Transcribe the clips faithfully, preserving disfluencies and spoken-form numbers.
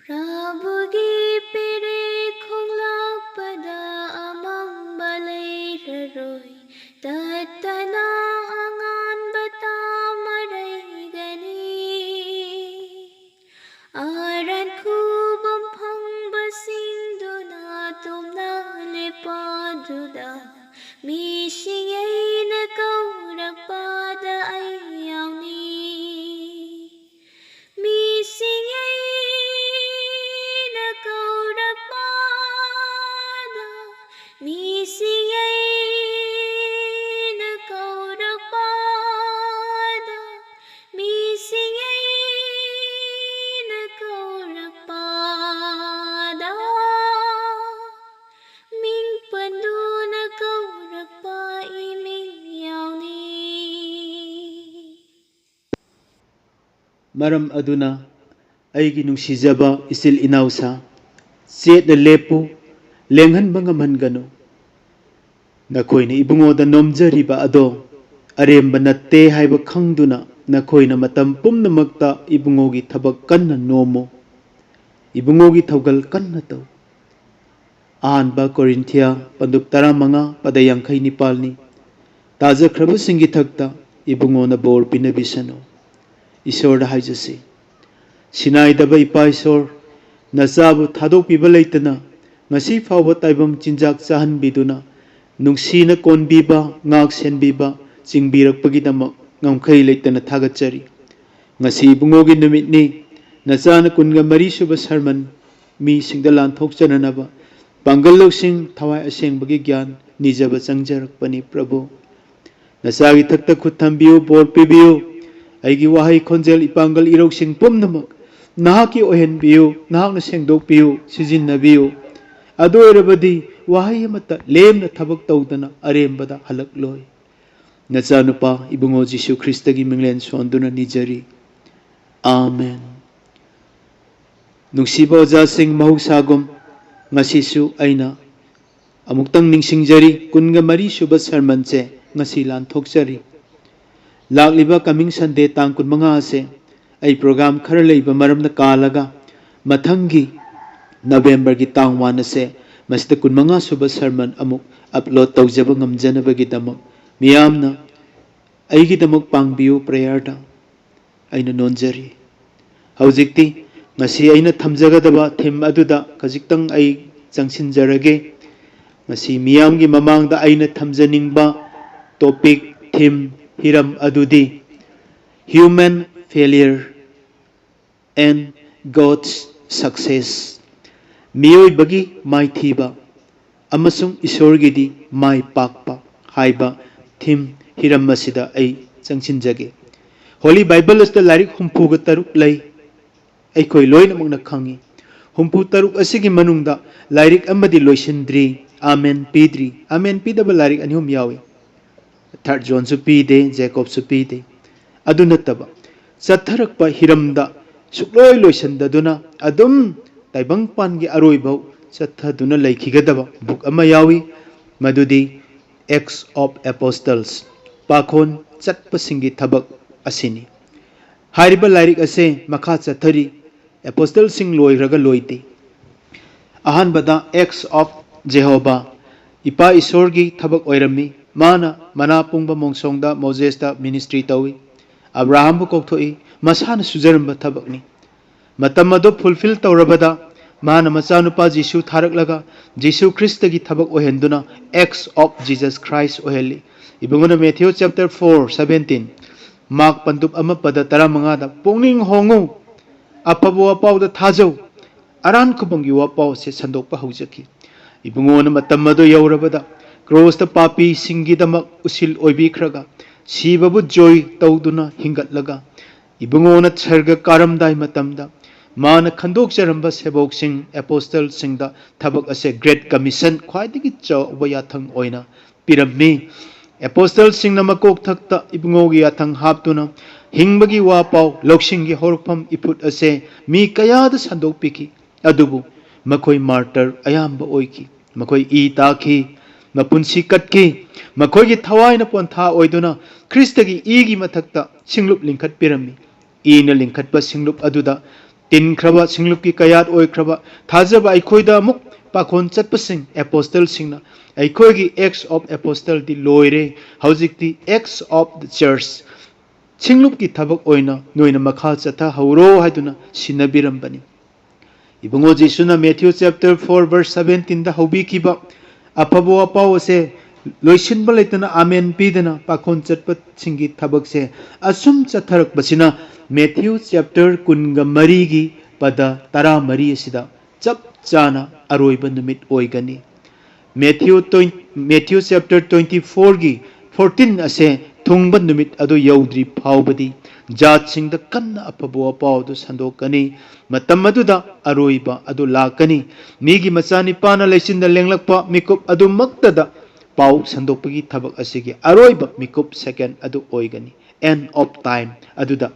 ꯄ꯭ꯔꯚꯨꯒꯤ ꯄꯦꯔꯦ ꯈꯣꯡꯂꯛꯄꯗ ꯑꯃꯝꯕ ꯂꯩꯔꯔꯣꯏ, ꯇꯠꯇꯅ ꯑꯉꯥꯟꯕ ꯇꯥꯃꯔꯩꯒꯅꯤ꯫ ꯑꯔꯥꯟ ꯈꯨꯕꯝ ꯐꯪꯕꯁꯤꯡꯗꯨꯅ ꯇꯨꯝꯅ ꯂꯦꯞꯄꯗꯨꯗ, ꯃꯤꯁꯤꯡ ꯑꯩꯅ ꯀꯧꯔꯛꯄꯗ ꯑꯩ ꯌꯥꯎꯅꯤ꯫ ꯃꯤꯁꯤꯡ ꯑꯩꯅ ꯀꯧꯔꯛꯄꯗ, ꯃꯤꯁꯤꯡ ꯑꯩꯅ ꯀꯧꯔꯛꯄꯗ, ꯃꯤꯁꯤꯡ ꯑꯩꯅ ꯀꯧꯔꯛꯄꯗ, ꯃꯤꯡ ꯄꯟꯗꯨꯅ ꯀꯧꯔꯛꯄ ꯏꯃꯤꯡ ꯌꯥꯎꯅꯤ꯫ ꯃꯔꯝ ꯑꯗꯨꯅ, ꯑꯩꯒꯤ ꯅꯨꯡꯁꯤꯖꯕ ꯏꯆꯤꯜ ꯏꯅꯥꯎꯁꯥ, ꯆꯦꯠꯅ ꯂꯦꯞꯄꯨ, ꯂꯦꯡꯍꯟꯕ ꯉꯝꯍꯟꯒꯅꯨ꯫ ꯅꯈꯣꯏꯅ ꯏꯕꯨꯡꯉꯣꯗ ꯅꯣꯝꯖꯔꯤꯕ ꯑꯗꯣ ꯑꯔꯦꯝꯕ ꯅꯠꯇꯦ ꯍꯥꯏꯕ ꯈꯪꯗꯨꯅ, ꯅꯈꯣꯏꯅ ꯃꯇꯝ ꯄꯨꯝꯅꯃꯛꯇ ꯏꯕꯨꯡꯉꯣꯒꯤ ꯊꯕꯛ ꯀꯟꯅ ꯅꯣꯝꯃꯨ, ꯏꯕꯨꯡꯉꯣꯒꯤ ꯊꯧꯒꯜ ꯀꯟꯅ ꯇꯧ꯫ ꯑꯍꯥꯟꯕ ꯀꯣꯔꯤꯟꯊꯤꯌꯥ ꯄꯟꯗꯨꯞ ꯇꯔꯥꯃꯉꯥ, ꯄꯗ ꯌꯥꯡꯈꯩ ꯅꯤꯄꯥꯜꯅꯤ꯫ ꯇꯥꯖꯈ꯭ꯔꯕꯁꯤꯡꯒꯤ ꯊꯛꯇ ꯏꯕꯨꯡꯉꯣꯅ ꯕꯣꯔ ꯄꯤꯅꯕꯤꯁꯅꯨ꯫ ꯏꯁꯣꯔꯗ ꯍꯥꯏꯖꯁꯤ, ꯁꯤꯅꯥꯏꯗꯕ ꯏꯄꯥ ꯏꯁꯣꯔ, ꯅꯆꯥꯕꯨ ꯊꯥꯗꯣꯛꯄꯤꯕ ꯂꯩꯇꯅ ꯉꯁꯤ ꯐꯥꯎꯕ ꯇꯥꯏꯕꯪ ꯆꯤꯟꯖꯥꯛ ꯆꯥꯍꯟꯕꯤꯗꯨꯅ, ꯅꯨꯡꯁꯤꯅ ꯀꯣꯟꯕꯤꯕ, ꯉꯥꯛ ꯁꯦꯟꯕꯤꯕ, ꯆꯤꯡꯕꯤꯔꯛꯄꯒꯤꯗꯃꯛ ꯉꯝꯈꯩ ꯂꯩꯇꯅ ꯊꯥꯒꯠꯆꯔꯤ꯫ ꯉꯁꯤ ꯏꯕꯨꯡꯉꯣꯒꯤ ꯅꯨꯃꯤꯠꯅꯤ꯫ ꯅꯆꯥꯅ ꯀꯨꯟꯒ ꯃꯔꯤ ꯁꯨꯕ ꯁꯔꯃꯟ ꯃꯤꯁꯤꯡꯗ ꯂꯥꯟꯊꯣꯛꯆꯅꯅꯕ ꯄꯥꯡꯒꯜ ꯂꯧꯁꯤꯡ, ꯊꯋꯥꯏ ꯑꯁꯦꯡꯕꯒꯤ ꯒ꯭ꯌꯥꯟ ꯅꯤꯖꯕ ꯆꯪꯖꯔꯛꯄꯅꯤ ꯄ꯭ꯔꯚꯨ꯫ ꯅꯆꯥꯒꯤ ꯊꯛꯇ ꯈꯨꯠ ꯊꯝꯕꯤꯌꯨ, ꯕꯣꯔ ꯄꯤꯕꯤꯌꯨ꯫ ꯑꯩꯒꯤ ꯋꯥꯍꯩ, ꯈꯣꯟꯖꯦꯜ, ꯏꯄꯥꯡꯒꯜ, ꯏꯔꯧꯁꯤꯡ ꯄꯨꯝꯅꯃꯛ ꯅꯍꯥꯛꯀꯤ ꯑꯣꯏꯍꯟꯕꯤꯌꯨ, ꯅꯍꯥꯛꯅ ꯁꯦꯡꯗꯣꯛꯄꯤꯌꯨ, ꯁꯤꯖꯤꯟꯅꯕꯤꯌꯨ꯫ ꯑꯗꯨ ꯑꯣꯏꯔꯕꯗꯤ ꯋꯥꯍꯩ ꯑꯃꯠꯇ ꯂꯦꯝꯅ ꯊꯕꯛ ꯇꯧꯗꯅ ꯑꯔꯦꯝꯕꯗ ꯍꯜꯂꯛꯂꯣꯏ꯫ ꯅꯆꯥꯅꯨꯄꯥ ꯏꯕꯨꯡꯉꯣ ꯖꯤꯁꯨ ꯈ꯭ꯔꯤꯁꯇꯒꯤ ꯃꯤꯡꯂꯦꯟ ꯁꯣꯟꯗꯨꯅ ꯅꯤꯖꯔꯤ꯫ ꯑꯥꯃꯦꯟ꯫ ꯅꯨꯡꯁꯤꯕ ꯑꯣꯖꯥꯁꯤꯡ, ꯃꯍꯧꯁꯥꯒꯨꯝ ꯉꯁꯤꯁꯨ ꯑꯩꯅ ꯑꯃꯨꯛꯇꯪ ꯅꯤꯡꯁꯤꯡꯖꯔꯤ, ꯀꯨꯟꯒ ꯃꯔꯤ ꯁꯨꯕ ꯁꯔꯃꯟꯁꯦ ꯉꯁꯤ ꯂꯥꯟꯊꯣꯛꯆꯔꯤ꯫ ꯂꯥꯛꯂꯤꯕ coming Sunday ꯇꯥꯡ ꯀꯨꯟꯃꯉꯥ ꯑꯁꯦ ꯑꯩ program ꯈꯔ ꯂꯩꯕ ꯃꯔꯝꯅ ꯀꯥꯜꯂꯒ ꯃꯊꯪꯒꯤ ꯅꯕꯦꯝꯕꯔꯒꯤ ꯇꯥꯡ ꯋꯥꯟ ꯑꯁꯦ ꯃꯁꯤꯗ ꯀꯨꯟꯃꯉꯥ ꯁꯨꯕ ꯁꯔꯃꯟ ꯑꯃꯨꯛ ꯑꯞꯂꯣꯗ ꯇꯧꯖꯕ ꯉꯝꯖꯅꯕꯒꯤꯗꯃꯛ ꯃꯤꯌꯥꯝꯅ ꯑꯩꯒꯤꯗꯃꯛ ꯄꯥꯡꯕꯤꯌꯨ ꯄ꯭ꯔꯦꯌꯔꯗ ꯑꯩꯅ ꯅꯣꯟꯖꯔꯤ꯫ ꯍꯧꯖꯤꯛꯇꯤ ꯉꯁꯤ ꯑꯩꯅ ꯊꯝꯖꯒꯗꯕ ꯊꯤꯝ ꯑꯗꯨꯗ ꯈꯖꯤꯛꯇꯪ ꯑꯩ ꯆꯪꯁꯤꯟꯖꯔꯒꯦ꯫ ꯉꯁꯤ ꯃꯤꯌꯥꯝꯒꯤ ꯃꯃꯥꯡꯗ ꯑꯩꯅ ꯊꯝꯖꯅꯤꯡꯕ ꯇꯣꯄꯤꯛ, ꯊꯤꯝ, ꯍꯤꯔꯝ ꯑꯗꯨꯗꯤ Human Failure and God's Success, ꯃꯤꯑꯣꯏꯕꯒꯤ ꯃꯥꯏꯊꯤꯕ ꯑꯃꯁꯨꯡ ꯏꯁꯣꯔꯒꯤꯗꯤ ꯃꯥꯏ ꯄꯥꯛꯄ ꯍꯥꯏꯕ ꯊꯤꯝ, ꯍꯤꯔꯝ ꯑꯁꯤꯗ ꯑꯩ ꯆꯪꯁꯤꯟꯖꯒꯦ꯫ ꯍꯣꯂꯤ ꯕꯥꯏꯕꯜ ꯑꯁꯤꯗ ꯂꯥꯏꯔꯤꯛ ꯍꯨꯝꯐꯨꯒ ꯇꯔꯨꯛ ꯂꯩ, ꯑꯩꯈꯣꯏ ꯂꯣꯏꯅꯃꯛꯅ ꯈꯪꯏ꯫ ꯍꯨꯝꯐꯨ ꯇꯔꯨꯛ ꯑꯁꯤꯒꯤ ꯃꯅꯨꯡꯗ ꯂꯥꯏꯔꯤꯛ ꯑꯃꯗꯤ ꯂꯣꯏꯁꯤꯟꯗ꯭ꯔꯤ, ꯑꯥꯃꯦꯟ ꯄꯤꯗ꯭ꯔꯤ꯫ ꯑꯥꯃꯦꯟ ꯄꯤꯗꯕ ꯂꯥꯏꯔꯤꯛ ꯑꯅꯤ ꯑꯍꯨꯝ ꯌꯥꯎꯏ꯫ ꯊꯥꯔꯠ ꯖꯣꯟꯁꯨ ꯄꯤꯗꯦ, ꯖꯦꯀꯣꯕꯁꯨ ꯄꯤꯗꯦ꯫ ꯑꯗꯨ ꯅꯠꯇꯕ ꯆꯠꯊꯔꯛꯄ ꯍꯤꯔꯝꯗ ꯁꯨꯛꯂꯣꯏ ꯂꯣꯏꯁꯤꯟꯗꯗꯨꯅ ꯑꯗꯨꯝ ꯇꯥꯏꯕꯪꯄꯥꯟꯒꯤ ꯑꯔꯣꯏꯕ ꯆꯠꯊꯗꯨꯅ ꯂꯩꯈꯤꯒꯗꯕ ꯕꯨꯛ ꯑꯃ ꯌꯥꯎꯏ, ꯃꯗꯨꯗꯤ Acts of Apostles, ꯄꯥꯈꯣꯟ ꯆꯠꯄꯁꯤꯡꯒꯤ ꯊꯕꯛ ꯑꯁꯤꯅꯤ꯫ ꯍꯥꯏꯔꯤꯕ ꯂꯥꯏꯔꯤꯛ ꯑꯁꯦ ꯃꯈꯥ ꯆꯠꯊꯔꯤ, ꯑꯦꯄꯣꯁꯇꯜꯁꯤꯡ ꯂꯣꯏꯈ꯭ꯔꯒ ꯂꯣꯏꯗꯦ꯫ ꯑꯍꯥꯟꯕꯗ Acts of Jehovah, ꯏꯄꯥ ꯏꯁꯣꯔꯒꯤ ꯊꯕꯛ ꯑꯣꯏꯔꯝꯃꯤ꯫ ꯃꯥꯅ ꯃꯅꯥ ꯄꯨꯡꯕ ꯃꯣꯡꯁꯣꯡꯗ ꯃꯣꯖꯦꯁꯇ ꯃꯤꯅꯤꯁꯇ꯭ꯔꯤ ꯇꯧꯏ꯫ ꯑꯕ꯭ꯔꯥꯍꯥꯝꯕꯨ ꯀꯧꯊꯣꯛꯏ, ꯃꯁꯥꯅ ꯁꯨꯖꯔꯝꯕ ꯊꯕꯛꯅꯤ꯫ ꯃꯇꯝ ꯑꯗꯨ ꯐꯨꯜꯐꯤꯜ ꯇꯧꯔꯕꯗ ꯃꯥꯅ ꯃꯆꯥꯅꯨꯄꯥ ꯖꯤꯁꯨ ꯊꯥꯔꯛꯂꯒ ꯖꯤꯁꯨ ꯈ꯭ꯔꯤꯁꯇꯒꯤ ꯊꯕꯛ ꯑꯣꯏꯍꯟꯗꯨꯅ Acts of Jesus Christ ꯑꯣꯏꯍꯜꯂꯤ꯫ ꯏꯕꯨꯡꯉꯣꯅ Matthew chapter four seventeen, Mark ꯄꯟꯗꯨꯞ ꯑꯃ ꯄꯗ ꯇꯔꯥꯃꯉꯥꯗ, "ꯄꯨꯛꯅꯤꯡ ꯍꯣꯡꯉꯨ, ꯑꯐꯕ ꯋꯥꯄꯥꯎꯗ ꯊꯥꯖꯧ", ꯑꯔꯥꯟ ꯈꯨꯕꯝꯒꯤ ꯋꯥꯄꯥꯎ ꯑꯁꯤ ꯁꯟꯗꯣꯛꯄ ꯍꯧꯖꯈꯤ꯫ ꯏꯕꯨꯡꯉꯣꯅ ꯃꯇꯝ ꯑꯗꯨ ꯌꯧꯔꯕꯗ ꯀ꯭ꯔꯣꯁꯇ ꯄꯥꯄꯤꯁꯤꯡꯒꯤꯗꯃꯛ ꯎꯁꯤꯜ ꯑꯣꯏꯕꯤꯈ꯭ꯔꯒ ꯁꯤꯕꯕꯨ ꯖꯣꯏ ꯇꯧꯗꯨꯅ ꯍꯤꯡꯒꯠꯂꯒ ꯏꯕꯨꯡꯉꯣꯅ ꯁꯔꯒ ꯀꯥꯔꯝꯗꯥꯏ ꯃꯇꯝꯗ ꯃꯥꯅ ꯈꯟꯗꯣꯛꯆꯔꯝꯕ ꯁꯦꯕꯣꯛꯁꯤꯡ, ꯑꯦꯄꯣꯁꯇꯜꯁꯤꯡꯗ ꯊꯕꯛ ꯑꯁꯦ ꯒ꯭ꯔꯦꯠ ꯀꯃꯤꯁꯟ, ꯈ꯭ꯋꯥꯏꯗꯒꯤ ꯆꯥꯎꯕ ꯌꯥꯊꯪ ꯑꯣꯏꯅ ꯄꯤꯔꯝꯃꯤ꯫ ꯑꯦꯄꯣꯁꯇꯜꯁꯤꯡꯅ ꯃꯀꯣꯛꯊꯛꯇ ꯏꯕꯨꯡꯉꯣꯒꯤ ꯌꯥꯊꯪ ꯍꯥꯞꯇꯨꯅ ꯍꯤꯡꯕꯒꯤ ꯋꯥꯄꯥꯎ, ꯂꯧꯁꯤꯡꯒꯤ ꯍꯧꯔꯛꯐꯝ ꯏꯐꯨꯠ ꯑꯁꯦ ꯃꯤ ꯀꯌꯥꯗ ꯁꯟꯗꯣꯛꯄꯤꯈꯤ꯫ ꯑꯗꯨꯕꯨ ꯃꯈꯣꯏ ꯃꯥꯔꯇꯔ ꯑꯌꯥꯝꯕ ꯑꯣꯏꯈꯤ꯫ ꯃꯈꯣꯏ ꯏ ꯇꯥꯈꯤ꯫ ꯃꯄꯨꯟꯁꯤ ꯀꯠꯈꯤ꯫ ꯃꯈꯣꯏꯒꯤ ꯊꯋꯥꯏꯅ ꯄꯣꯟꯊꯥ ꯑꯣꯏꯗꯨꯅ ꯈ꯭ꯔꯤꯁꯇꯒꯤ ꯏꯒꯤ ꯃꯊꯛꯇ ꯁꯤꯡꯂꯨꯞ ꯂꯤꯡꯈꯠꯄꯤꯔꯝꯃꯤ꯫ ꯏꯅ ꯂꯤꯡꯈꯠꯄ ꯁꯤꯡꯂꯨꯞ ꯑꯗꯨꯗ ꯇꯤꯟꯈ꯭ꯔꯕ, ꯁꯤꯡꯂꯨꯞꯀꯤ ꯀꯌꯥꯠ ꯑꯣꯏꯈ꯭ꯔꯕ, ꯊꯥꯖꯕ ꯑꯩꯈꯣꯏꯗ ꯑꯃꯨꯛ ꯄꯥꯈꯣꯟ ꯆꯠꯄꯁꯤꯡ, ꯑꯦꯄꯣꯁꯇꯜꯁꯤꯡꯅ, ꯑꯩꯈꯣꯏꯒꯤ Acts of Apostleꯗꯤ ꯂꯣꯏꯔꯦ, ꯍꯧꯖꯤꯛꯇꯤ Acts of the Church, ꯁꯤꯡꯂꯨꯞꯀꯤ ꯊꯕꯛ ꯑꯣꯏꯅ ꯅꯣꯏꯅ ꯃꯈꯥ ꯆꯠꯊꯍꯧꯔꯣ ꯍꯥꯏꯗꯨꯅ ꯁꯤꯟꯅꯕꯤꯔꯝꯕꯅꯤ꯫ ꯏꯕꯨꯡꯉꯣ ꯖꯤꯁꯨꯅ Matthew chapter four verse seventeenꯗ ꯍꯧꯕꯤꯈꯤꯕ ꯑꯐꯕ ꯋꯥꯄꯥꯎ ꯑꯁꯦ ꯂꯣꯏꯁꯤꯟꯕ ꯂꯩꯇꯅ ꯑꯃꯦꯟ ꯄꯤꯗꯅ ꯄꯥꯈꯣꯟ ꯆꯠꯄꯁꯤꯡꯒꯤ ꯊꯕꯛꯁꯦ ꯑꯁꯨꯝ ꯆꯠꯊꯔꯛꯄꯁꯤꯅ Matthew chapter ꯀꯨꯟꯒ ꯃꯔꯤꯒꯤ ꯄꯗ ꯇꯔꯥꯃꯔꯤ ꯑꯁꯤꯗ ꯆꯞ ꯆꯥꯅ ꯑꯔꯣꯏꯕ ꯅꯨꯃꯤꯠ ꯑꯣꯏꯒꯅꯤ꯫ Matthew twenty, Matthew chapter twenty fourꯒꯤ fourteen ꯑꯁꯦ ꯊꯨꯡꯕ ꯅꯨꯃꯤꯠ ꯑꯗꯨ ꯌꯧꯗ꯭ꯔꯤ ꯐꯥꯎꯕꯗꯤ ꯖꯥꯠꯁꯤꯡꯗ ꯀꯟꯅ ꯑꯐꯕ ꯋꯥꯄꯥꯎ ꯑꯗꯨ ꯁꯟꯗꯣꯛꯀꯅꯤ꯫ ꯃꯇꯝ ꯑꯗꯨꯗ ꯑꯔꯣꯏꯕ ꯑꯗꯨ ꯂꯥꯛꯀꯅꯤ꯫ ꯃꯤꯒꯤ ꯃꯆꯥꯅꯤꯄꯥꯅ ꯂꯩꯆꯤꯟꯗ ꯂꯦꯡꯂꯛꯄ ꯃꯤꯀꯨꯞ ꯑꯗꯨꯃꯛꯇꯗ ꯄꯥꯎ ꯁꯟꯗꯣꯛꯄꯒꯤ ꯊꯕꯛ ꯑꯁꯤꯒꯤ ꯑꯔꯣꯏꯕ ꯃꯤꯀꯨꯞ second ꯑꯗꯨ ꯑꯣꯏꯒꯅꯤ꯫ End of time ꯑꯗꯨꯗ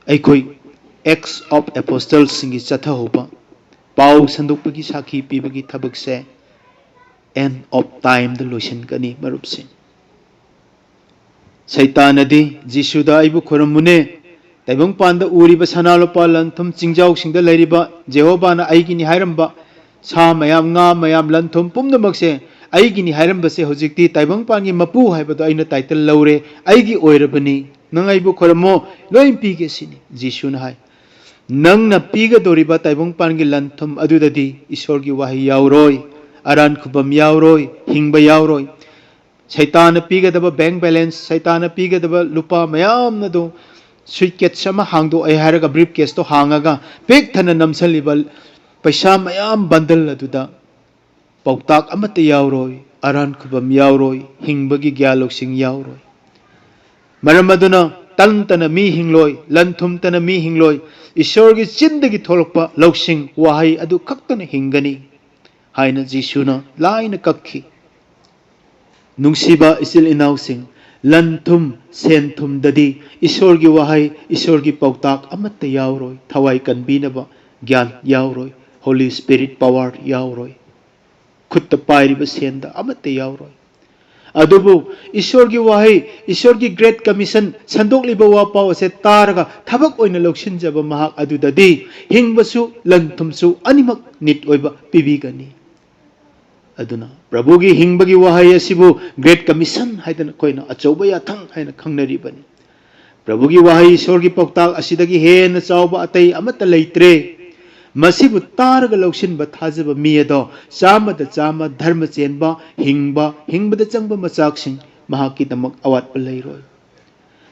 ꯑꯩꯈꯣꯏ Acts of Apostlesꯁꯤꯡꯒꯤ ꯆꯠꯊꯍꯧꯕ ꯄꯥꯎ ꯁꯟꯗꯣꯛꯄꯒꯤ ꯁꯥꯈꯤ ꯄꯤꯕꯒꯤ ꯊꯕꯛꯁꯦ end of timeꯗ ꯂꯣꯏꯁꯤꯟꯒꯅꯤ, ꯃꯔꯨꯞꯁꯤꯡ꯫ ꯁꯩꯇꯥꯅꯗꯤ ꯖꯤꯁꯨꯗ "ꯑꯩꯕꯨ ꯈꯨꯔꯨꯝꯃꯨꯅꯦ, ꯇꯥꯏꯕꯪꯄꯥꯟꯗ ꯎꯔꯤꯕ ꯁꯅꯥ ꯂꯨꯄꯥ ꯂꯟ ꯊꯨꯝ ꯆꯤꯡꯖꯥꯎꯁꯤꯡꯗ ꯂꯩꯔꯤꯕ ꯖꯦꯍꯣꯚꯥꯅ ꯑꯩꯒꯤꯅꯤ ꯍꯥꯏꯔꯝꯕ ꯁꯥ ꯃꯌꯥꯝ, ꯉꯥ ꯃꯌꯥꯝ, ꯂꯟ ꯊꯨꯝ ꯄꯨꯝꯅꯃꯛꯁꯦ ꯑꯩꯒꯤꯅꯤ ꯍꯥꯏꯔꯝꯕꯁꯦ ꯍꯧꯖꯤꯛꯇꯤ ꯇꯥꯏꯕꯪꯄꯥꯟꯒꯤ ꯃꯄꯨ ꯍꯥꯏꯕꯗꯣ ꯑꯩꯅ title ꯂꯧꯔꯦ, ꯑꯩꯒꯤ ꯑꯣꯏꯔꯕꯅꯤ, ꯅꯪ ꯑꯩꯕꯨ ꯈꯨꯔꯨꯝꯃꯣ, ꯂꯣꯏ ꯄꯤꯒꯦ ꯁꯤꯅꯤ" ꯖꯤꯁꯨꯅ ꯍꯥꯏ꯫ ꯅꯪꯅ ꯄꯤꯒꯗꯧꯔꯤꯕ ꯇꯥꯏꯕꯪꯄꯥꯟꯒꯤ ꯂꯟ ꯊꯨꯝ ꯑꯗꯨꯗꯗꯤ ꯏꯁꯣꯔꯒꯤ ꯋꯥꯍꯩ ꯌꯥꯎꯔꯣꯏ, ꯑꯔꯥꯟ ꯈꯨꯕꯝ ꯌꯥꯎꯔꯣꯏ, ꯍꯤꯡꯕ ꯌꯥꯎꯔꯣꯏ꯫ ꯁꯩꯇꯥꯅ ꯄꯤꯒꯗꯕ bank balance, ꯁꯩꯇꯥꯅ ꯄꯤꯒꯗꯕ ꯂꯨꯄꯥ ꯃꯌꯥꯝ ꯑꯗꯨ suitcase ꯑꯃ ꯍꯥꯡꯗꯣꯛꯑꯦ ꯍꯥꯏꯔꯒ briefcaseꯇꯣ ꯍꯥꯡꯉꯒ ꯄꯤꯛ ꯊꯟꯅ ꯅꯝꯁꯤꯜꯂꯤꯕ ꯄꯩꯁꯥ ꯃꯌꯥꯝ bundle ꯑꯗꯨꯗ ꯄꯥꯎꯇꯥꯛ ꯑꯃꯠꯇ ꯌꯥꯎꯔꯣꯏ, ꯑꯔꯥꯟ ꯈꯨꯕꯝ ꯌꯥꯎꯔꯣꯏ, ꯍꯤꯡꯕꯒꯤ ꯒ꯭ꯌꯥꯟ ꯂꯧꯁꯤꯡ ꯌꯥꯎꯔꯣꯏ꯫ ꯃꯔꯝ ꯑꯗꯨꯅ ꯇꯟꯇꯅ ꯃꯤ ꯍꯤꯡꯂꯣꯏ, ꯂꯟ ꯊꯨꯝꯇꯅ ꯃꯤ ꯍꯤꯡꯂꯣꯏ, ꯏꯁꯣꯔꯒꯤ ꯆꯤꯟꯗꯒꯤ ꯊꯣꯛꯂꯛꯄ ꯂꯧꯁꯤꯡ ꯋꯥꯍꯩ ꯑꯗꯨ ꯈꯛꯇꯅ ꯍꯤꯡꯒꯅꯤ ꯍꯥꯏꯅ ꯖꯤꯁꯨꯅ ꯂꯥꯏꯅ ꯀꯛꯈꯤ꯫ ꯅꯨꯡꯁꯤꯕ ꯏꯆꯤꯜ ꯏꯅꯥꯎꯁꯤꯡ, ꯂꯟ ꯊꯨꯝ, ꯁꯦꯟ ꯊꯨꯝꯗꯗꯤ ꯏꯁꯣꯔꯒꯤ ꯋꯥꯍꯩ, ꯏꯁꯣꯔꯒꯤ ꯄꯥꯎꯇꯥꯛ ꯑꯃꯠꯇ ꯌꯥꯎꯔꯣꯏ, ꯊꯋꯥꯏ ꯀꯟꯕꯤꯅꯕ ꯒ꯭ꯌꯥꯟ ꯌꯥꯎꯔꯣꯏ, Holy Spirit power ꯌꯥꯎꯔꯣꯏ꯫ ꯈꯨꯠꯇ ꯄꯥꯏꯔꯤꯕ ꯁꯦꯟꯗ ꯑꯃꯠꯇ ꯌꯥꯎꯔꯣꯏ꯫ ꯑꯗꯨꯕꯨ ꯏꯁꯣꯔꯒꯤ ꯋꯥꯍꯩ, ꯏꯁꯣꯔꯒꯤ Great Commission ꯁꯟꯗꯣꯛꯂꯤꯕ ꯋꯥꯄꯥꯎ ꯑꯁꯦ ꯇꯥꯔꯒ ꯊꯕꯛ ꯑꯣꯏꯅ ꯂꯧꯁꯤꯟꯖꯕ ꯃꯍꯥꯛ ꯑꯗꯨꯗꯗꯤ ꯍꯤꯡꯕꯁꯨ ꯂꯟ ꯊꯨꯝꯁꯨ ꯑꯅꯤꯃꯛ ꯅꯤꯠ ꯑꯣꯏꯕ ꯄꯤꯕꯤꯒꯅꯤ꯫ ꯑꯗꯨꯅ ꯄ꯭ꯔꯚꯨꯒꯤ ꯍꯤꯡꯕꯒꯤ ꯋꯥꯍꯩ ꯑꯁꯤꯕꯨ Great Commission ꯍꯥꯏꯗꯅ ꯑꯩꯈꯣꯏꯅ ꯑꯆꯧꯕ ꯌꯥꯊꯪ ꯍꯥꯏꯅ ꯈꯪꯅꯔꯤꯕꯅꯤ꯫ ꯄ꯭ꯔꯚꯨꯒꯤ ꯋꯥꯍꯩ ꯏꯁꯣꯔꯒꯤ ꯄꯥꯎꯇꯥꯛ ꯑꯁꯤꯗꯒꯤ ꯍꯦꯟꯅ ꯆꯥꯎꯕ ꯑꯇꯩ ꯑꯃꯠꯇ ꯂꯩꯇ꯭ꯔꯦ꯫ ꯃꯁꯤꯕꯨ ꯇꯥꯔꯒ ꯂꯧꯁꯤꯟꯕ ꯊꯥꯖꯕ ꯃꯤ ꯑꯗꯣ ꯆꯥꯝꯃꯗ ꯆꯥꯝꯃ ꯙꯔꯃ ꯆꯦꯟꯕ, ꯍꯤꯡꯕ, ꯍꯤꯡꯕꯗ ꯆꯪꯕ ꯃꯆꯥꯛꯁꯤꯡ ꯃꯍꯥꯛꯀꯤꯗꯃꯛ ꯑꯋꯥꯠꯄ ꯂꯩꯔꯣꯏ꯫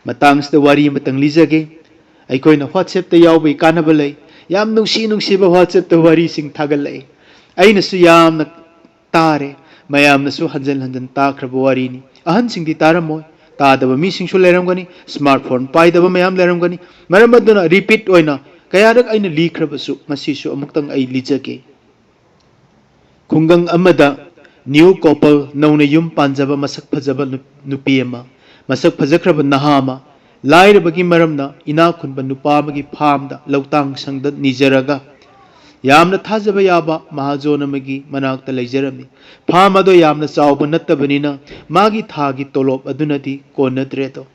ꯃꯇꯥꯡꯁꯤꯗ ꯋꯥꯔꯤ ꯑꯃꯇꯪ ꯂꯤꯖꯒꯦ꯫ ꯑꯩꯈꯣꯏꯅ WhatsApp-ꯇ ꯌꯥꯎꯕꯒꯤ ꯀꯥꯟꯅꯕ ꯂꯩ꯫ ꯌꯥꯝ ꯅꯨꯡꯁꯤ ꯅꯨꯡꯁꯤꯕ WhatsApp-ꯇ ꯋꯥꯔꯤꯁꯤꯡ ꯊꯥꯒꯠꯂꯛꯏ꯫ ꯑꯩꯅꯁꯨ ꯌꯥꯝꯅ ꯇꯥꯔꯦ꯫ ꯃꯌꯥꯝꯅꯁꯨ ꯍꯟꯖꯟ ꯍꯟꯖꯟ ꯇꯥꯈ꯭ꯔꯕ ꯋꯥꯔꯤꯅꯤ꯫ ꯑꯍꯟꯁꯤꯡꯗꯤ ꯇꯥꯔꯝꯃꯣꯏ꯫ ꯇꯥꯗꯕ ꯃꯤꯁꯤꯡꯁꯨ ꯂꯩꯔꯝꯒꯅꯤ꯫ Smartphone ꯄꯥꯏꯗꯕ ꯃꯌꯥꯝ ꯂꯩꯔꯝꯒꯅꯤ꯫ ꯃꯔꯝ ꯑꯗꯨꯅ repeat ꯑꯣꯏꯅ ꯀꯌꯥꯔꯛ ꯑꯩꯅ ꯂꯤꯈ꯭ꯔꯕꯁꯨ ꯉꯁꯤꯁꯨ ꯑꯃꯨꯛꯇꯪ ꯑꯩ ꯂꯤꯖꯒꯦ꯫ ꯈꯨꯡꯒꯪ ꯑꯃꯗ new couple, ꯅꯧꯅ ꯌꯨꯝ ꯄꯥꯟꯖꯕ ꯃꯁꯛ ꯐꯖꯕ ꯅꯨ-, ꯅꯨꯄꯤ ꯑꯃ, ꯃꯁꯛ ꯐꯖꯈ꯭ꯔꯕ ꯅꯍꯥ ꯑꯃ, ꯂꯥꯏꯔꯕꯒꯤ ꯃꯔꯝꯅ ꯏꯅꯥꯛ ꯈꯨꯟꯕ ꯅꯨꯄꯥ ꯑꯃꯒꯤ farm-ꯗ ꯂꯧꯇꯥꯡ ꯁꯪꯗ ꯅꯤꯖꯔꯒ ꯌꯥꯝꯅ ꯊꯥꯖꯕ ꯌꯥꯕ ꯃꯍꯥꯖꯣꯟ ꯑꯃꯒꯤ ꯃꯅꯥꯛꯇ ꯂꯩꯖꯔꯝꯃꯤ꯫ Farm ꯑꯗꯣ ꯌꯥꯝꯅ ꯆꯥꯎꯕ ꯅꯠꯇꯕꯅꯤꯅ ꯃꯥꯒꯤ ꯊꯥꯒꯤ ꯇꯣꯂꯣꯞ ꯑꯗꯨꯅꯗꯤ ꯀꯣꯟꯅꯗ꯭ꯔꯦꯗꯣ꯫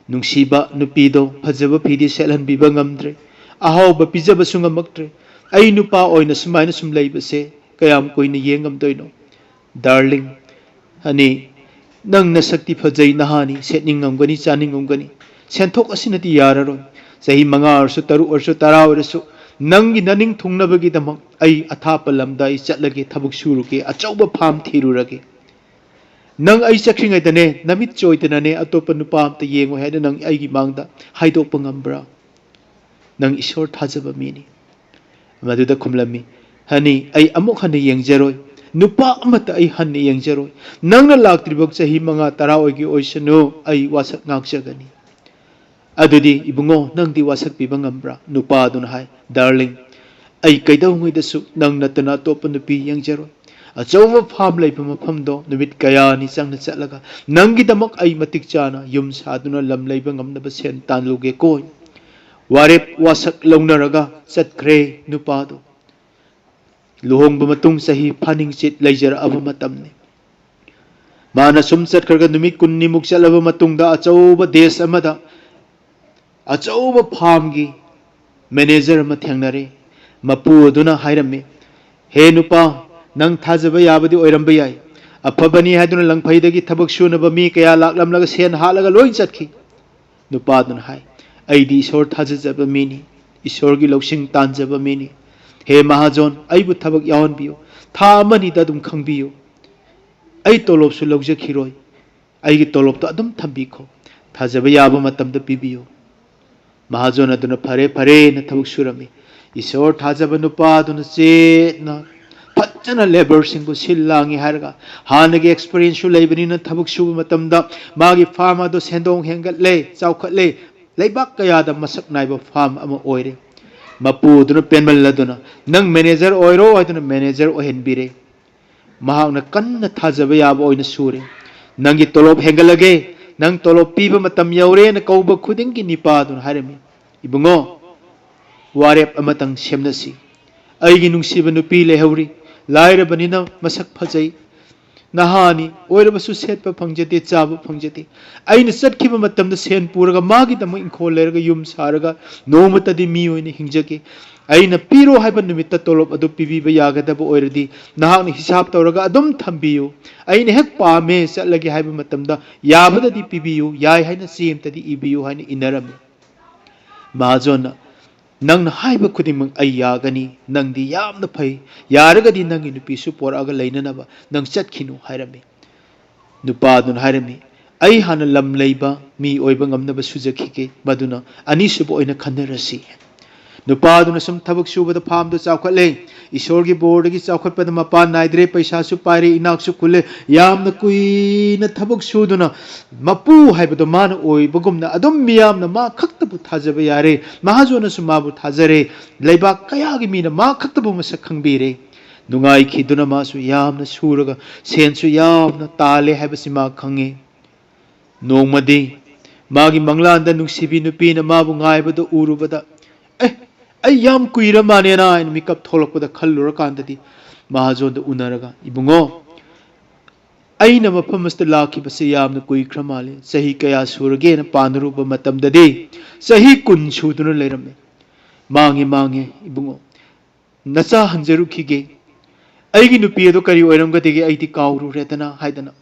ꯅꯨꯡꯁꯤꯕ ꯅꯨꯄꯤꯗꯣ ꯐꯖꯕ ꯐꯤꯗꯤ ꯁꯦꯠꯍꯟꯕꯤꯕ ꯉꯝꯗ꯭ꯔꯦ, ꯑꯍꯥꯎꯕ ꯄꯤꯖꯕꯁꯨ ꯉꯝꯃꯛꯇ꯭ꯔꯦ꯫ ꯑꯩ ꯅꯨꯄꯥ ꯑꯣꯏꯅ ꯁꯨꯃꯥꯏꯅ ꯁꯨꯝ ꯂꯩꯕꯁꯦ ꯀꯌꯥꯝ ꯀꯨꯏꯅ ꯌꯦꯡ ꯉꯝꯗꯣꯏꯅꯣ? Darling, honey, ꯅꯪ ꯅꯁꯛꯇꯤ ꯐꯖꯩ, ꯅꯍꯥꯅꯤ, ꯁꯦꯠꯅꯤꯡꯉꯝꯒꯅꯤ, ꯆꯥꯅꯤꯡꯉꯝꯒꯅꯤ꯫ ꯁꯦꯟꯊꯣꯛ ꯑꯁꯤꯅꯗꯤ ꯌꯥꯔꯔꯣꯏ꯫ ꯆꯍꯤ ꯃꯉꯥ ꯑꯣꯏꯔꯁꯨ, ꯇꯔꯨꯛ ꯑꯣꯏꯔꯁꯨ, ꯇꯔꯥ ꯑꯣꯏꯔꯁꯨ, ꯅꯪꯒꯤ ꯅꯅꯤꯡ ꯊꯨꯡꯅꯕꯒꯤꯗꯃꯛ ꯑꯩ ꯑꯊꯥꯞꯄ ꯂꯝꯗ ꯑꯩ ꯆꯠꯂꯒꯦ, ꯊꯕꯛ ꯁꯨꯔꯨꯒꯦ, ꯑꯆꯧꯕ farm ꯊꯤꯔꯨꯔꯒꯦ꯫ ꯅꯪ ꯑꯩ ꯆꯠꯈ꯭ꯔꯤꯉꯩꯗꯅꯦ, ꯅꯃꯤꯠ ꯆꯣꯏꯗꯅꯅꯦ, ꯑꯇꯣꯞꯄ ꯅꯨꯄꯥ ꯑꯝꯇ ꯌꯦꯡꯉꯣꯏ ꯍꯥꯏꯅ ꯅꯪ ꯑꯩꯒꯤ ꯃꯥꯡꯗ ꯍꯥꯏꯗꯣꯛꯄ ꯉꯝꯕ꯭ꯔꯥ? ꯅꯪ ꯏꯁꯣꯔ ꯊꯥꯖꯕ ꯃꯤꯅꯤ꯫ ꯃꯗꯨꯗ ꯈꯨꯝꯂꯝꯃꯤ, "Honey, ꯑꯩ ꯑꯃꯨꯛ ꯍꯟꯅ ꯌꯦꯡꯖꯔꯣꯏ꯫ ꯅꯨꯄꯥ ꯑꯃꯠꯇ ꯑꯩ ꯍꯟꯅ ꯌꯦꯡꯖꯔꯣꯏ꯫ ꯅꯪꯅ ꯂꯥꯛꯇ꯭ꯔꯤꯕ ꯆꯍꯤ ꯃꯉꯥ, ꯇꯔꯥ ꯑꯣꯏꯒꯦ ꯑꯣꯏꯁꯅꯨ, ꯑꯩ ꯋꯥꯁꯛ ꯉꯥꯛꯆꯒꯅꯤ꯫" "ꯑꯗꯨꯗꯤ ꯏꯕꯨꯡꯉꯣ, ꯅꯪꯗꯤ ꯋꯥꯁꯛ ꯄꯤꯕ ꯉꯝꯕ꯭ꯔꯥ?" ꯅꯨꯄꯥ ꯑꯗꯨꯅ ꯍꯥꯏ, "Darling, ꯑꯩ ꯀꯩꯗꯧꯉꯩꯗꯁꯨ ꯅꯪ ꯅꯠꯇꯅ ꯑꯇꯣꯞꯄ ꯅꯨꯄꯤ ꯌꯦꯡꯖꯔꯣꯏ꯫ ꯑꯆꯧꯕ farm ꯂꯩꯕ ꯃꯐꯝꯗꯣ ꯅꯨꯃꯤꯠ ꯀꯌꯥꯅꯤ ꯆꯪꯅ ꯆꯠꯂꯒ ꯅꯪꯒꯤꯗꯃꯛ ꯑꯩ ꯃꯇꯤꯛ ꯆꯥꯅ ꯌꯨꯝ ꯁꯥꯗꯨꯅ ꯂꯝ ꯂꯩꯕ ꯉꯝꯅꯕ ꯁꯦꯟ ꯇꯥꯟꯂꯨꯒꯦꯀꯣ꯫" ꯋꯥꯔꯦꯞ ꯋꯥꯁꯛ ꯂꯧꯅꯔꯒ ꯆꯠꯈ꯭ꯔꯦ ꯅꯨꯄꯥꯗꯣ꯫ ꯂꯨꯍꯣꯡꯕ ꯃꯇꯨꯡ ꯆꯍꯤ ꯐꯥꯅꯤꯡꯆꯤꯠ ꯂꯩꯖꯔꯛꯑꯕ ꯃꯇꯝꯅꯤ꯫ ꯃꯥꯅ ꯁꯨꯝ ꯆꯠꯈ꯭ꯔꯒ ꯅꯨꯃꯤꯠ ꯀꯨꯟꯅꯤꯃꯨꯛ ꯆꯠꯂꯕ ꯃꯇꯨꯡꯗ ꯑꯆꯧꯕ ꯗꯦꯁ ꯑꯃꯗ ꯑꯆꯧꯕ ꯐꯥꯔꯝꯒꯤ ꯃꯦꯅꯦꯖꯔ ꯑꯃ ꯊꯦꯡꯅꯔꯦ꯫ ꯃꯄꯨ ꯑꯗꯨꯅ ꯍꯥꯏꯔꯝꯃꯤ, "ꯍꯦ ꯅꯨꯄꯥ, ꯅꯪ ꯊꯥꯖꯕ ꯌꯥꯕꯗꯤ ꯑꯣꯏꯔꯝꯕ ꯌꯥꯏ꯫ ꯑꯐꯕꯅꯤ ꯍꯥꯏꯗꯨꯅ ꯂꯪꯐꯩꯗꯒꯤ ꯊꯕꯛ ꯁꯨꯅꯕ ꯃꯤ ꯀꯌꯥ ꯂꯥꯛꯂꯝꯂꯒ ꯁꯦꯟ ꯍꯥꯠꯂꯒ ꯂꯣꯏ ꯆꯠꯈꯤ꯫" ꯅꯨꯄꯥꯗꯨꯅ ꯍꯥꯏ, "ꯑꯩꯗꯤ ꯏꯁꯣꯔ ꯊꯥꯖꯖꯕ ꯃꯤꯅꯤ, ꯏꯁꯣꯔꯒꯤ ꯂꯧꯁꯤꯡ ꯇꯥꯟꯖꯕ ꯃꯤꯅꯤ꯫ ꯍꯦ ꯃꯍꯥꯖꯣꯟ, ꯑꯩꯕꯨ ꯊꯕꯛ ꯌꯥꯎꯍꯟꯕꯤꯌꯨ꯫ ꯊꯥ ꯑꯃꯅꯤꯗ ꯑꯗꯨꯝ ꯈꯪꯕꯤꯌꯨ꯫ ꯑꯩ ꯇꯣꯂꯣꯞꯁꯨ ꯂꯧꯖꯈꯤꯔꯣꯏ꯫ ꯑꯩꯒꯤ ꯇꯣꯂꯣꯞꯇꯣ ꯑꯗꯨꯝ ꯊꯝꯕꯤꯈꯣ꯫ ꯊꯥꯖꯕ ꯌꯥꯕ ꯃꯇꯝꯗ ꯄꯤꯕꯤꯌꯨ꯫" ꯃꯍꯥꯖꯣꯟ ꯑꯗꯨꯅ ꯐꯔꯦ ꯐꯔꯦꯅ ꯊꯕꯛ ꯁꯨꯔꯝꯃꯤ꯫ ꯏꯁꯣꯔ ꯊꯥꯖꯕ ꯅꯨꯄꯥ ꯑꯗꯨꯅ ꯆꯦꯠꯅ ꯐꯖꯅ ꯂꯦꯕꯔꯁꯤꯡꯕꯨ ꯁꯤꯜ ꯂꯥꯡꯉꯤ ꯍꯥꯏꯔꯒ, ꯍꯥꯟꯅꯒꯤ ꯑꯦꯛꯁꯄꯤꯔꯤꯌꯦꯟꯁꯁꯨ ꯂꯩꯕꯅꯤꯅ ꯊꯕꯛ ꯁꯨꯕ ꯃꯇꯝꯗ ꯃꯥꯒꯤ ꯐꯥꯔꯝ ꯑꯗꯣ ꯁꯦꯟꯗꯣꯡ ꯍꯦꯟꯒꯠꯂꯦ, ꯆꯥꯎꯈꯠꯂꯦ, ꯂꯩꯕꯥꯛ ꯀꯌꯥꯗ ꯃꯁꯛ ꯅꯥꯏꯕ ꯐꯥꯔꯝ ꯑꯃ ꯑꯣꯏꯔꯦ꯫ ꯃꯄꯨꯗꯨꯅ ꯄꯦꯟꯃꯜꯂꯗꯨꯅ, "ꯅꯪ ꯃꯦꯅꯦꯖꯔ ꯑꯣꯏꯔꯣ" ꯍꯥꯏꯗꯨꯅ ꯃꯦꯅꯦꯖꯔ ꯑꯣꯏꯍꯟꯕꯤꯔꯦ꯫ ꯃꯍꯥꯛꯅ ꯀꯟꯅ ꯊꯥꯖꯕ ꯌꯥꯕ ꯑꯣꯏꯅ ꯁꯨꯔꯦ꯫ "ꯅꯪꯒꯤ ꯇꯣꯂꯣꯞ ꯍꯦꯟꯒꯠꯂꯒꯦ, ꯅꯪ ꯇꯣꯂꯣꯞ ꯄꯤꯕ ꯃꯇꯝ ꯌꯧꯔꯦꯅ" ꯀꯧꯕ ꯈꯨꯗꯤꯡꯒꯤ ꯅꯤꯄꯥꯗꯨꯅ ꯍꯥꯏꯔꯝꯃꯤ, "ꯏꯕꯨꯡꯉꯣ, ꯋꯥꯔꯦꯞ ꯑꯃꯇꯪ ꯁꯦꯝꯅꯁꯤ꯫ ꯑꯩꯒꯤ ꯅꯨꯡꯁꯤꯕ ꯅꯨꯄꯤ ꯂꯩꯍꯧꯔꯤ, ꯂꯥꯏꯔꯕꯅꯤꯅ ꯃꯁꯛ ꯐꯖꯩ, ꯅꯍꯥꯅꯤ, ꯑꯣꯏꯔꯕꯁꯨ ꯁꯦꯠꯄ ꯐꯪꯖꯗꯦ, ꯆꯥꯕ ꯐꯪꯖꯗꯦ꯫ ꯑꯩꯅ ꯆꯠꯈꯤꯕ ꯃꯇꯝꯗ ꯁꯦꯟ ꯄꯨꯔꯒ ꯃꯥꯒꯤꯗꯃꯛ ꯏꯪꯈꯣꯜ ꯂꯩꯔꯒ ꯌꯨꯝ ꯁꯥꯔꯒ ꯅꯣꯡꯃꯇꯗꯤ ꯃꯤ ꯑꯣꯏꯅ ꯍꯤꯡꯖꯒꯦ꯫ ꯑꯩꯅ ꯄꯤꯔꯣ ꯍꯥꯏꯕ ꯅꯨꯃꯤꯠꯇ ꯇꯣꯂꯣꯞ ꯑꯗꯨ ꯄꯤꯕꯤꯕ ꯌꯥꯒꯗꯕ ꯑꯣꯏꯔꯗꯤ ꯅꯍꯥꯛꯅ ꯍꯤꯁꯥꯕ ꯇꯧꯔꯒ ꯑꯗꯨꯝ ꯊꯝꯕꯤꯌꯨ꯫ ꯑꯩꯅ ꯍꯦꯛ ꯄꯥꯝꯃꯦ ꯆꯠꯂꯒꯦ ꯍꯥꯏꯕ ꯃꯇꯝꯗ ꯌꯥꯕꯗꯗꯤ ꯄꯤꯕꯤꯌꯨ, ꯌꯥꯏ ꯍꯥꯏꯅ ꯆꯦ ꯑꯃꯇꯗꯤ ꯏꯕꯤꯌꯨ" ꯍꯥꯏꯅ ꯏꯟꯅꯔꯝꯃꯤ꯫ ꯃꯍꯥꯖꯣꯟꯅ, "ꯅꯪꯅ ꯍꯥꯏꯕ ꯈꯨꯗꯤꯡꯃꯛ ꯑꯩ ꯌꯥꯒꯅꯤ, ꯅꯪꯗꯤ ꯌꯥꯝꯅ ꯐꯩ, ꯌꯥꯔꯒꯗꯤ ꯅꯪꯒꯤ ꯅꯨꯄꯤꯁꯨ ꯄꯣꯔꯛꯑꯒ ꯂꯩꯅꯅꯕ ꯅꯪ ꯆꯠꯈꯤꯅꯨ" ꯍꯥꯏꯔꯝꯃꯤ꯫ ꯅꯨꯄꯥꯗꯨꯅ ꯍꯥꯏꯔꯝꯃꯤ, "ꯑꯩ ꯍꯥꯟꯅ ꯂꯝ ꯂꯩꯕ ꯃꯤ ꯑꯣꯏꯕ ꯉꯝꯅꯕ ꯁꯨꯖꯈꯤꯒꯦ, ꯃꯗꯨꯅ ꯑꯅꯤꯁꯨꯕ ꯑꯣꯏꯅ ꯈꯟꯅꯔꯁꯤ"꯫ ꯅꯨꯄꯥꯗꯨꯅ ꯁꯨꯝ ꯊꯕꯛ ꯁꯨꯕꯗ ꯐꯥꯔꯝꯗꯨ ꯆꯥꯎꯈꯠꯂꯦ꯫ ꯏꯁꯣꯔꯒꯤ ꯕꯣꯔꯗꯒꯤ ꯆꯥꯎꯈꯠꯄꯗ ꯃꯄꯥꯟ ꯅꯥꯏꯗ꯭ꯔꯦ, ꯄꯩꯁꯥꯁꯨ ꯄꯥꯏꯔꯦ, ꯏꯅꯥꯛꯁꯨ ꯈꯨꯜꯂꯦ꯫ ꯌꯥꯝꯅ ꯀꯨꯏꯅ ꯊꯕꯛ ꯁꯨꯗꯨꯅ ꯃꯄꯨ ꯍꯥꯏꯕꯗꯣ ꯃꯥꯅ ꯑꯣꯏꯕꯒꯨꯝꯅ ꯑꯗꯨꯝ ꯃꯤꯌꯥꯝꯅ ꯃꯥ ꯈꯛꯇꯕꯨ ꯊꯥꯖꯕ ꯌꯥꯔꯦ, ꯃꯍꯥꯖꯣꯟꯅꯁꯨ ꯃꯥꯕꯨ ꯊꯥꯖꯔꯦ, ꯂꯩꯕꯥꯛ ꯀꯌꯥꯒꯤ ꯃꯤꯅ ꯃꯥ ꯈꯛꯇꯕꯨ ꯃꯁꯛ ꯈꯪꯕꯤꯔꯦ꯫ ꯅꯨꯡꯉꯥꯏꯈꯤꯗꯨꯅ ꯃꯥꯁꯨ ꯌꯥꯝꯅ ꯁꯨꯔꯒ ꯁꯦꯟꯁꯨ ꯌꯥꯝꯅ ꯇꯥꯜꯂꯦ ꯍꯥꯏꯕꯁꯤ ꯃꯥ ꯈꯪꯉꯤ꯫ ꯅꯣꯡꯃꯗꯤ ꯃꯥꯒꯤ ꯃꯪꯂꯥꯟꯗ ꯅꯨꯡꯁꯤꯕꯤ ꯅꯨꯄꯤꯅ ꯃꯥꯕꯨ ꯉꯥꯏꯕꯗꯨ ꯎꯔꯨꯕꯗ, "ꯑꯦ, ꯑꯩ ꯌꯥꯝ ꯀꯨꯏꯔ ꯃꯥꯅꯦꯅ" ꯍꯥꯏꯅ ꯃꯤꯀꯞ ꯊꯣꯛꯂꯛꯄꯗ ꯈꯜꯂꯨꯔꯀꯥꯟꯗꯗꯤ ꯃꯍꯥꯖꯣꯟꯗ ꯎꯅꯔꯒ, "ꯏꯕꯨꯡꯉꯣ, ꯑꯩꯅ ꯃꯐꯝ ꯑꯁꯤꯗ ꯂꯥꯛꯈꯤꯕꯁꯤ ꯌꯥꯝꯅ ꯀꯨꯏꯈ꯭ꯔ ꯃꯥꯜꯂꯦ꯫ ꯆꯍꯤ ꯀꯌꯥ ꯁꯨꯔꯒꯦꯅ ꯄꯥꯅꯔꯨꯕ ꯃꯇꯝꯗꯗꯤ ꯆꯍꯤ ꯀꯨꯟ ꯁꯨꯗꯨꯅ ꯂꯩꯔꯝꯃꯦ꯫ "ꯃꯥꯡꯉꯦ, ꯃꯥꯡꯉꯦ, ꯏꯕꯨꯡꯉꯣ꯫ ꯅꯆꯥ ꯍꯟꯖꯔꯨꯈꯤꯒꯦ꯫ ꯑꯩꯒꯤ ꯅꯨꯄꯤ ꯑꯗꯨ ꯀꯔꯤ ꯑꯣꯏꯔꯝꯒꯗꯒꯦ, ꯑꯩꯗꯤ ꯀꯥꯎꯔꯨꯔꯦꯗꯅ" ꯍꯥꯏꯗꯅ,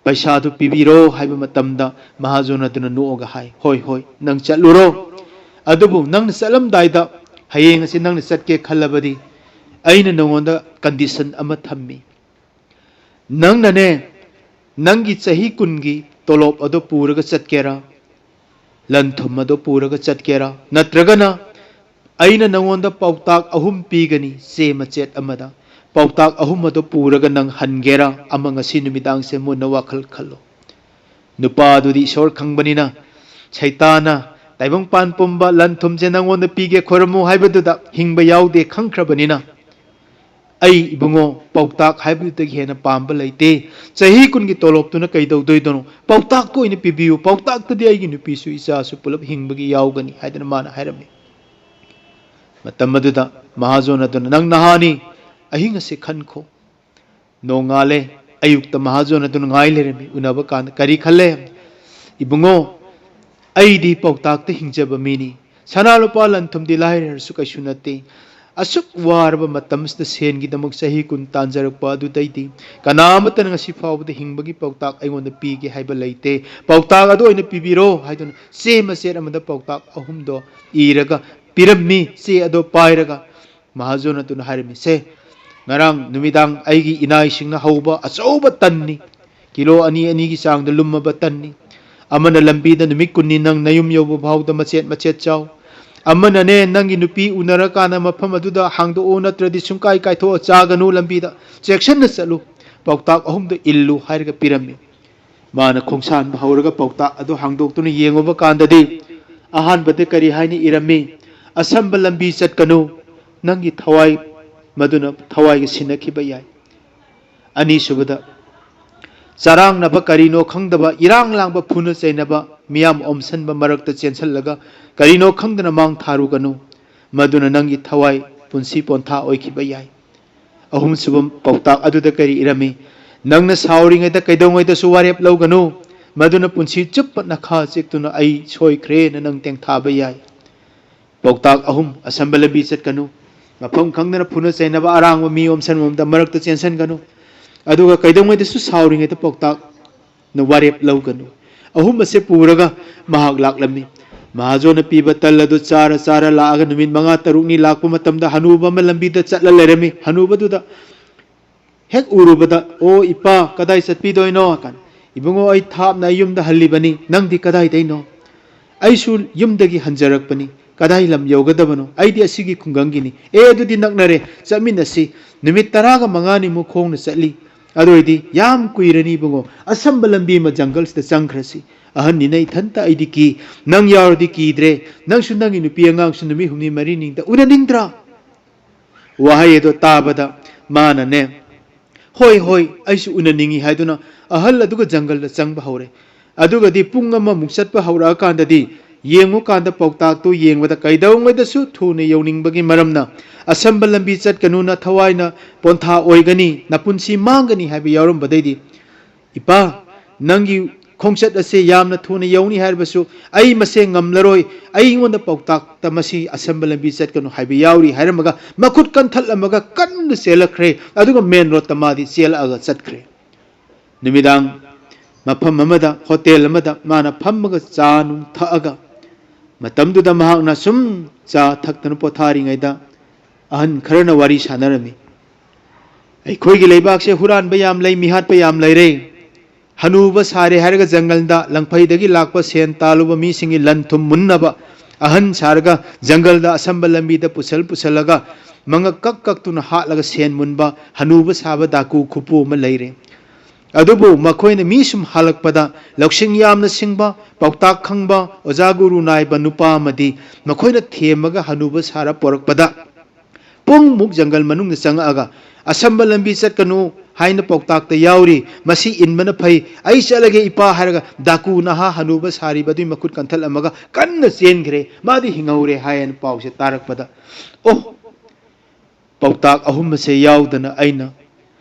"ꯄꯩꯁꯥꯗꯨ ꯄꯤꯕꯤꯔꯣ" ꯍꯥꯏꯕ ꯃꯇꯝꯗ, ꯃꯍꯥꯖꯣꯟ ꯑꯗꯨꯅ ꯅꯣꯛꯑꯒ ꯍꯥꯏ, "ꯍꯣꯏ, ꯍꯣꯏ, ꯅꯪ ꯆꯠꯂꯨꯔꯣ꯫ ꯑꯗꯨꯕꯨ ꯅꯪꯅ ꯆꯠꯂꯝꯗꯥꯏꯗ, ꯍꯌꯦꯡ ꯑꯁꯤ ꯅꯪꯅ ꯆꯠꯀꯦ ꯈꯜꯂꯕꯗꯤ, ꯑꯩꯅ ꯅꯉꯣꯟꯗ ꯀꯟꯗꯤꯁꯟ ꯑꯃ ꯊꯝꯃꯤ꯫ ꯅꯪꯅꯅꯦ, ꯅꯪꯒꯤ ꯆꯍꯤ ꯀꯨꯟꯒꯤ ꯇꯣꯂꯣꯞ ꯑꯗꯨ ꯄꯨꯔꯒ ꯆꯠꯀꯦꯔꯥ, ꯂꯟ ꯊꯨꯝ ꯑꯗꯨ ꯄꯨꯔꯒ ꯆꯠꯀꯦꯔꯥ, ꯅꯠꯇ꯭ꯔꯒꯅ ꯑꯩꯅ ꯅꯉꯣꯟꯗ ꯄꯥꯎꯇꯥꯛ ꯑꯍꯨꯝ ꯄꯤꯒꯅꯤ, ꯆꯦ ꯃꯆꯦꯠ ꯑꯃꯗ꯫ ꯄꯥꯎꯇꯥꯛ ꯑꯍꯨꯝ ꯑꯗꯨ ꯄꯨꯔꯒ ꯅꯪ ꯍꯟꯒꯦꯔꯥ?" ꯑꯃ ꯉꯁꯤ ꯅꯨꯃꯤꯗꯥꯡꯁꯦ ꯃꯨꯟꯅ ꯋꯥꯈꯜ ꯈꯜꯂꯣ꯫ ꯅꯨꯄꯥꯗꯨꯗꯤ ꯏꯁꯣꯔ ꯈꯪꯕꯅꯤꯅ, ꯁꯩꯇꯥꯅ ꯇꯥꯏꯕꯪꯄꯥꯟ ꯄꯨꯝꯕ ꯂꯟ ꯊꯨꯝꯁꯦ ꯅꯪꯉꯣꯟꯗ ꯄꯤꯒꯦ ꯈꯣꯏꯔꯝꯃꯨ ꯍꯥꯏꯕꯗꯨꯗ ꯍꯤꯡꯕ ꯌꯥꯎꯗꯦ ꯈꯪꯈ꯭ꯔꯕꯅꯤꯅ, "ꯑꯩ ꯏꯕꯨꯡꯉꯣ, ꯄꯥꯎꯇꯥꯛ ꯍꯥꯏꯕꯗꯨꯗꯒꯤ ꯍꯦꯟꯅ ꯄꯥꯝꯕ ꯂꯩꯇꯦ꯫ ꯆꯍꯤ ꯀꯨꯟꯒꯤ ꯇꯣꯂꯣꯞꯇꯨꯅ ꯀꯩꯗꯧꯗꯣꯏꯗꯅꯣ? ꯄꯥꯎꯇꯥꯛꯇꯨ ꯑꯣꯏꯅ ꯄꯤꯕꯤꯌꯨ꯫ ꯄꯥꯎꯇꯥꯛꯇꯗꯤ ꯑꯩꯒꯤ ꯅꯨꯄꯤꯁꯨ ꯏꯆꯥꯁꯨ ꯄꯨꯂꯞ ꯍꯤꯡꯕꯒꯤ ꯌꯥꯎꯒꯅꯤ" ꯍꯥꯏꯗꯅ ꯃꯥꯅ ꯍꯥꯏꯔꯝꯃꯤ꯫ ꯃꯇꯝ ꯑꯗꯨꯗ ꯃꯍꯥꯖꯣꯟ ꯑꯗꯨꯅ, "ꯅꯪ ꯅꯍꯥꯅꯤ, ꯑꯍꯤꯡ ꯑꯁꯦ ꯈꯟꯈꯣ"꯫ ꯅꯣꯡꯉꯥꯜꯂꯦ꯫ ꯑꯌꯨꯛꯇ ꯃꯍꯥꯖꯣꯟ ꯑꯗꯨꯅ ꯉꯥꯏ ꯂꯩꯔꯝꯃꯤ꯫ ꯎꯅꯕ ꯀꯥꯟꯗ ꯀꯔꯤ ꯈꯜꯂꯦ? "ꯏꯕꯨꯡꯉꯣ, ꯑꯩꯗꯤ ꯄꯥꯎꯇꯥꯛꯇ ꯍꯤꯡꯖꯕ ꯃꯤꯅꯤ꯫ ꯁꯅꯥ ꯂꯨꯄꯥ ꯂꯟ ꯊꯨꯝꯗꯤ ꯂꯥꯏꯔꯔꯁꯨ ꯀꯩꯁꯨ ꯅꯠꯇꯦ꯫ ꯑꯁꯨꯛ ꯋꯥꯔꯕ ꯃꯇꯝꯁꯤꯗ ꯁꯦꯟꯒꯤꯗꯃꯛ ꯆꯍꯤ ꯀꯨꯟ ꯇꯥꯟꯖꯔꯛꯄ ꯑꯗꯨꯗꯩꯗꯤ ꯀꯅꯥ ꯑꯃꯠꯇꯅ ꯉꯁꯤ ꯐꯥꯎꯕꯗ ꯍꯤꯡꯕꯒꯤ ꯄꯥꯎꯇꯥꯛ ꯑꯩꯉꯣꯟꯗ ꯄꯤꯒꯦ ꯍꯥꯏꯕ ꯂꯩꯇꯦ꯫ ꯄꯥꯎꯇꯥꯛ ꯑꯗꯨ ꯑꯣꯏꯅ ꯄꯤꯕꯤꯔꯣ" ꯍꯥꯏꯗꯨꯅ ꯆꯦ ꯃꯆꯦꯠ ꯑꯃꯗ ꯄꯥꯎꯇꯥꯛ ꯑꯍꯨꯝꯗꯣ ꯏꯔꯒ ꯄꯤꯔꯝꯃꯤ꯫ ꯆꯦ ꯑꯗꯣ ꯄꯥꯏꯔꯒ ꯃꯍꯥꯖꯣꯟ ꯑꯗꯨꯅ ꯍꯥꯏꯔꯝꯃꯤ, "ꯁꯦ, ꯉꯔꯥꯡ ꯅꯨꯃꯤꯗꯥꯡ ꯑꯩꯒꯤ ꯏꯅꯥꯏꯁꯤꯡꯅ ꯍꯧꯕ ꯑꯆꯧꯕ ꯇꯟꯅꯤ, ꯀꯤꯂꯣ ꯑꯅꯤ ꯑꯅꯤꯒꯤ ꯆꯥꯡꯗ ꯂꯨꯝꯃꯕ ꯇꯟꯅꯤ꯫ ꯑꯃꯅ ꯂꯝꯕꯤꯗ ꯅꯨꯃꯤꯠ ꯀꯨꯟꯅꯤ ꯅꯪ ꯅꯌꯨꯝ ꯌꯧꯕ ꯐꯥꯎꯗ ꯃꯆꯦꯠ ꯃꯆꯦꯠ ꯆꯥꯎ꯫ ꯑꯃꯅꯅꯦ, ꯅꯪꯒꯤ ꯅꯨꯄꯤ ꯎꯅꯔꯀꯥꯟꯗ ꯃꯐꯝ ꯑꯗꯨꯗ ꯍꯥꯡꯗꯣꯛꯎ, ꯅꯠꯇ꯭ꯔꯗꯤ ꯁꯨꯡꯀꯥꯏ ꯀꯥꯏꯊꯣꯛꯑ ꯆꯥꯒꯅꯨ, ꯂꯝꯕꯤꯗ ꯆꯦꯛꯁꯤꯟꯅ ꯆꯠꯂꯨ, ꯄꯥꯎꯇꯥꯛ ꯑꯍꯨꯝꯗ ꯏꯜꯂꯨ" ꯍꯥꯏꯔꯒ ꯄꯤꯔꯝꯃꯤ꯫ ꯃꯥꯅ ꯈꯣꯡꯁꯥꯟꯕ ꯍꯧꯔꯒ ꯄꯥꯎꯇꯥꯛ ꯑꯗꯨ ꯍꯥꯡꯗꯣꯛꯇꯨꯅ ꯌꯦꯡꯉꯨꯕ ꯀꯥꯟꯗꯗꯤ, ꯑꯍꯥꯟꯕꯗ ꯀꯔꯤ ꯍꯥꯏꯅ ꯏꯔꯝꯃꯤ? "ꯑꯁꯝꯕ ꯂꯝꯕꯤ ꯆꯠꯀꯅꯨ, ꯅꯪꯒꯤ ꯊꯋꯥꯏ ꯃꯗꯨꯅ ꯊꯋꯥꯏꯒ ꯁꯤꯟꯅꯈꯤꯕ ꯌꯥꯏ"꯫ ꯑꯅꯤꯁꯨꯕꯗ, "ꯆꯔꯥꯡꯅꯕ ꯀꯔꯤꯅꯣ ꯈꯪꯗꯕ, ꯏꯔꯥꯡ ꯂꯥꯡꯕ, ꯐꯨꯅ ꯆꯩꯅꯕ, ꯃꯤꯌꯥꯝ ꯑꯣꯝꯁꯟꯕ ꯃꯔꯛꯇ ꯆꯦꯟꯁꯤꯜꯂꯒ ꯀꯔꯤꯅꯣ ꯈꯪꯗꯅ ꯃꯥꯡ ꯊꯥꯔꯨꯒꯅꯨ, ꯃꯗꯨꯅ ꯅꯪꯒꯤ ꯊꯋꯥꯏ ꯄꯨꯟꯁꯤ ꯄꯣꯟꯊꯥ ꯑꯣꯏꯈꯤꯕ ꯌꯥꯏ"꯫ ꯑꯍꯨꯝꯁꯨꯕ ꯄꯥꯎꯇꯥꯛ ꯑꯗꯨꯗ ꯀꯔꯤ ꯏꯔꯝꯃꯤ? ꯅꯪꯅ ꯁꯥꯎꯔꯤꯉꯩꯗ ꯀꯩꯗꯧꯉꯩꯗꯁꯨ ꯋꯥꯔꯦꯞ ꯂꯧꯒꯅꯨ꯫ ꯃꯗꯨꯅ ꯄꯨꯟꯁꯤ ꯆꯨꯞꯄ ꯅꯈꯥ ꯆꯤꯛꯇꯨꯅ ꯑꯩ ꯁꯣꯏꯈ꯭ꯔꯦꯅ ꯅꯪ ꯇꯦꯡꯊꯥꯕ ꯌꯥꯏ꯫ ꯄꯥꯎꯇꯥꯛ ꯑꯍꯨꯝ: ꯑꯁꯝꯕ ꯂꯝꯕꯤ ꯆꯠꯀꯅꯨ꯫ ꯃꯐꯝ ꯈꯪꯗꯅ ꯐꯨꯅ ꯆꯩꯅꯕ ꯑꯔꯥꯡꯕ ꯃꯤ ꯑꯣꯝꯁꯟꯕꯗ ꯃꯔꯛꯇ ꯆꯦꯟꯁꯟꯒꯅꯨ꯫ ꯑꯗꯨꯒ ꯀꯩꯗꯧꯉꯩꯗꯁꯨ ꯁꯥꯎꯔꯤꯉꯩꯗ ꯄꯥꯎꯇꯥꯛꯅ ꯋꯥꯔꯦꯞ ꯂꯧꯒꯅꯨ꯫ ꯑꯍꯨꯝ ꯑꯁꯦ ꯄꯨꯔꯒ ꯃꯍꯥꯛ ꯂꯥꯛꯂꯝꯃꯤ꯫ ꯃꯍꯥꯖꯣꯟꯅ ꯄꯤꯕ ꯇꯜ ꯑꯗꯨ ꯆꯥꯔ ꯆꯥꯔ ꯂꯥꯛꯑꯒ ꯅꯨꯃꯤꯠ ꯃꯉꯥ ꯇꯔꯨꯛꯅꯤ ꯂꯥꯛꯄ ꯃꯇꯝꯗ ꯍꯅꯨꯕ ꯑꯃ ꯂꯝꯕꯤꯗ ꯆꯠꯂ ꯂꯩꯔꯝꯃꯤ꯫ ꯍꯅꯨꯕꯗꯨꯗ ꯍꯦꯛ ꯎꯔꯨꯕꯗ, "ꯑꯣ ꯏꯄꯥ, ꯀꯗꯥꯏ ꯆꯠꯄꯤꯗꯣꯏꯅꯣ?" ꯍꯥꯏꯀꯥꯟꯗ, "ꯏꯕꯨꯡꯉꯣ, ꯑꯩ ꯊꯥꯞꯅ ꯑꯩ ꯌꯨꯝꯗ ꯍꯜꯂꯤꯕꯅꯤ, ꯅꯪꯗꯤ ꯀꯗꯥꯏꯗꯩꯅꯣ?" "ꯑꯩꯁꯨ ꯌꯨꯝꯗꯒꯤ ꯍꯟꯖꯔꯛꯄꯅꯤ, ꯀꯗꯥꯏ ꯂꯝ ꯌꯧꯒꯗꯕꯅꯣ? ꯑꯩꯗꯤ ꯑꯁꯤꯒꯤ ꯈꯨꯡꯒꯪꯒꯤꯅꯤ꯫" "ꯑꯦ, ꯑꯗꯨꯗꯤ ꯅꯛꯅꯔꯦ, ꯆꯠꯃꯤꯟꯅꯁꯤ꯫ ꯅꯨꯃꯤꯠ ꯇꯔꯥꯒ ꯃꯉꯥꯅꯤꯃꯨꯛ ꯈꯣꯡꯅ ꯆꯠꯂꯤ, ꯑꯗꯨ ꯑꯣꯏꯗꯤ ꯌꯥꯝ ꯀꯨꯏꯔꯅꯤ ꯏꯕꯨꯡꯉꯣ, ꯑꯁꯝꯕ ꯂꯝꯕꯤ ꯑꯃ ꯖꯪꯒꯜꯁꯤꯗ ꯆꯪꯈ꯭ꯔꯁꯤ꯫ ꯑꯍꯟꯅꯤꯅ ꯏꯊꯟꯇ ꯑꯩꯗꯤ ꯀꯤ, ꯅꯪ ꯌꯥꯎꯔꯗꯤ ꯀꯤꯗ꯭ꯔꯦ, ꯅꯪꯁꯨ ꯅꯪꯒꯤ ꯅꯨꯄꯤ ꯑꯉꯥꯡꯁꯨ ꯅꯨꯃꯤꯠ ꯍꯨꯝꯅꯤ ꯃꯔꯤꯅꯤꯗ ꯎꯅꯅꯤꯡꯗ꯭ꯔꯥ?" ꯋꯥꯍꯩ ꯑꯗꯣ ꯇꯥꯕꯗ ꯃꯥꯅꯅꯦ, "ꯍꯣꯏ, ꯍꯣꯏ, ꯑꯩꯁꯨ ꯎꯅꯅꯤꯡꯉꯤ" ꯍꯥꯏꯗꯨꯅ ꯑꯍꯜ ꯑꯗꯨꯒ ꯖꯪꯒꯜꯗ ꯆꯪꯕ ꯍꯧꯔꯦ꯫ ꯑꯗꯨꯒꯗꯤ ꯄꯨꯡ ꯑꯃꯃꯨꯛ ꯆꯠꯄ ꯍꯧꯔꯛꯑꯀꯥꯟꯗꯗꯤ ꯌꯦꯡꯉꯨꯀꯥꯟꯗ ꯄꯥꯎꯇꯥꯛꯇꯨ ꯌꯦꯡꯕꯗ ꯀꯩꯗꯧꯉꯩꯗꯁꯨ ꯊꯨꯅ ꯌꯧꯅꯤꯡꯕꯒꯤ ꯃꯔꯝꯅ, "ꯑꯁꯝꯕ ꯂꯝꯕꯤ ꯆꯠꯀꯅꯨ, ꯅꯊꯋꯥꯏꯅ ꯄꯣꯟꯊꯥ ꯑꯣꯏꯒꯅꯤ, ꯅꯄꯨꯟꯁꯤ ꯃꯥꯡꯒꯅꯤ" ꯍꯥꯏꯕ ꯌꯥꯎꯔꯝꯕꯗꯩꯗꯤ, "ꯏꯄꯥ, ꯅꯪꯒꯤ ꯈꯣꯡꯆꯠ ꯑꯁꯦ ꯌꯥꯝꯅ ꯊꯨꯅ ꯌꯧꯅꯤ ꯍꯥꯏꯔꯕꯁꯨ ꯑꯩ ꯃꯁꯦ ꯉꯝꯂꯔꯣꯏ, ꯑꯩꯉꯣꯟꯗ ꯄꯥꯎꯇꯥꯛꯇ ꯃꯁꯤ ꯑꯁꯝꯕ ꯂꯝꯕꯤ ꯆꯠꯀꯅꯨ ꯍꯥꯏꯕ ꯌꯥꯎꯔꯤ" ꯍꯥꯏꯔꯝꯃꯒ ꯃꯈꯨꯠ ꯀꯟꯊꯠꯂꯝꯃꯒ ꯀꯟꯅ ꯆꯦꯜꯂꯛꯈ꯭ꯔꯦ꯫ ꯑꯗꯨꯒ ꯃꯦꯟ ꯔꯣꯗꯇ ꯃꯥꯗꯤ ꯆꯦꯜꯂꯛꯑꯒ ꯆꯠꯈ꯭ꯔꯦ꯫ ꯅꯨꯃꯤꯗꯥꯡ ꯃꯐꯝ ꯑꯃꯗ, ꯍꯣꯇꯦꯜ ꯑꯃꯗ ꯃꯥꯅ ꯐꯝꯃꯒ ꯆꯥ ꯅꯨꯡ ꯊꯛꯑꯒ, ꯃꯇꯝꯗꯨꯗ ꯃꯍꯥꯛꯅ ꯁꯨꯝ ꯆꯥ ꯊꯛꯇꯅ ꯄꯣꯊꯥꯔꯤꯉꯩꯗ ꯑꯍꯟ ꯈꯔꯅ ꯋꯥꯔꯤ ꯁꯥꯟꯅꯔꯝꯃꯤ꯫ "ꯑꯩꯈꯣꯏꯒꯤ ꯂꯩꯕꯥꯛꯁꯦ ꯍꯨꯔꯥꯟꯕ ꯌꯥꯝ ꯂꯩ, ꯃꯤꯍꯥꯠꯄ ꯌꯥꯝ ꯂꯩꯔꯦ꯫ ꯍꯅꯨꯕ ꯁꯥꯔꯦ ꯍꯥꯏꯔꯒ ꯖꯪꯒꯜꯗ ꯂꯪꯐꯩꯗꯒꯤ ꯂꯥꯛꯄ ꯁꯦꯟ ꯇꯥꯜꯂꯨꯕ ꯃꯤꯁꯤꯡꯒꯤ ꯂꯟ ꯊꯨꯝ ꯃꯨꯟꯅꯕ ꯑꯍꯟ ꯁꯥꯔꯒ ꯖꯪꯒꯜꯗ ꯑꯁꯝꯕ ꯂꯝꯕꯤꯗ ꯄꯨꯁꯜ ꯄꯨꯁꯜꯂꯒ ꯃꯉꯛ ꯀꯛ ꯀꯛꯇꯨꯅ ꯍꯥꯠꯂꯒ ꯁꯦꯟ ꯃꯨꯟꯕ ꯍꯅꯨꯕ ꯁꯥꯕ ꯗꯥꯀꯨ ꯈꯨꯄꯨ ꯑꯃ ꯂꯩꯔꯦ꯫ ꯑꯗꯨꯕꯨ ꯃꯈꯣꯏꯅ ꯃꯤ ꯁꯨꯝ ꯍꯜꯂꯛꯄꯗ ꯂꯧꯁꯤꯡ ꯌꯥꯝꯅ ꯁꯤꯡꯕ, ꯄꯥꯎꯇꯥꯛ ꯈꯪꯕ, ꯑꯣꯖꯥ ꯒꯨꯔꯨ ꯅꯥꯏꯕ ꯅꯨꯄꯥ ꯑꯃꯗꯤ ꯃꯈꯣꯏꯅ ꯊꯦꯝꯃꯒ ꯍꯅꯨꯕ ꯁꯥꯔ ꯄꯣꯔꯛꯄꯗ ꯄꯨꯡꯃꯨꯛ ꯖꯪꯒꯜ ꯃꯅꯨꯡꯗ ꯆꯪꯉꯛꯑꯒ, 'ꯑꯁꯝꯕ ꯂꯝꯕꯤ ꯆꯠꯀꯅꯨ ꯍꯥꯏꯅ ꯄꯥꯎꯇꯥꯛꯇ ꯌꯥꯎꯔꯤ, ꯃꯁꯤ ꯏꯟꯕꯅ ꯐꯩ, ꯑꯩ ꯆꯠꯂꯒꯦ ꯏꯄꯥ' ꯍꯥꯏꯔꯒ ꯗꯥꯀꯨ ꯅꯍꯥ ꯍꯅꯨꯕ ꯁꯥꯔꯤꯕ ꯑꯗꯨꯒꯤ ꯃꯈꯨꯠ ꯀꯟꯊꯠꯂꯝꯃꯒ ꯀꯟꯅ ꯆꯦꯟꯈ꯭ꯔꯦ꯫ ꯃꯥꯗꯤ ꯍꯤꯡꯍꯧꯔꯦ ꯍꯥꯏꯌꯦꯅ ꯄꯥꯎꯁꯦ ꯇꯥꯔꯛꯄꯗ, "ꯑꯣ, ꯄꯥꯎꯇꯥꯛ ꯑꯍꯨꯝ ꯑꯁꯦ ꯌꯥꯎꯗꯅ ꯑꯩꯅ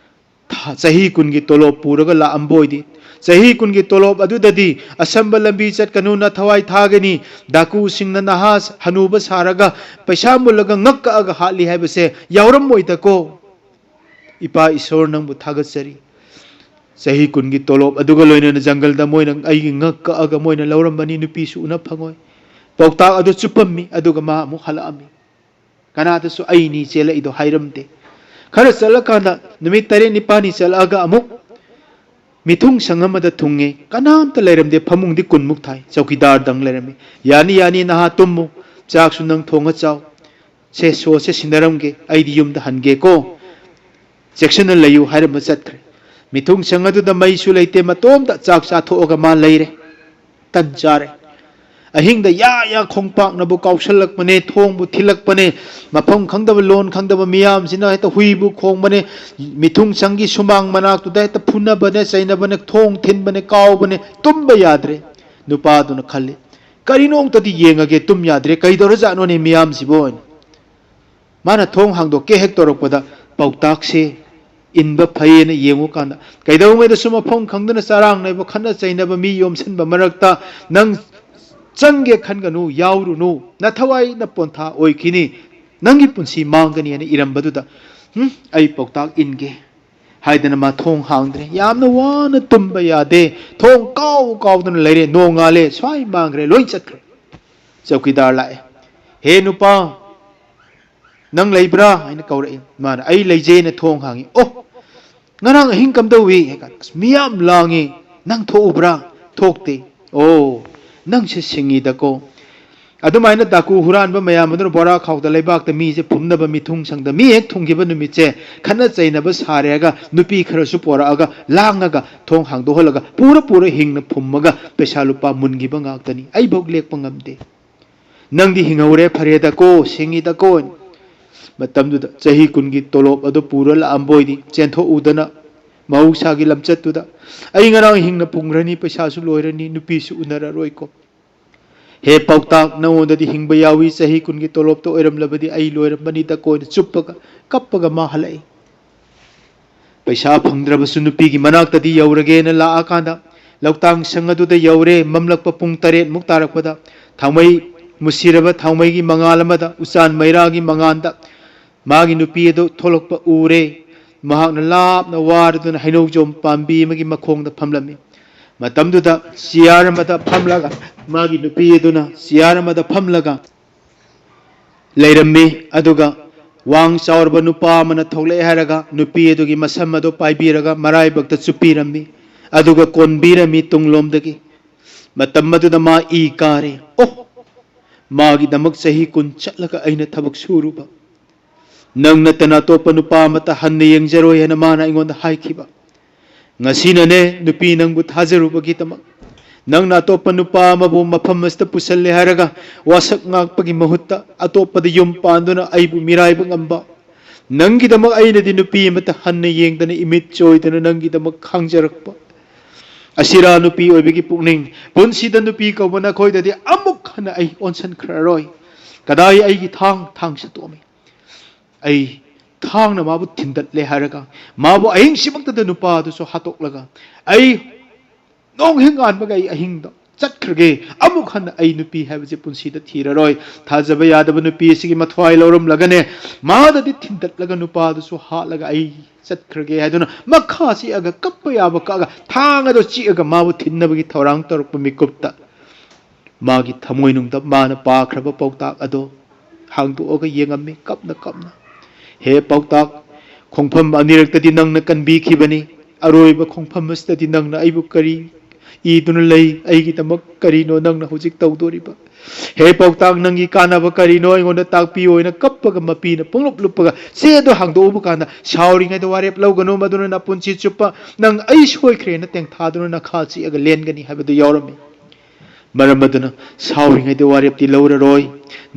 ꯊꯥ- ꯆꯍꯤ ꯀꯨꯟꯒꯤ ꯇꯣꯂꯣꯞ ꯄꯨꯔꯒ ꯂꯥꯛꯑꯝꯕ ꯑꯣꯏꯗꯤ, ꯆꯍꯤ ꯀꯨꯟꯒꯤ ꯇꯣꯂꯣꯞ ꯑꯗꯨꯗꯗꯤ ꯑꯁꯝꯕ ꯂꯝꯕꯤ ꯆꯠꯀꯅꯨꯅ ꯊꯋꯥꯏ ꯊꯥꯒꯅꯤ, ꯗꯥꯀꯨꯁꯤꯡꯅ ꯅꯍꯥ ꯍꯅꯨꯕ ꯁꯥꯔꯒ ꯄꯩꯁꯥ ꯃꯨꯜꯂꯒ ꯉꯛ ꯀꯛꯑꯒ ꯍꯥꯠꯂꯤ ꯍꯥꯏꯕꯁꯦ ꯌꯥꯎꯔꯝꯃꯣꯏꯗꯀꯣ꯫ ꯏꯄꯥ ꯏꯁꯣꯔ, ꯅꯪꯕꯨ ꯊꯥꯒꯠꯆꯔꯤ꯫ ꯆꯍꯤ ꯀꯨꯟꯒꯤ ꯇꯣꯂꯣꯞ ꯑꯗꯨꯒ ꯂꯣꯏꯅꯅ ꯖꯪꯒꯜꯗ ꯃꯣꯏꯅ ꯑꯩꯒꯤ ꯉꯛ ꯀꯛꯑꯒ ꯃꯣꯏꯅ ꯂꯧꯔꯝꯕꯅꯤ, ꯅꯨꯄꯤꯁꯨ ꯎꯅ ꯐꯪꯉꯣꯏ꯫ ꯄꯥꯎꯇꯥꯛ ꯑꯗꯨ ꯆꯨꯞꯄꯝꯃꯤ, ꯑꯗꯨꯒ ꯃꯥ ꯑꯃꯨꯛ ꯍꯜꯂꯛꯑꯝꯃꯤ꯫ ꯀꯅꯥꯗꯁꯨ ꯑꯩꯅꯤ ꯆꯦꯜꯂꯛꯏꯗꯣ ꯍꯥꯏꯔꯝꯗꯦ꯫ ꯈꯔ ꯆꯠꯂꯀꯥꯟꯗ ꯅꯨꯃꯤꯠ ꯇꯔꯦꯠ ꯅꯤꯄꯥꯜꯅꯤ ꯆꯠꯂꯛꯑꯒ ꯑꯃꯨꯛ ꯃꯤꯊꯨꯡ ꯁꯪ ꯑꯃꯗ ꯊꯨꯡꯉꯦ꯫ ꯀꯅꯥꯝꯇ ꯂꯩꯔꯝꯗꯦ, ꯐꯃꯨꯡꯗꯤ ꯀꯨꯟꯃꯨꯛ ꯊꯥꯏ, ꯆꯧꯀꯤꯗꯥꯔꯗꯪ ꯂꯩꯔꯝꯃꯤ꯫ "ꯌꯥꯅꯤ, ꯌꯥꯅꯤ, ꯅꯍꯥ ꯇꯨꯝꯃꯨ, ꯆꯥꯛꯁꯨ ꯅꯪ ꯊꯣꯡꯉ ꯆꯥꯎ꯫ ꯁꯦ, ꯁꯣꯁꯦ ꯁꯤꯟꯅꯔꯝꯒꯦ, ꯑꯩꯗꯤ ꯌꯨꯝꯗ ꯍꯟꯒꯦꯀꯣ꯫ ꯆꯦꯛꯁꯤꯟꯅ ꯂꯩꯌꯨ" ꯍꯥꯏꯔꯝꯃ ꯆꯠꯈ꯭ꯔꯦ꯫ ꯃꯤꯊꯨꯡ ꯁꯪ ꯑꯗꯨꯗ ꯃꯩꯁꯨ ꯂꯩꯇꯦ, ꯃꯇꯣꯝꯇ ꯆꯥꯛ ꯆꯥꯊꯣꯛꯑꯒ ꯃꯥ ꯂꯩꯔꯦ꯫ ꯇꯟ ꯆꯥꯔꯦ꯫ ꯑꯍꯤꯡꯗ ꯌꯥ ꯌꯥ ꯈꯣꯡꯄꯥꯛꯅꯕꯨ ꯀꯥꯎꯁꯜꯂꯛꯄꯅꯦ, ꯊꯣꯡꯕꯨ ꯊꯤꯜꯂꯛꯄꯅꯦ, ꯃꯐꯝ ꯈꯪꯗꯕ, ꯂꯣꯟ ꯈꯪꯗꯕ ꯃꯤꯌꯥꯝꯁꯤꯅ ꯍꯦꯛꯇ ꯍꯨꯏꯕꯨ ꯈꯣꯡꯕꯅꯦ, ꯃꯤꯊꯨꯡ ꯁꯪꯒꯤ ꯁꯨꯃꯥꯡ ꯃꯅꯥꯛꯇꯨꯗ ꯍꯦꯛꯇ ꯐꯨꯅꯕꯅꯦ, ꯆꯩꯅꯕꯅꯦ, ꯊꯣꯡ ꯊꯤꯟꯕꯅꯦ, ꯀꯥꯎꯕꯅꯦ꯫ ꯇꯨꯝꯕ ꯌꯥꯗ꯭ꯔꯦ꯫ ꯅꯨꯄꯥꯗꯨꯅ ꯈꯜꯂꯤ, "ꯀꯔꯤꯅꯣ ꯑꯝꯇꯗꯤ ꯌꯦꯡꯉꯒꯦ, ꯇꯨꯝ ꯌꯥꯗ꯭ꯔꯦ, ꯀꯩꯗꯧꯔꯖꯥꯠꯅꯣꯅꯦ ꯃꯤꯌꯥꯝꯁꯤꯕꯣ?" ꯃꯥꯅ ꯊꯣꯡ ꯍꯥꯡꯗꯣꯛꯀꯦ ꯍꯦꯛ ꯇꯧꯔꯛꯄꯗ, ꯄꯥꯎꯇꯥꯛꯁꯦ ꯏꯟꯕ ꯐꯩꯌꯦꯅ ꯌꯦꯡꯉꯨꯀꯥꯟꯗ, ꯀꯩꯗꯧꯉꯩꯗꯁꯨ ꯃꯐꯝ ꯈꯪꯗꯅ ꯆꯔꯥꯡꯅꯕ, ꯈꯠꯅ ꯆꯩꯅꯕ, ꯃꯤ ꯌꯣꯝꯁꯤꯟꯕ ꯃꯔꯛꯇ ꯅꯪ ꯆꯪꯒꯦ ꯈꯟꯒꯅꯨ, ꯌꯥꯎꯔꯨꯅꯨ, ꯅꯊꯋꯥꯏ ꯅꯄꯣꯟꯊꯥ ꯑꯣꯏꯈꯤꯅꯤ, ꯅꯪꯒꯤ ꯄꯨꯟꯁꯤ ꯃꯥꯡꯒꯅꯤ ꯍꯥꯏꯅ ꯏꯔꯝꯕꯗꯨꯗ, "ꯍꯨꯝ, ꯑꯩ ꯄꯥꯎꯇꯥꯛ ꯏꯟꯒꯦ" ꯍꯥꯏꯗꯅ ꯃꯥ ꯊꯣꯡ ꯍꯥꯡꯗ꯭ꯔꯦ꯫ ꯌꯥꯝꯅ ꯋꯥꯅ ꯇꯨꯝꯕ ꯌꯥꯗꯦ, ꯊꯣꯡ ꯀꯥꯎ ꯀꯥꯎꯗꯅ ꯂꯩꯔꯦ꯫ ꯅꯣꯡꯉꯥꯜꯂꯦ, ꯁ꯭ꯋꯥꯏ ꯃꯥꯡꯈ꯭ꯔꯦ, ꯂꯣꯏ ꯆꯠꯈ꯭ꯔꯦ꯫ ꯆꯧꯀꯤꯗꯥꯔ ꯂꯥꯛꯑꯦ꯫ "ꯍꯦ ꯅꯨꯄꯥ, ꯅꯪ ꯂꯩꯕ꯭ꯔꯥ?" ꯍꯥꯏꯅ ꯀꯧꯔꯛꯏ꯫ ꯃꯥꯅ, "ꯑꯩ ꯂꯩꯖꯩꯅ" ꯊꯣꯡ ꯍꯥꯡꯉꯤ꯫ "ꯑꯣ, ꯉꯔꯥꯡ ꯑꯍꯤꯡ ꯀꯝꯗꯧꯏ?" ꯍꯥꯏ ꯀꯥꯟꯗ, "ꯑꯁ, ꯃꯤ ꯌꯥꯝ ꯂꯥꯡꯉꯤ, ꯅꯪ ꯊꯣꯛꯎꯕ꯭ꯔꯥ?" "ꯊꯣꯛꯇꯦ"꯫ "ꯑꯣ, ꯅꯪꯁꯦ ꯁꯤꯡꯉꯤꯗꯀꯣ"꯫ ꯑꯗꯨꯃꯥꯏꯅ ꯗꯥꯀꯨ ꯍꯨꯔꯥꯟꯕ ꯃꯌꯥꯝ ꯑꯗꯨꯅ ꯕꯣꯔꯥ ꯈꯥꯎꯗ ꯂꯩꯕꯥꯛꯇ ꯃꯤꯁꯦ ꯐꯨꯝꯅꯕ ꯃꯤꯊꯨꯡ ꯁꯪꯗ ꯃꯤ ꯍꯦꯛ ꯊꯨꯡꯈꯤꯕ ꯅꯨꯃꯤꯠꯁꯦ, ꯈꯠꯅ ꯆꯩꯅꯕ ꯁꯥꯔꯦꯒ ꯅꯨꯄꯤ ꯈꯔꯁꯨ ꯄꯣꯔꯛꯑꯒ ꯂꯥꯡꯉꯒ ꯊꯣꯡ ꯍꯥꯡꯗꯣꯛꯍꯜꯂꯒ ꯄꯨꯔ ꯄꯨꯔ ꯍꯤꯡꯅ ꯐꯨꯝꯃꯒ ꯄꯩꯁꯥ ꯂꯨꯄꯥ ꯃꯨꯟꯈꯤꯕ ꯉꯥꯛꯇꯅꯤ꯫ ꯑꯩꯐꯧ ꯂꯦꯛꯄ ꯉꯝꯗꯦ꯫ ꯅꯪꯗꯤ ꯍꯤꯡꯍꯧꯔꯦ, ꯐꯔꯦꯗꯀꯣ, ꯁꯤꯡꯉꯤꯗꯀꯣ꯫ ꯃꯇꯝꯗꯨꯗ ꯆꯍꯤ ꯀꯨꯟꯒꯤ ꯇꯣꯂꯣꯞ ꯑꯗꯨ ꯄꯨꯔ ꯂꯥꯛꯑꯝꯕ ꯑꯣꯏꯗꯤ ꯆꯦꯟꯊꯣꯛꯎꯗꯅ ꯃꯍꯧꯁꯥꯒꯤ ꯂꯝꯆꯠꯇꯨꯗ, "ꯑꯩ ꯉꯔꯥꯡ ꯍꯤꯡꯅ ꯐꯨꯝꯈ꯭ꯔꯅꯤ, ꯄꯩꯁꯥꯁꯨ ꯂꯣꯏꯔꯅꯤ, ꯅꯨꯄꯤꯁꯨ ꯎꯅꯔꯔꯣꯏꯀꯣ꯫ ꯍꯦ ꯄꯥꯎꯇꯥꯛ, ꯅꯉꯣꯟꯗꯗꯤ ꯍꯤꯡꯕ ꯌꯥꯎꯏ, ꯆꯍꯤ ꯀꯨꯟꯒꯤ ꯇꯣꯂꯣꯞꯇ ꯑꯣꯏꯔꯝꯂꯕꯗꯤ ꯑꯩ ꯂꯣꯏꯔꯝꯕꯅꯤꯗꯀꯣ" ꯍꯥꯏꯅ ꯆꯨꯞꯄꯒ ꯀꯞꯄꯒ ꯃꯥ ꯍꯜꯂꯛꯏ꯫ ꯄꯩꯁꯥ ꯐꯪꯗ꯭ꯔꯕꯁꯨ ꯅꯨꯄꯤꯒꯤ ꯃꯅꯥꯛꯇꯗꯤ ꯌꯧꯔꯒꯦꯅ ꯂꯥꯛꯑꯀꯥꯟꯗ, ꯂꯧꯇꯥꯡ ꯁꯪ ꯑꯗꯨꯗ ꯌꯧꯔꯦ꯫ ꯃꯝꯂꯛꯄ ꯄꯨꯡ ꯇꯔꯦꯠꯃꯨꯛ ꯇꯥꯔꯛꯄꯗ, ꯊꯥꯎꯃꯩ, ꯃꯨꯁꯤꯔꯕ ꯊꯥꯎꯃꯩꯒꯤ ꯃꯉꯥꯜ ꯑꯃꯗ, ꯎꯆꯥꯟ ꯃꯩꯔꯥꯒꯤ ꯃꯉꯥꯜꯗ ꯃꯥꯒꯤ ꯅꯨꯄꯤ ꯑꯗꯨ ꯊꯣꯛꯂꯛꯄ ꯎꯔꯦ꯫ ꯃꯍꯥꯛꯅ ꯂꯥꯞꯅ ꯋꯥꯔꯗꯨꯅ ꯍꯩꯅꯧꯖꯣꯝ ꯄꯥꯝꯕꯤ ꯑꯃꯒꯤ ꯃꯈꯣꯡꯗ ꯐꯝꯂꯝꯃꯤ꯫ ꯃꯇꯝꯗꯨꯗ ꯆꯤꯌꯥꯔ ꯑꯃꯗ ꯐꯝꯂꯒ, ꯃꯥꯒꯤ ꯅꯨꯄꯤ ꯑꯗꯨꯅ ꯆꯤꯌꯥꯔ ꯑꯃꯗ ꯐꯝꯂꯒ ꯂꯩꯔꯝꯃꯤ꯫ ꯑꯗꯨꯒ ꯋꯥꯡ ꯆꯥꯎꯔꯕ ꯅꯨꯄꯥ ꯑꯃꯅ ꯊꯣꯛꯂꯛꯑꯦ ꯍꯥꯏꯔꯒ, ꯅꯨꯄꯤ ꯑꯗꯨꯒꯤ ꯃꯁꯝ ꯑꯗꯨ ꯄꯥꯏꯕꯤꯔꯒ ꯃꯔꯥꯏꯕꯛꯇ ꯆꯨꯞꯄꯤꯔꯝꯃꯤ꯫ ꯑꯗꯨꯒ ꯀꯣꯟꯕꯤꯔꯝꯃꯤ ꯇꯨꯡꯂꯣꯝꯗꯒꯤ꯫ ꯃꯇꯝ ꯑꯗꯨꯗ ꯃꯥ ꯏ ꯀꯥꯔꯦ꯫ "ꯑꯣ, ꯃꯥꯒꯤꯗꯃꯛ ꯆꯍꯤ ꯀꯨꯟ ꯆꯠꯂꯒ ꯑꯩꯅ ꯊꯕꯛ ꯁꯨꯔꯨꯕ, ꯅꯪ ꯅꯠꯇꯅ ꯑꯇꯣꯞꯄ ꯅꯨꯄꯥ ꯑꯃꯠꯇ ꯍꯟꯅ ꯌꯦꯡꯖꯔꯣꯏ" ꯍꯥꯏꯅ ꯃꯥꯅ ꯑꯩꯉꯣꯟꯗ ꯍꯥꯏꯈꯤꯕ꯫ ꯉꯁꯤꯅꯅꯦ, ꯅꯨꯄꯤ ꯅꯪꯕꯨ ꯊꯥꯖꯔꯨꯕꯒꯤꯗꯃꯛ, ꯅꯪꯅ ꯑꯇꯣꯞꯄ ꯅꯨꯄꯥ ꯑꯃꯕꯨ ꯃꯐꯝ ꯑꯁꯤꯗ ꯄꯨꯁꯜꯂꯦ ꯍꯥꯏꯔꯒ ꯋꯥꯁꯛ ꯉꯥꯛꯄꯒꯤ ꯃꯍꯨꯠꯇ ꯑꯇꯣꯞꯄꯗ ꯌꯨꯝ ꯄꯥꯟꯗꯨꯅ ꯑꯩꯕꯨ ꯃꯤꯔꯥꯏꯕ ꯉꯝꯕ, ꯅꯪꯒꯤꯗꯃꯛ ꯑꯩꯅꯗꯤ ꯅꯨꯄꯤ ꯑꯃꯠꯇ ꯍꯟꯅ ꯌꯦꯡꯗꯅ ꯏꯃꯤꯠ ꯆꯣꯏꯗꯅ ꯅꯪꯒꯤꯗꯃꯛ ꯈꯥꯡꯖꯔꯛꯄ꯫ ꯑꯁꯤꯔꯥ ꯅꯨꯄꯤ ꯑꯣꯏꯕꯒꯤ ꯄꯨꯛꯅꯤꯡ? ꯄꯨꯟꯁꯤꯗ ꯅꯨꯄꯤ ꯀꯧꯕ ꯅꯈꯣꯏꯗꯗꯤ ꯑꯃꯨꯛ ꯍꯟꯅ ꯑꯩ ꯑꯣꯟꯁꯤꯟꯈ꯭ꯔꯔꯣꯏ꯫ ꯀꯗꯥꯏ ꯑꯩꯒꯤ ꯊꯥꯡ? ꯊꯥꯡ ꯁꯠꯇꯣꯛꯑꯝꯃꯤ꯫ ꯑꯩ ꯊꯥꯡꯅ ꯃꯥꯕꯨ ꯊꯤꯟꯗꯠꯂꯦ ꯍꯥꯏꯔꯒ, ꯃꯥꯕꯨ ꯑꯍꯤꯡꯁꯤꯃꯛꯇꯗ ꯅꯨꯄꯥ ꯑꯗꯨꯁꯨ ꯍꯥꯠꯇꯣꯛꯂꯒ, ꯑꯩ ꯅꯣꯡ ꯍꯦꯛ ꯉꯥꯟꯕꯒ ꯑꯩ ꯑꯍꯤꯡꯗ ꯆꯠꯈ꯭ꯔꯒꯦ꯫ ꯑꯃꯨꯛ ꯍꯟꯅ ꯑꯩ ꯅꯨꯄꯤ ꯍꯥꯏꯕꯁꯦ ꯄꯨꯟꯁꯤꯗ ꯊꯤꯔꯔꯣꯏ꯫ ꯊꯥꯖꯕ ꯌꯥꯗꯕ ꯅꯨꯄꯤ ꯑꯁꯤꯒꯤ ꯃꯊ꯭ꯋꯥꯏ ꯂꯧꯔꯝꯂꯒꯅꯦ, ꯃꯥꯗꯗꯤ ꯊꯤꯟꯗꯠꯂꯒ ꯅꯨꯄꯥꯗꯨꯁꯨ ꯍꯥꯠꯂꯒ ꯑꯩ ꯆꯠꯈ꯭ꯔꯒꯦ ꯍꯥꯏꯗꯨꯅ ꯃꯈꯥ ꯆꯤꯛꯑꯒ ꯀꯞꯄ ꯌꯥꯕ ꯀꯛꯑꯒ ꯊꯥꯡ ꯑꯗꯣ ꯆꯤꯛꯑꯒ ꯃꯥꯕꯨ ꯊꯤꯟꯅꯕꯒꯤ ꯊꯧꯔꯥꯡ ꯇꯧꯔꯛꯄ ꯃꯤꯀꯨꯞꯇ, ꯃꯥꯒꯤ ꯊꯃꯣꯏꯅꯨꯡꯗ ꯃꯥꯅ ꯄꯥꯈ꯭ꯔꯕ ꯄꯥꯎꯇꯥꯛ ꯑꯗꯣ ꯍꯥꯡꯗꯣꯛꯑꯒ ꯌꯦꯡꯉꯝꯃꯤ ꯀꯞꯅ ꯀꯞꯅ꯫ "ꯍꯦ ꯄꯥꯎꯇꯥꯛ, ꯈꯣꯡꯐꯝ ꯑꯅꯤꯔꯛꯇꯗꯤ ꯅꯪꯅ ꯀꯟꯕꯤꯈꯤꯕꯅꯤ, ꯑꯔꯣꯏꯕ ꯈꯣꯡꯐꯝ ꯑꯁꯤꯗꯗꯤ ꯅꯪꯅ ꯑꯩꯕꯨ ꯀꯔꯤ ꯏꯗꯨꯅ ꯂꯩ? ꯑꯩꯒꯤꯗꯃꯛ ꯀꯔꯤꯅꯣ ꯅꯪꯅ ꯍꯧꯖꯤꯛ ꯇꯧꯗꯣꯔꯤꯕ? ꯍꯦ ꯄꯥꯎꯇꯥꯛ, ꯅꯪꯒꯤ ꯀꯥꯟꯅꯕ ꯀꯔꯤꯅꯣ? ꯑꯩꯉꯣꯟꯗ ꯇꯥꯛꯄꯤꯌꯨ" ꯍꯥꯏꯅ ꯀꯞꯄꯒ ꯃꯄꯤꯅ ꯄꯨꯡꯂꯨꯞ ꯂꯨꯞꯄꯒ ꯆꯦ ꯑꯗꯨ ꯍꯥꯡꯗꯣꯛꯎꯕ ꯀꯥꯟꯗ, "ꯁꯥꯎꯔꯤꯉꯩꯗ ꯋꯥꯔꯦꯞ ꯂꯧꯒꯅꯨ, ꯃꯗꯨꯅ ꯅꯄꯨꯟꯁꯤ ꯆꯨꯞꯄ ꯅꯪ ꯑꯩ ꯁꯣꯏꯈ꯭ꯔꯦꯅ ꯇꯦꯡꯊꯥꯗꯨꯅ ꯅꯈꯥ ꯆꯤꯛꯑꯒ ꯂꯦꯟꯒꯅꯤ" ꯍꯥꯏꯕꯗꯨ ꯌꯥꯎꯔꯝꯃꯤ꯫ ꯃꯔꯝ ꯑꯗꯨꯅ ꯁꯥꯎꯔꯤꯉꯩꯗ ꯋꯥꯔꯦꯞꯇꯤ ꯂꯧꯔꯔꯣꯏ꯫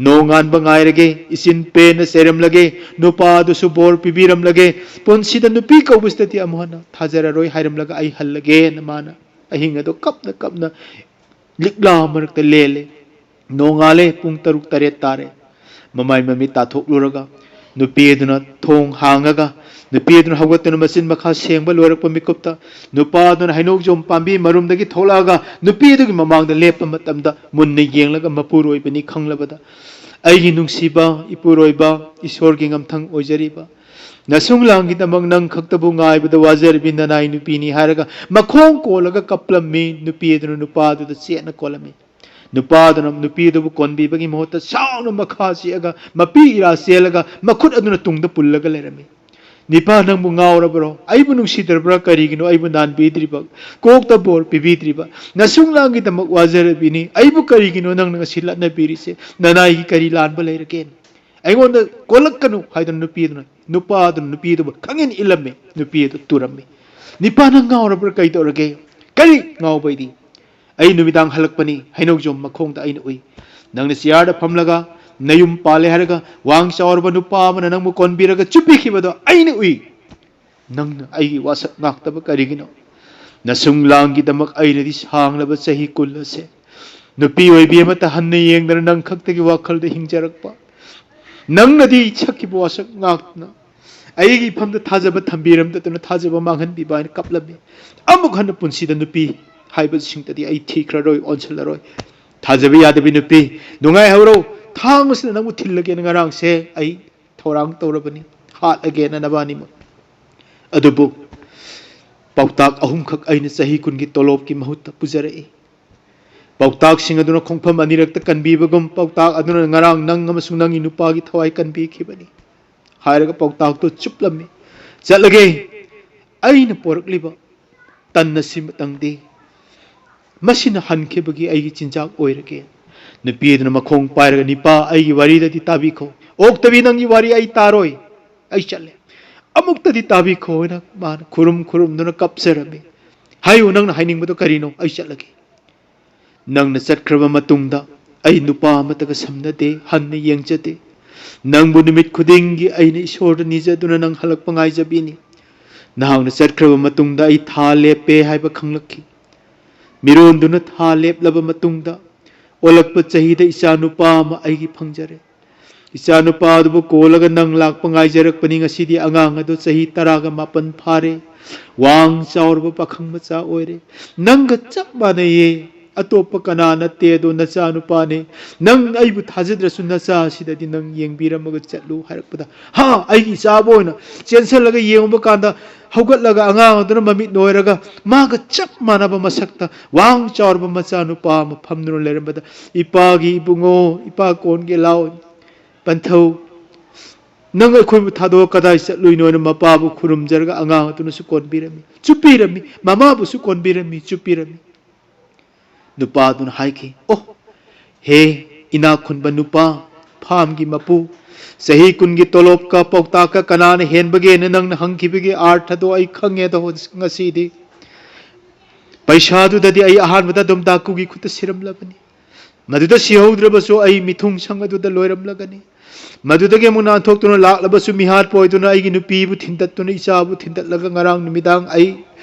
ꯅꯣꯡꯉꯥꯟꯕ ꯉꯥꯏꯔꯒꯦ, ꯏꯆꯤꯟ ꯄꯦꯟꯅ ꯆꯩꯔꯝꯂꯒꯦ, ꯅꯨꯄꯥ ꯑꯗꯨꯁꯨ ꯕꯣꯔ ꯄꯤꯕꯤꯔꯝꯂꯒꯦ, ꯄꯨꯟꯁꯤꯗ ꯅꯨꯄꯤ ꯀꯧꯕꯁꯤꯗꯗꯤ ꯑꯃꯨꯛ ꯍꯟꯅ ꯊꯥꯖꯔꯔꯣꯏ ꯍꯥꯏꯔꯝꯂꯒ ꯑꯩ ꯍꯜꯂꯒꯦꯅ ꯃꯥꯅ ꯑꯍꯤꯡ ꯑꯗꯣ ꯀꯞꯅ ꯀꯞꯅ ꯂꯤꯛꯂꯥ ꯃꯔꯛꯇ ꯂꯦꯜꯂꯦ꯫ ꯅꯣꯡꯉꯥꯜꯂꯦ, ꯄꯨꯡ ꯇꯔꯨꯛ ꯇꯔꯦꯠ ꯇꯥꯔꯦ꯫ ꯃꯃꯥꯏ ꯃꯃꯤꯠ ꯇꯥꯊꯣꯛꯂꯨꯔꯒ ꯅꯨꯄꯤ ꯑꯗꯨꯅ ꯊꯣꯡ ꯍꯥꯡꯉꯒ, ꯅꯨꯄꯤ ꯑꯗꯨꯅ ꯍꯧꯒꯠꯇꯨꯅ ꯃꯆꯤꯟ ꯃꯈꯥ ꯁꯦꯡꯕ ꯂꯣꯏꯔꯛꯄ ꯃꯤꯀꯨꯞꯇ, ꯅꯨꯄꯥ ꯑꯗꯨꯅ ꯍꯩꯅꯧꯖꯣꯝ ꯄꯥꯝꯕꯤ ꯃꯔꯨꯝꯗꯒꯤ ꯊꯣꯛꯂꯛꯑꯒ ꯅꯨꯄꯤ ꯑꯗꯨꯒꯤ ꯃꯃꯥꯡꯗ ꯂꯦꯞꯄ ꯃꯇꯝꯗ, ꯃꯨꯟꯅ ꯌꯦꯡꯂꯒ ꯃꯄꯨꯔꯣꯏꯕꯅꯤ ꯈꯪꯂꯕꯗ, "ꯑꯩꯒꯤ ꯅꯨꯡꯁꯤꯕ ꯏꯄꯨꯔꯣꯏꯕ, ꯏꯁꯣꯔꯒꯤ ꯉꯝꯊꯪ ꯑꯣꯏꯖꯔꯤꯕ, ꯅꯁꯨꯡ ꯂꯥꯡꯒꯤꯗꯃꯛ ꯅꯪ ꯈꯛꯇꯕꯨ ꯉꯥꯏꯕꯗ ꯋꯥꯖꯔꯕꯤ ꯅꯅꯥꯏ ꯅꯨꯄꯤꯅꯤ" ꯍꯥꯏꯔꯒ ꯃꯈꯣꯡ ꯀꯣꯜꯂꯒ ꯀꯞꯂꯝꯃꯤ꯫ ꯅꯨꯄꯤ ꯑꯗꯨꯅ ꯅꯨꯄꯥ ꯑꯗꯨꯗ ꯆꯦꯠꯅ ꯀꯣꯜꯂꯝꯃꯤ꯫ ꯅꯨꯄꯥ ꯑꯗꯨꯅ ꯅꯨꯄꯤ ꯑꯗꯨꯕꯨ ꯀꯣꯟꯕꯤꯕꯒꯤ ꯃꯍꯨꯠꯇ ꯁꯥꯎꯅ ꯃꯈꯥ ꯆꯤꯛꯑꯒ ꯃꯄꯤ ꯏꯔꯥ ꯆꯦꯜꯂꯒ ꯃꯈꯨꯠ ꯑꯗꯨꯅ ꯇꯨꯡꯗ ꯄꯨꯜꯂꯒ ꯂꯩꯔꯝꯃꯤ꯫ "ꯅꯤꯄꯥ, ꯅꯪꯕꯨ ꯉꯥꯎꯔꯕ꯭ꯔꯣ? ꯑꯩꯕꯨ ꯅꯨꯡꯁꯤꯗ꯭ꯔꯕ꯭ꯔꯥ? ꯀꯔꯤꯒꯤꯅꯣ ꯑꯩꯕꯨ ꯅꯥꯟꯕꯤꯗ꯭ꯔꯤꯕ? ꯀꯣꯛꯇ ꯕꯣꯔ ꯄꯤꯕꯤꯗ꯭ꯔꯤꯕ? ꯅꯁꯨꯡ ꯂꯥꯡꯒꯤꯗꯃꯛ ꯋꯥꯖꯔꯕꯤꯅꯤ꯫ ꯑꯩꯕꯨ ꯀꯔꯤꯒꯤꯅꯣ ꯅꯪꯅ ꯉꯁꯤ ꯂꯠꯅꯕꯤꯔꯤꯁꯦ? ꯅꯅꯥꯏꯒꯤ ꯀꯔꯤ ꯂꯥꯟꯕ ꯂꯩꯔꯒꯦ? ꯑꯩꯉꯣꯟꯗ ꯀꯣꯜꯂꯛꯀꯅꯨ" ꯍꯥꯏꯗꯨꯅ ꯅꯨꯄꯤ ꯑꯗꯨꯅ, ꯅꯨꯄꯥ ꯑꯗꯨꯅ ꯅꯨꯄꯤ ꯑꯗꯨꯕꯨ ꯈꯪꯏꯟ ꯏꯜꯂꯝꯃꯤ꯫ ꯅꯨꯄꯤ ꯑꯗꯨ ꯇꯨꯔꯝꯃꯤ꯫ "ꯅꯤꯄꯥ, ꯅꯪ ꯉꯥꯎꯔꯕ꯭ꯔꯥ? ꯀꯩ ꯇꯧꯔꯒꯦ?" "ꯀꯔꯤ ꯉꯥꯎꯕꯩꯗꯤ? ꯑꯩ ꯅꯨꯃꯤꯗꯥꯡ ꯍꯜꯂꯛꯄꯅꯤ, ꯍꯩꯅꯧꯖꯣꯝ ꯃꯈꯣꯡꯗ ꯑꯩꯅ ꯎꯏ꯫ ꯅꯪꯅ ꯆꯤꯌꯥꯔꯗ ꯐꯝꯂꯒ ꯅꯌꯨꯝ ꯄꯥꯜꯂꯦ ꯍꯥꯏꯔꯒ ꯋꯥꯡ ꯆꯥꯎꯔꯕ ꯅꯨꯄꯥ ꯑꯃꯅ ꯅꯪꯕꯨ ꯀꯣꯟꯕꯤꯔꯒ ꯆꯨꯞꯄꯤꯈꯤꯕꯗꯣ ꯑꯩꯅ ꯎꯏ꯫ ꯅꯪꯅ ꯑꯩꯒꯤ ꯋꯥꯁꯛ ꯉꯥꯛꯇꯕ ꯀꯔꯤꯒꯤꯅꯣ? ꯅꯁꯨꯡ ꯂꯥꯡꯒꯤꯗꯃꯛ ꯑꯩꯅꯗꯤ ꯁꯥꯡꯂꯕ ꯆꯍꯤ ꯀꯨꯟ ꯑꯁꯦ ꯅꯨꯄꯤ ꯑꯣꯏꯕꯤ ꯑꯃꯠꯇ ꯍꯟꯅ ꯌꯦꯡꯗꯅ ꯅꯪ ꯈꯛꯇꯒꯤ ꯋꯥꯈꯜꯗ ꯍꯤꯡꯖꯔꯛꯄ꯫ ꯅꯪꯅꯗꯤ ꯁꯛꯈꯤꯕ ꯋꯥꯁꯛ ꯉꯥꯛꯇꯅ ꯑꯩꯒꯤ ꯏꯐꯝꯗ ꯊꯥꯖꯕ ꯊꯝꯕꯤꯔꯝꯗꯗꯨꯅ ꯊꯥꯖꯕ ꯃꯥꯡꯍꯟꯕꯤꯕ" ꯍꯥꯏꯅ ꯀꯞꯂꯝꯃꯤ꯫ ꯑꯃꯨꯛ ꯍꯟꯅ ꯄꯨꯟꯁꯤꯗ ꯅꯨꯄꯤ ꯍꯥꯏꯕꯁꯤꯡꯗꯗꯤ ꯑꯩ ꯊꯤꯈ꯭ꯔꯔꯣꯏ, ꯑꯣꯟꯁꯤꯜꯂꯔꯣꯏ꯫ ꯊꯥꯖꯕ ꯌꯥꯗꯕꯤ ꯅꯨꯄꯤ, ꯅꯨꯡꯉꯥꯏꯍꯧꯔꯣ, ꯊꯥꯡ ꯑꯁꯤꯅ ꯅꯪꯕꯨ ꯊꯤꯜꯂꯒꯦꯅ ꯉꯔꯥꯡꯁꯦ ꯑꯩ ꯊꯧꯔꯥꯡ ꯇꯧꯔꯕꯅꯤ, ꯍꯥꯠꯂꯒꯦꯅ ꯅꯕꯥꯅꯤꯃꯛ꯫ ꯑꯗꯨꯕꯨ ꯄꯥꯎꯇꯥꯛ ꯑꯍꯨꯝꯈꯛ ꯑꯩꯅ ꯆꯍꯤ ꯀꯨꯟꯒꯤ ꯇꯣꯂꯣꯞꯀꯤ ꯃꯍꯨꯠꯇ ꯄꯨꯖꯔꯛꯏ꯫ ꯄꯥꯎꯇꯥꯛꯁꯤꯡ ꯑꯗꯨꯅ ꯈꯣꯡꯐꯝ ꯑꯅꯤꯔꯛꯇ ꯀꯟꯕꯤꯕꯒꯨꯝ, ꯄꯥꯎꯇꯥꯛ ꯑꯗꯨꯅ ꯉꯔꯥꯡ ꯅꯪ ꯑꯃꯁꯨꯡ ꯅꯪꯒꯤ ꯅꯨꯄꯥꯒꯤ ꯊꯋꯥꯏ ꯀꯟꯕꯤꯈꯤꯕꯅꯤ ꯍꯥꯏꯔꯒ ꯄꯥꯎꯇꯥꯛꯇꯨ ꯆꯨꯞꯂꯝꯃꯤ꯫ "ꯆꯠꯂꯒꯦ꯫ ꯑꯩꯅ ꯄꯣꯔꯛꯂꯤꯕ ꯇꯟ ꯑꯁꯤꯃꯇꯪꯗꯤ ꯃꯁꯤꯅ ꯍꯟꯈꯤꯕꯒꯤ ꯑꯩꯒꯤ ꯆꯤꯟꯖꯥꯛ ꯑꯣꯏꯔꯒꯦ"꯫ ꯅꯨꯄꯤ ꯑꯗꯨꯅ ꯃꯈꯣꯡ ꯄꯥꯏꯔꯒ, "ꯅꯤꯄꯥ, ꯑꯩꯒꯤ ꯋꯥꯔꯤꯗꯗꯤ ꯇꯥꯕꯤꯈꯣ꯫ ꯑꯣꯛꯇꯕꯤ, ꯅꯪꯒꯤ ꯋꯥꯔꯤ ꯑꯩ ꯇꯥꯔꯣꯏ꯫ ꯑꯩ ꯆꯠꯂꯦ꯫ ꯑꯃꯨꯛꯇꯗꯤ ꯇꯥꯕꯤꯈꯣ" ꯍꯥꯏꯅ ꯃꯥꯅ ꯈꯨꯔꯨꯝ ꯈꯨꯔꯨꯝꯗꯨꯅ ꯀꯞꯆꯔꯝꯃꯤ꯫ "ꯍꯥꯏꯌꯨ, ꯅꯪꯅ ꯍꯥꯏꯅꯤꯡꯕꯗꯣ ꯀꯔꯤꯅꯣ? ꯑꯩ ꯆꯠꯂꯒꯦ"꯫ "ꯅꯪꯅ ꯆꯠꯈ꯭ꯔꯕ ꯃꯇꯨꯡꯗ ꯑꯩ ꯅꯨꯄꯥ ꯑꯃꯠꯇꯒ ꯁꯝꯅꯗꯦ, ꯍꯟꯅ ꯌꯦꯡꯖꯗꯦ꯫ ꯅꯪꯕꯨ ꯅꯨꯃꯤꯠ ꯈꯨꯗꯤꯡꯒꯤ ꯑꯩꯅ ꯏꯁꯣꯔꯗ ꯅꯤꯖꯗꯨꯅ ꯅꯪ ꯍꯜꯂꯛꯄ ꯉꯥꯏꯖꯕꯤꯅꯤ꯫ ꯅꯍꯥꯛꯅ ꯆꯠꯈ꯭ꯔꯕ ꯃꯇꯨꯡꯗ ꯑꯩ ꯊꯥ ꯂꯦꯞꯄꯦ ꯍꯥꯏꯕ ꯈꯪꯂꯛꯈꯤ꯫ ꯃꯤꯔꯣꯟꯗꯨꯅ ꯊꯥ ꯂꯦꯞꯂꯕ ꯃꯇꯨꯡꯗ ꯑꯣꯜꯂꯛꯄ ꯆꯍꯤꯗ ꯏꯆꯥ ꯅꯨꯄꯥ ꯑꯃ ꯑꯩꯒꯤ ꯐꯪꯖꯔꯦ꯫ ꯏꯆꯥꯅꯨꯄꯥ ꯑꯗꯨꯕꯨ ꯀꯣꯜꯂꯒ ꯅꯪ ꯂꯥꯛꯄ ꯉꯥꯏꯖꯔꯛꯄꯅꯤ꯫ ꯉꯁꯤꯗꯤ ꯑꯉꯥꯡ ꯑꯗꯨ ꯆꯍꯤ ꯇꯔꯥꯒ ꯃꯥꯄꯟ ꯐꯥꯔꯦ, ꯋꯥꯡ ꯆꯥꯎꯔꯕ ꯄꯥꯈꯪ ꯃꯆꯥ ꯑꯣꯏꯔꯦ꯫ ꯅꯪꯒ ꯆꯞ ꯃꯥꯟꯅꯩꯌꯦ, ꯑꯇꯣꯞꯄ ꯀꯅꯥ ꯅꯠꯇꯦ, ꯑꯗꯣ ꯅꯆꯥꯅꯨꯄꯥꯅꯦ꯫ ꯅꯪ ꯑꯩꯕꯨ ꯊꯥꯖꯗ꯭ꯔꯁꯨ ꯅꯆꯥꯁꯤꯗ ꯅꯪ ꯌꯦꯡꯕꯤꯔꯝꯃꯒ ꯆꯠꯂꯨ" ꯍꯥꯏꯔꯛꯄꯗ, ꯍꯥ, ꯑꯩꯒꯤ ꯏꯆꯥꯕꯨ ꯑꯣꯏꯅ ꯆꯦꯟꯁꯤꯜꯂꯒ ꯌꯦꯡꯉꯨꯕ ꯀꯥꯟꯗ, ꯍꯧꯒꯠꯂꯒ ꯑꯉꯥꯡ ꯑꯗꯨꯅ ꯃꯃꯤꯠ ꯅꯣꯏꯔꯒ ꯃꯥꯒ ꯆꯞ ꯃꯥꯟꯅꯕ ꯃꯁꯛꯇ ꯋꯥꯡ ꯆꯥꯎꯔꯕ ꯃꯆꯥꯅꯨꯄꯥ ꯑꯃ ꯐꯝꯗꯨꯅ ꯂꯩꯔꯝꯕꯗ, "ꯏꯄꯥꯒꯤ ꯏꯕꯨꯡꯉꯣ, ꯏꯄꯥ ꯀꯣꯟꯒꯦ ꯂꯥꯎ, ꯄꯟꯊꯧ, ꯅꯪ ꯑꯩꯈꯣꯏꯕꯨ ꯊꯥꯗꯣꯛꯑ ꯀꯗꯥꯏ ꯆꯠꯂꯨꯏꯅꯣ?" ꯍꯥꯏꯅ ꯃꯄꯥꯕꯨ ꯈꯨꯔꯨꯝꯖꯔꯒ ꯑꯉꯥꯡ ꯑꯗꯨꯅꯁꯨ ꯀꯣꯟꯕꯤꯔꯝꯃꯤ, ꯆꯨꯞꯄꯤꯔꯝꯃꯤ, ꯃꯃꯥꯕꯨꯁꯨ ꯀꯣꯟꯕꯤꯔꯝꯃꯤ, ꯆꯨꯞꯄꯤꯔꯝꯃꯤ꯫ ꯅꯨꯄꯥꯗꯨꯅ ꯍꯥꯏꯈꯤ, "ꯑꯣ, ꯍꯦ ꯏꯅꯥꯛ ꯈꯨꯟꯕ ꯅꯨꯄꯥ, ꯐꯥꯝꯒꯤ ꯃꯄꯨ, ꯆꯍꯤ ꯀꯨꯟꯒꯤ ꯇꯣꯂꯣꯞꯀ ꯄꯥꯎꯇꯥꯛꯀ ꯀꯅꯥꯅ ꯍꯦꯟꯕꯒꯦꯅ ꯅꯪꯅ ꯍꯪꯈꯤꯕꯒꯤ ꯑꯥꯔꯊꯗꯣ ꯑꯩ ꯈꯪꯉꯦꯗ ꯍꯧꯖꯤꯛ ꯉꯁꯤꯗꯤ꯫ ꯄꯩꯁꯥꯗꯨꯗꯗꯤ ꯑꯩ ꯑꯍꯥꯟꯕꯗ ꯑꯗꯨꯝ ꯗꯥꯀꯨꯒꯤ ꯈꯨꯠꯇ ꯁꯤꯔꯝꯂꯕꯅꯤ꯫ ꯃꯗꯨꯗ ꯁꯤꯍꯧꯗ꯭ꯔꯕꯁꯨ ꯑꯩ ꯃꯤꯊꯨꯡ ꯁꯪ ꯑꯗꯨꯗ ꯂꯣꯏꯔꯝꯂꯒꯅꯤ꯫ ꯃꯗꯨꯗꯒꯤ ꯑꯃꯨꯛ ꯅꯥꯟꯊꯣꯛꯇꯨꯅ ꯂꯥꯛꯂꯕꯁꯨ ꯃꯤꯍꯥꯠꯄ ꯑꯣꯏꯗꯨꯅ ꯑꯩꯒꯤ ꯅꯨꯄꯤꯕꯨ ꯊꯤꯟꯗꯠꯇꯨꯅ ꯏꯆꯥꯕꯨ ꯊꯤꯟꯗꯠꯂꯒ ꯉꯔꯥꯡ ꯅꯨꯃꯤꯗꯥꯡ ꯑꯩ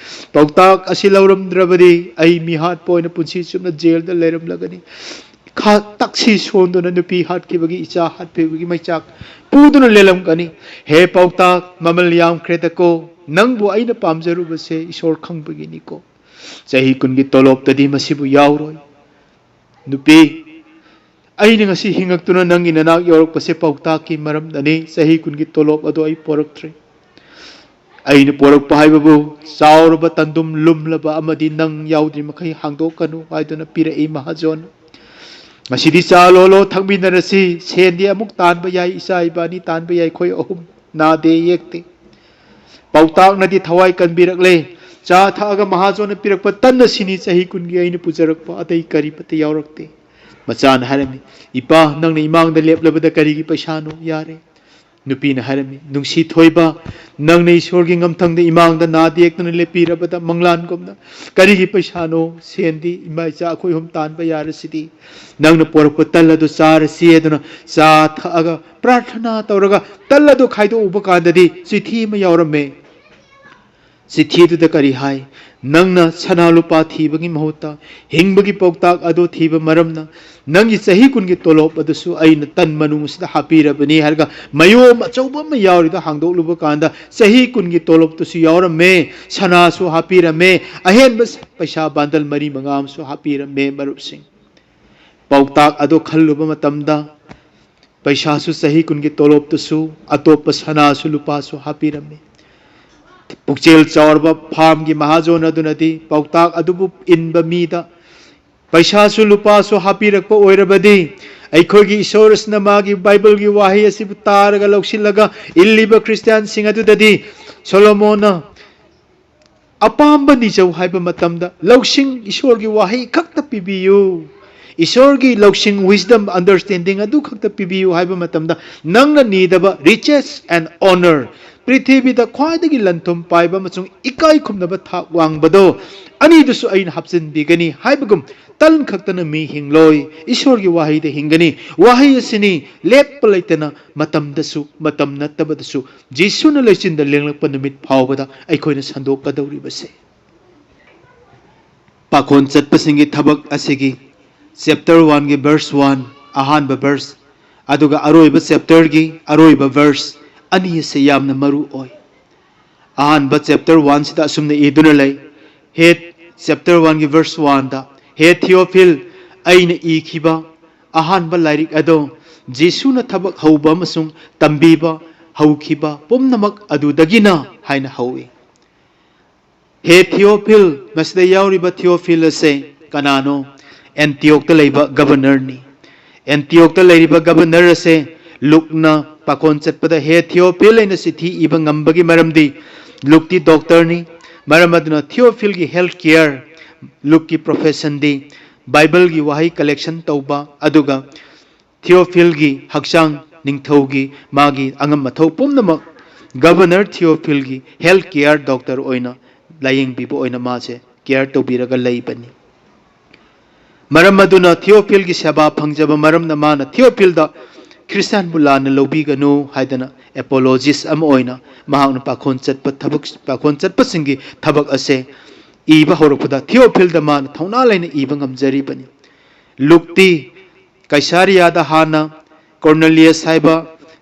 ꯄꯥꯎꯇꯥꯛ ꯑꯁꯤ ꯂꯧꯔꯝꯗ꯭ꯔꯕꯗꯤ ꯑꯩ ꯃꯤꯍꯥꯠꯄ ꯑꯣꯏꯅ ꯄꯨꯟꯁꯤ ꯆꯨꯞꯅ ꯖꯦꯜꯗ ꯂꯩꯔꯝꯂꯒꯅꯤ꯫ ꯈꯥ-, ꯇꯛꯁꯤ ꯁꯣꯟꯗꯨꯅ ꯅꯨꯄꯤ ꯍꯥꯠꯈꯤꯕꯒꯤ, ꯏꯆꯥ ꯍꯥꯠꯈꯤꯕꯒꯤ ꯃꯩꯆꯥꯛ ꯄꯨꯗꯨꯅ ꯂꯦꯜꯂꯝꯒꯅꯤ꯫ ꯍꯦ ꯄꯥꯎꯇꯥꯛ, ꯃꯃꯜ ꯌꯥꯝꯈ꯭ꯔꯦꯗꯀꯣ, ꯅꯪꯕꯨ ꯑꯩꯅ ꯄꯥꯝꯖꯔꯨꯕꯁꯦ ꯏꯁꯣꯔ ꯈꯪꯕꯒꯤꯅꯤꯀꯣ꯫ ꯆꯍꯤ ꯀꯨꯟꯒꯤ ꯇꯣꯂꯣꯞꯇꯗꯤ ꯃꯁꯤꯕꯨ ꯌꯥꯎꯔꯣꯏ꯫ ꯅꯨꯄꯤ, ꯑꯩꯅ ꯉꯁꯤ ꯍꯤꯡꯉꯛꯇꯨꯅ ꯅꯪꯒꯤ ꯅꯅꯥꯛ ꯌꯧꯔꯛꯄꯁꯦ ꯄꯥꯎꯇꯥꯛꯀꯤ ꯃꯔꯝꯅꯅꯤ꯫ ꯆꯍꯤ ꯀꯨꯟꯒꯤ ꯇꯣꯂꯣꯞ ꯑꯗꯣ ꯑꯩ ꯄꯣꯔꯛꯇ꯭ꯔꯦ꯫ ꯑꯩꯅ ꯄꯣꯔꯛꯄ ꯍꯥꯏꯕꯕꯨ ꯆꯥꯎꯔꯕ ꯇꯟꯗꯨꯝ ꯂꯨꯝꯂꯕ ꯑꯃꯗꯤ ꯅꯪ ꯌꯥꯎꯗ꯭ꯔꯤ ꯃꯈꯩ ꯍꯥꯡꯗꯣꯛꯀꯅꯨ" ꯍꯥꯏꯗꯨꯅ ꯄꯤꯔꯛꯏ ꯃꯍꯥꯖꯣꯟ꯫ "ꯉꯁꯤꯗꯤ ꯆꯥ ꯂꯣꯜꯂꯣ, ꯊꯛꯃꯤꯟꯅꯔꯁꯤ, ꯁꯦꯟꯗꯤ ꯑꯃꯨꯛ ꯇꯥꯟꯕ ꯌꯥꯏ, ꯏꯆꯥ ꯏꯕꯥꯅꯤ ꯇꯥꯟꯕ ꯌꯥꯏ, ꯑꯩꯈꯣꯏ ꯑꯍꯨꯝ ꯅꯥꯗꯦ ꯌꯦꯛꯇꯦ꯫ ꯄꯥꯎꯇꯥꯛꯅꯗꯤ ꯊꯋꯥꯏ ꯀꯟꯕꯤꯔꯛꯂꯦ꯫ ꯆꯥ ꯊꯛꯑꯒ ꯃꯍꯥꯖꯣꯟꯅ ꯄꯤꯔꯛꯄ ꯇꯟ ꯑꯁꯤꯅꯤ ꯆꯍꯤ ꯀꯨꯟꯒꯤ ꯑꯩꯅ ꯄꯨꯖꯔꯛꯄ, ꯑꯇꯩ ꯀꯔꯤꯃꯠꯇ ꯌꯥꯎꯔꯛꯇꯦ"꯫ ꯃꯆꯥꯅ ꯍꯥꯏꯔꯝꯃꯤ, "ꯏꯄꯥ, ꯅꯪꯅ ꯏꯃꯥꯡꯗ ꯂꯦꯞꯂꯕꯗ ꯀꯔꯤꯒꯤ ꯄꯩꯁꯥꯅꯣ? ꯌꯥꯔꯦ"꯫ ꯅꯨꯄꯤꯅ ꯍꯥꯏꯔꯝꯃꯤ, "ꯅꯨꯡꯁꯤ ꯊꯣꯏꯕ, ꯅꯪꯅ ꯏꯁꯣꯔꯒꯤ ꯉꯝꯊꯪꯗ ꯏꯃꯥꯡꯗ ꯅꯥꯗ ꯌꯦꯛꯇꯅ ꯂꯦꯞꯄꯤꯔꯕꯗ ꯃꯪꯂꯥꯟꯒꯨꯝꯅ ꯀꯔꯤꯒꯤ ꯄꯩꯁꯥꯅꯣ? ꯁꯦꯟꯗꯤ ꯏꯃꯥ ꯏꯆꯥ ꯑꯩꯈꯣꯏ ꯑꯍꯨꯝ ꯇꯥꯟꯕ ꯌꯥꯔꯁꯤꯗꯤ꯫ ꯅꯪꯅ ꯄꯣꯔꯛꯄ ꯇꯜ ꯑꯗꯨ ꯆꯥꯔꯁꯤ" ꯍꯥꯏꯗꯨꯅ ꯆꯥ ꯊꯛꯑꯒ ꯄ꯭ꯔꯥꯔꯊꯅꯥ ꯇꯧꯔꯒ ꯇꯜ ꯑꯗꯨ ꯈꯥꯏꯗꯣꯛꯎꯕ ꯀꯥꯟꯗꯗꯤ ꯆꯤꯊꯤ ꯑꯃ ꯌꯥꯎꯔꯝꯃꯦ꯫ ꯆꯤꯊꯤꯗꯨꯗ ꯀꯔꯤ ꯍꯥꯏ? "ꯅꯪꯅ ꯁꯅꯥ ꯂꯨꯄꯥ ꯊꯤꯕꯒꯤ ꯃꯍꯨꯠꯇ ꯍꯤꯡꯕꯒꯤ ꯄꯥꯎꯇꯥꯛ ꯑꯗꯨ ꯊꯤꯕ ꯃꯔꯝꯅ ꯅꯪꯒꯤ ꯆꯍꯤ ꯀꯨꯟꯒꯤ ꯇꯣꯂꯣꯞ ꯑꯗꯨꯁꯨ ꯑꯩꯅ ꯇꯟ ꯃꯅꯨꯡ ꯑꯁꯤꯗ ꯍꯥꯞꯄꯤꯔꯕꯅꯤ" ꯍꯥꯏꯔꯒ ꯃꯌꯣꯝ ꯑꯆꯧꯕ ꯑꯃ ꯌꯥꯎꯔꯤꯗꯣ ꯍꯥꯡꯗꯣꯛꯂꯨꯕ ꯀꯥꯟꯗ ꯆꯍꯤ ꯀꯨꯟꯒꯤ ꯇꯣꯂꯣꯞꯇꯨꯁꯨ ꯌꯥꯎꯔꯝꯃꯦ, ꯁꯅꯥꯁꯨ ꯍꯥꯞꯄꯤꯔꯝꯃꯦ, ꯑꯍꯦꯟꯕ ꯄꯩꯁꯥ ꯕꯟꯗꯜ ꯃꯔꯤ ꯃꯉꯥ ꯑꯃꯁꯨ ꯍꯥꯞꯄꯤꯔꯝꯃꯦ꯫ ꯃꯔꯨꯞꯁꯤꯡ, ꯄꯥꯎꯇꯥꯛ ꯑꯗꯨ ꯈꯜꯂꯨꯕ ꯃꯇꯝꯗ ꯄꯩꯁꯥꯁꯨ ꯆꯍꯤ ꯀꯨꯟꯒꯤ ꯇꯣꯂꯣꯞꯇꯨꯁꯨ, ꯑꯇꯣꯞꯄ ꯁꯅꯥꯁꯨ ꯂꯨꯄꯥꯁꯨ ꯍꯥꯞꯄꯤꯔꯝꯃꯤ꯫ ꯄꯨꯛꯆꯦꯜ ꯆꯥꯎꯔꯕ ꯐꯥꯝꯒꯤ ꯃꯍꯥꯖꯣꯟ ꯑꯗꯨꯅꯗꯤ ꯄꯥꯎꯇꯥꯛ ꯑꯗꯨꯕꯨ ꯏꯟꯕ ꯃꯤꯗ ꯄꯩꯁꯥꯁꯨ ꯂꯨꯄꯥꯁꯨ ꯍꯥꯞꯄꯤꯔꯛꯄ ꯑꯣꯏꯔꯕꯗꯤ, ꯑꯩꯈꯣꯏꯒꯤ ꯏꯁꯣꯔ ꯑꯁꯤꯅ ꯃꯥꯒꯤ ꯕꯥꯏꯕꯜꯒꯤ ꯋꯥꯍꯩ ꯑꯁꯤꯕꯨ ꯇꯥꯔꯒ ꯂꯧꯁꯤꯜꯂꯒ ꯏꯜꯂꯤꯕ ꯈ꯭ꯔꯤꯁꯇꯤꯌꯥꯟꯁꯤꯡ ꯑꯗꯨꯗꯗꯤ ꯁꯣꯂꯣꯃꯣꯟꯅ "ꯑꯄꯥꯝꯕ ꯅꯤꯖꯧ" ꯍꯥꯏꯕ ꯃꯇꯝꯗ ꯂꯧꯁꯤꯡ, ꯏꯁꯣꯔꯒꯤ ꯋꯥꯍꯩ ꯈꯛꯇ ꯄꯤꯕꯤꯌꯨ, ꯏꯁꯣꯔꯒꯤ ꯂꯧꯁꯤꯡ, wisdom, understanding ꯑꯗꯨ ꯈꯛꯇ ꯄꯤꯕꯤꯌꯨ ꯍꯥꯏꯕ ꯃꯇꯝꯗ ꯅꯪꯅ ꯅꯤꯗꯕ riches and honor, ꯄ꯭ꯔꯤꯊꯤꯕꯤꯗ ꯈ꯭ꯋꯥꯏꯗꯒꯤ ꯂꯟ ꯊꯨꯝ ꯄꯥꯏꯕ ꯑꯃꯁꯨꯡ ꯏꯀꯥꯏ ꯈꯨꯝꯅꯕ ꯊꯥꯛ ꯋꯥꯡꯕꯗꯣ, ꯑꯅꯤꯗꯨꯁꯨ ꯑꯩꯅ ꯍꯥꯞꯆꯤꯟꯕꯤꯒꯅꯤ ꯍꯥꯏꯕꯒꯨꯝ, ꯇꯟ ꯈꯛꯇꯅ ꯃꯤ ꯍꯤꯡꯂꯣꯏ, ꯏꯁꯣꯔꯒꯤ ꯋꯥꯍꯩꯗ ꯍꯤꯡꯒꯅꯤ꯫ ꯋꯥꯍꯩ ꯑꯁꯤꯅꯤ ꯂꯦꯞꯄ ꯂꯩꯇꯅ ꯃꯇꯝꯗꯁꯨ ꯃꯇꯝ ꯅꯠꯇꯕꯗꯁꯨ ꯖꯤꯁꯨꯅ ꯂꯩꯆꯤꯟꯗ ꯂꯦꯡꯂꯛꯄ ꯅꯨꯃꯤꯠ ꯐꯥꯎꯕꯗ ꯑꯩꯈꯣꯏꯅ ꯁꯟꯗꯣꯛꯀꯗꯧꯔꯤꯕꯁꯦ꯫ ꯄꯥꯈꯣꯟ ꯆꯠꯄꯁꯤꯡꯒꯤ ꯊꯕꯛ ꯑꯁꯤꯒꯤ ꯆꯦꯞꯇꯔ ꯋꯥꯟꯒꯤ ꯚꯔꯁ ꯋꯥꯟ, ꯑꯍꯥꯟꯕ ꯚꯔꯁ, ꯑꯗꯨꯒ ꯑꯔꯣꯏꯕ ꯆꯦꯞꯇꯔꯒꯤ ꯑꯔꯣꯏꯕ ꯚꯔꯁ ꯑꯅꯤ ꯑꯁꯤ ꯌꯥꯝꯅ ꯃꯔꯨ ꯑꯣꯏ꯫ ꯑꯍꯥꯟꯕ ꯆꯦꯞꯇꯔ ꯋꯥꯟꯁꯤꯗ ꯑꯁꯨꯝꯅ ꯏꯗꯨꯅ ꯂꯩ, ꯍꯦ, ꯆꯦꯞꯇꯔ ꯋꯥꯟꯒꯤ ꯚꯔꯁ ꯋꯥꯟꯗ, "ꯍꯦ ꯊꯤꯌꯣꯐꯤꯜ, ꯑꯩꯅ ꯏꯈꯤꯕ ꯑꯍꯥꯟꯕ ꯂꯥꯏꯔꯤꯛ ꯑꯗꯣ ꯖꯤꯁꯨꯅ ꯊꯕꯛ ꯍꯧꯕ ꯑꯃꯁꯨꯡ ꯇꯝꯕꯤꯕ ꯍꯧꯈꯤꯕ ꯄꯨꯝꯅꯃꯛ ꯑꯗꯨꯗꯒꯤꯅ" ꯍꯥꯏꯅ ꯍꯧꯏ꯫ "ꯍꯦ ꯊꯤꯌꯣꯐꯤꯜ", ꯃꯁꯤꯗ ꯌꯥꯎꯔꯤꯕ ꯊꯤꯌꯣꯐꯤꯜ ꯑꯁꯦ ꯀꯅꯥꯅꯣ? ꯑꯦꯟꯇꯤꯌꯣꯛꯇ ꯂꯩꯕ ꯒꯕꯔꯅꯔꯅꯤ꯫ ꯑꯦꯟꯇꯤꯌꯣꯛꯇ ꯂꯩꯔꯤꯕ ꯒꯕꯔꯅꯔ ꯑꯁꯦ ꯂꯨꯛꯅ ꯄꯥꯈꯣꯟ ꯆꯠꯄꯗ "ꯍꯦ ꯊꯤꯌꯣꯐꯤꯜ" ꯑꯩꯅ ꯆꯤꯊꯤ ꯏꯕ ꯉꯝꯕꯒꯤ ꯃꯔꯝꯗꯤ ꯂꯨꯛꯇꯤ ꯗꯣꯛꯇꯔꯅꯤ꯫ ꯃꯔꯝ ꯑꯗꯨꯅ ꯊꯤꯌꯣꯐꯤꯜꯒꯤ ꯍꯦꯜꯊ ꯀꯤꯌꯔ, ꯂꯨꯛꯀꯤ ꯄ꯭ꯔꯣꯐꯦꯁꯟꯗꯤ ꯕꯥꯏꯕꯜꯒꯤ ꯋꯥꯍꯩ ꯀꯂꯦꯛꯁꯟ ꯇꯧꯕ, ꯑꯗꯨꯒ ꯊꯤꯌꯣꯐꯤꯜꯒꯤ ꯍꯛꯆꯥꯡ ꯅꯤꯡꯊꯧꯒꯤ ꯃꯥꯒꯤ ꯑꯉꯝ ꯑꯊꯧ ꯄꯨꯝꯅꯃꯛ ꯒꯕꯔꯅꯔ ꯊꯤꯌꯣꯐꯤꯜꯒꯤ ꯍꯦꯜꯊ ꯀꯤꯌꯔ ꯗꯣꯛꯇꯔ ꯑꯣꯏꯅ ꯂꯥꯌꯦꯡꯕꯤꯕ ꯑꯣꯏꯅ ꯃꯥꯁꯦ ꯀꯤꯌꯔ ꯇꯧꯕꯤꯔꯒ ꯂꯩꯕꯅꯤ꯫ ꯃꯔꯝ ꯑꯗꯨꯅ ꯊꯤꯌꯣꯐꯤꯜꯒꯤ ꯁꯦꯕꯥ ꯐꯪꯖꯕ ꯃꯔꯝꯅ ꯃꯥꯅ ꯊꯤꯌꯣꯐꯤꯜꯗ "ꯈ꯭ꯔꯤꯁꯇꯥꯟꯕꯨ ꯂꯥꯟꯅ ꯂꯧꯕꯤꯒꯅꯨ" ꯍꯥꯏꯗꯅ ꯑꯦꯄꯣꯂꯣꯖꯤꯁ ꯑꯃ ꯑꯣꯏꯅ ꯃꯍꯥꯛꯅ ꯄꯥꯈꯣꯟ ꯆꯠꯄ ꯊꯕꯛ, ꯄꯥꯈꯣꯟ ꯆꯠꯄꯁꯤꯡꯒꯤ ꯊꯕꯛ ꯑꯁꯦ ꯏꯕ ꯍꯧꯔꯛꯄꯗ ꯊꯤꯑꯣꯐꯤꯜꯗ ꯃꯥꯅ ꯊꯧꯅꯥ ꯂꯩꯅ ꯏꯕ ꯉꯝꯖꯔꯤꯕꯅꯤ꯫ ꯂꯨꯛꯇꯤ ꯀꯩꯁꯥꯔꯤꯌꯥꯗ ꯍꯥꯟꯅ ꯀꯣꯔꯅꯦꯂꯤꯌꯁ ꯍꯥꯏꯕ